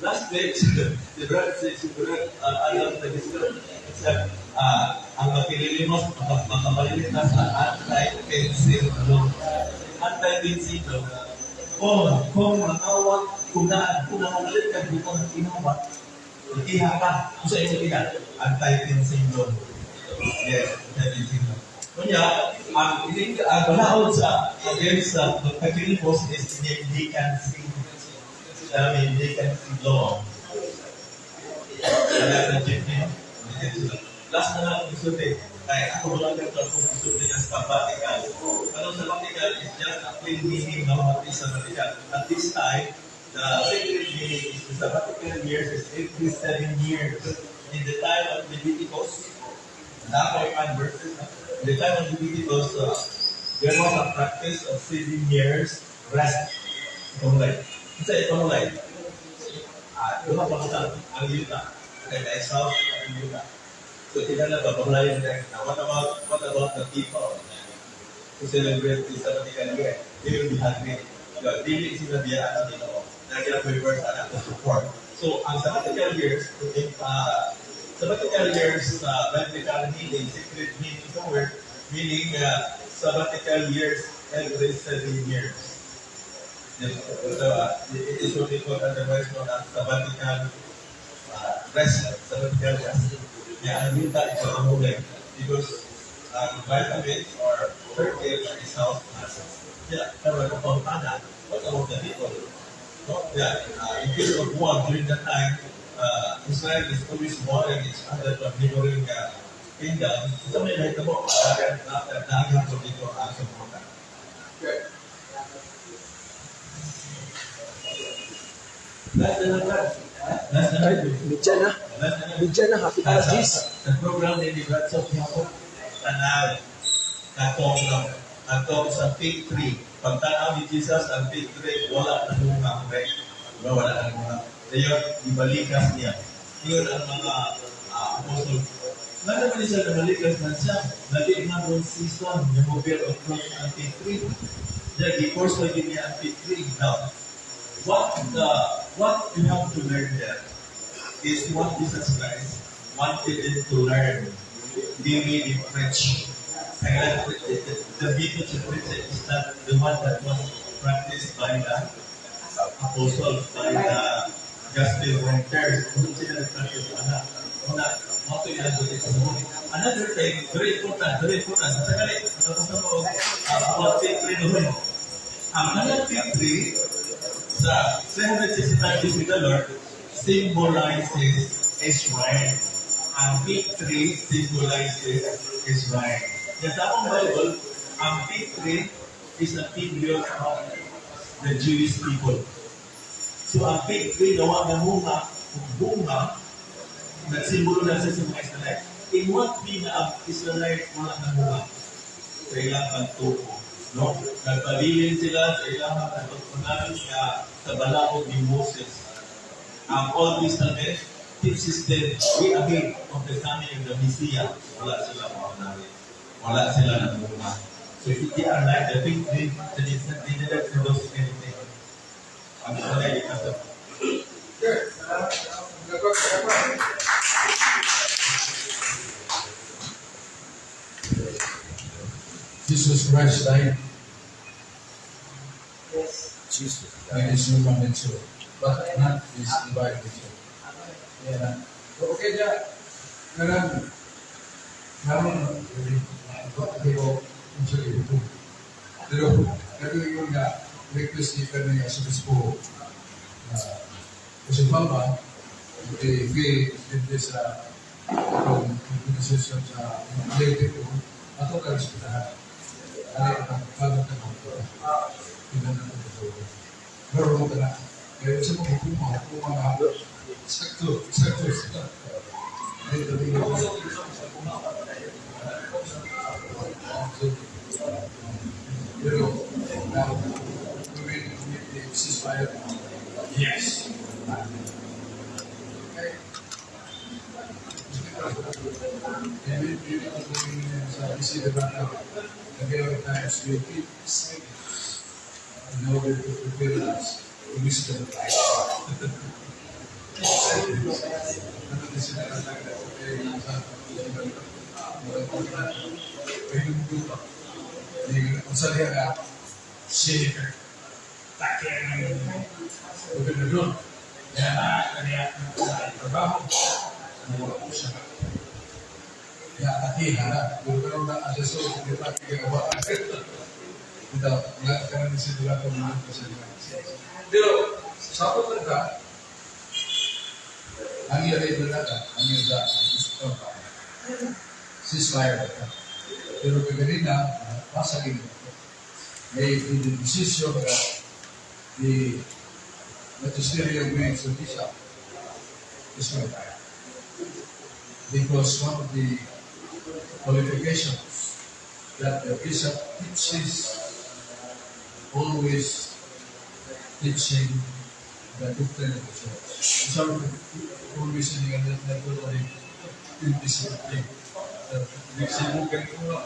Last week, si Brad alam na gusto. Sabi, ang makililimos, makapaliligtas sa anti-fencing law. Anti-fencing law. Kung makawat, kung nakagalit ka, di ko inawat, ikiha ka. Kung sa imo ikiha, anti-fencing law. Yes, anti-fencing law. Kunya, ang balaod sa against sa pagkilimos is mendicancy. Sa mendicancy law. Kaya sa jeepney, mendicancy law. Last na lang ang isulti. Kaya ako wala ka ito kung isulti ng sabbatical. Ano, sabbatical is just a plain meaning of what is sabbatical. At this time, the sacred meaning is the sabbatical years is every 7 years. In the time of Leviticus, Nakoy verses, no? In the time of Leviticus, there was a practice of 7 years rest. Ipamulay. Kasi ipamulay. Duha pa ka ang yuta. Kaya na-exhaust ang yuta. So, tinala ba, pamulayan na. Now, what about the people who celebrate the sabbatical year? They will be hungry. Dili sila biyaan sa Ginoo. Dahil may verse ana to support. So, ang sabbatical years, sabbatical years sa biblical meaning, secret meaning sa word, meaning sabbatical years every 7 years. Yes, so, it is what we call otherwise known as sabbatical rest, sabbatical rest. Yeah, ang yuta is a because vitamins or fertile is house assets. Yeah, pero kung pangutana, what about the people? No? Yeah, in case of war during that time, Israel is always warring each other from neighboring kingdom. So may nakita mo, dagan ko dito ang suporta. Okay. Last na lang, Brad. Last na lang. Bidya na. Last na lang. Bidya na. Happy Sa, alas 10. sa program ni Brad sa Piapo, tanaw, katong lang, katong sa fig tree. Pagtanaw ni Jesus ang fig tree, wala na bunga, okay? Diba, wala na bunga. Dayon, ibalikas niya. Yun ang mga apostol. Nga naman siya nabalikas na siya, dali man ron season, yung mo-bear of fruit ang fig tree. Diya, gi-force lagi niya ang fig tree. Now, what you have to learn there is what Jesus Christ wanted them to learn. They really preach. Kaya the method to preach is not the one that was practiced by the apostles, by the gospel writers. Kung sila nag-practice, ana, una, mo to yung sa buhay. Another thing, very important, very important. Sa gali, tapos na mo, about fig tree doon. Ang another fig tree, sa 365 days with the Lord, symbolizes Israel. Ang fig tree symbolizes Israel. Kaya sa akong Bible, ang fig tree is a figure of the Jewish people. So ang fig tree, gawa ng bunga, bunga, nagsimbolo na siya sa mga Israelite. In what way na ang Israelite wala ng bunga? Sa ilang pagtuo. No? Nagpabilin sila sa ilang pagtutunan nga sa balaod ni Moses. Ang Old Testament teaches them way ahead of the coming of the Messiah. Wala sila maunawin. Wala sila namunga. So if they are like the fig tree, then it's not, they didn't produce anything. Ang wala yung kasama. Okay. Dapat, dapat. Jesus Christ died Jesus. in his human nature, but not his divine nature. Yeah. So, okay ja. Ngayon, naron, pero, kung sa ito. Pero, naging nga, request ni kami nga sa Obispo, na kasi Palma, di depende sa atong decision sa lady ko, ato ka respetahan. Ay, ang pagod ka mo. Tingnan natin ito. Pero mo ka na. Kaya sa mga hukuma, hukuma nga, sakto, sakto, sakto. Dito, dito. Pero, now, we will commit the ceasefire. Yes. Okay. Hindi ako sa isipan na there are times we keep silence in order to prepare us to listen to life. Ano din sila eh, sa pa. Kung sa diya ka, si take ng gobernador, kaya na kanya sa trabaho, mura ko siya. Ya, ati hana, pero na asesor di pa kagawa. Ito, wala ka na sila ko mga sa. Pero sa ako ka, ang iya kay Donata, ang iya sa gusto pa. Ceasefire ka. Pero kaganina, pasagin ko. May the decision that the magisterial wings of bishop is not right. Because one of the qualifications that the bishop teaches, always teaching the doctrine of the church. So, always in the indiscipline. Nagsibo ka rin ko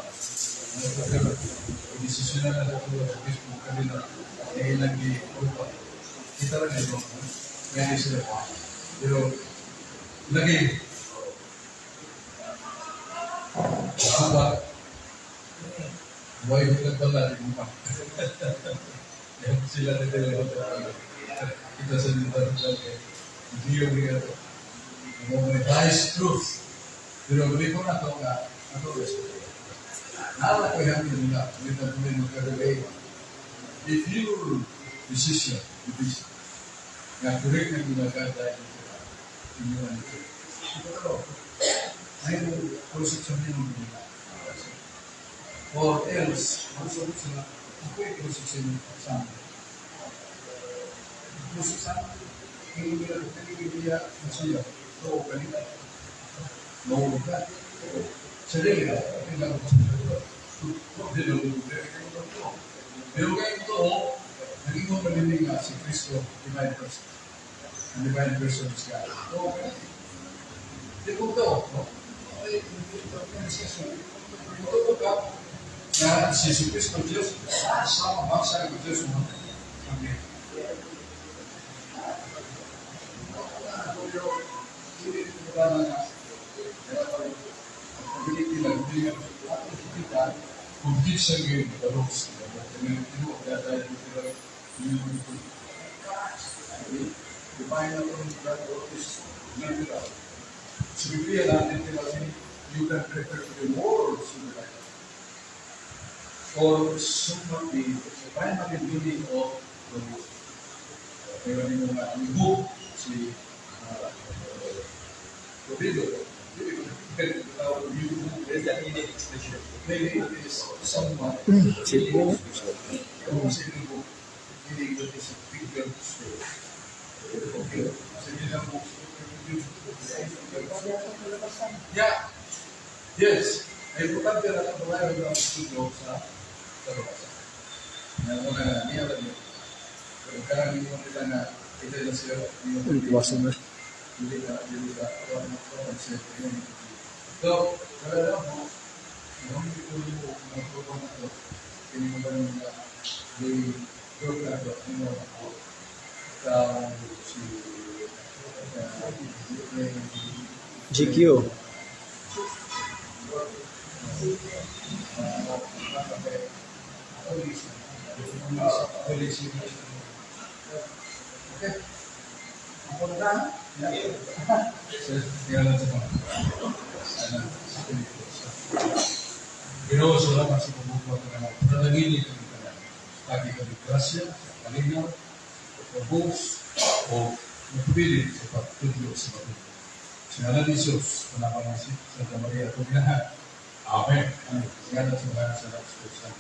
desisyon na na ito sa Facebook kanila na ilang di grupa. Kita lang ito, may sila. Pero, lagi, gubat, buhay ko nagpala, di mo pa. Sila na kita sa nila kay hindi yung ito. Mga highest truth. Pero beli ko na ito nga, ato respeto. Nala ko yan nila, hindi na tuloy magkagagay. If your decision, the bishop, nga correct na ginagada inyo ito. Ito, ay mo crucifix niyo ng nila. Or else, masagot sila, ako yung crucifix sa amin. Crucifix sa amin. Hindi nila, hindi nila siya. So, kanina. Mahulog ka. Sarili ka. Hindi lang ako sa pero kayo ito, naging mo malinig nga si Kristo, divine person. Ang divine person is God. Okay. Di ko ito, no? Ay, ito ka na si Jesu Cristo Diyos, sama bangsa ng Diyos mo. Amen. Kung sa ngayon, dalos, Divine is literal. Sa Biblia natin literally, you can refer to the words in the Bible. Or somewhat the primary meaning of the word. Kaya mo nga ang book, si Rodrigo, There's a meaning expression. Maybe it is somewhat Sige. Meaning that is a bigger story. Okay. Sige lang po. Yeah. Yes. Ay, importante na ito tayo ng studio sa kalabasa. Na mga na niya lang yun. Pero karaniwan nila na ito na sila. Iwasan na. Hindi ka, hindi ka, wala na yun. So, kaya mo, nung hindi ko mo nagturo na ito, kini mo ba nung di group na ito, ano ako, sa si GQ. Okay. Ako na. Ginoo, salamat sa pagbubuhat ng anak. Panalanginin kami tanan. Lagi kami grasya, sa kalingaw, sa pagbuhos, o magpili sa pagtudlo sa pagtudlo. Sa ngalan ni Jesus, panapang si Santa Maria, itong. Amen. Amen. Sa ngalan sa mga sa Espiritu Santo.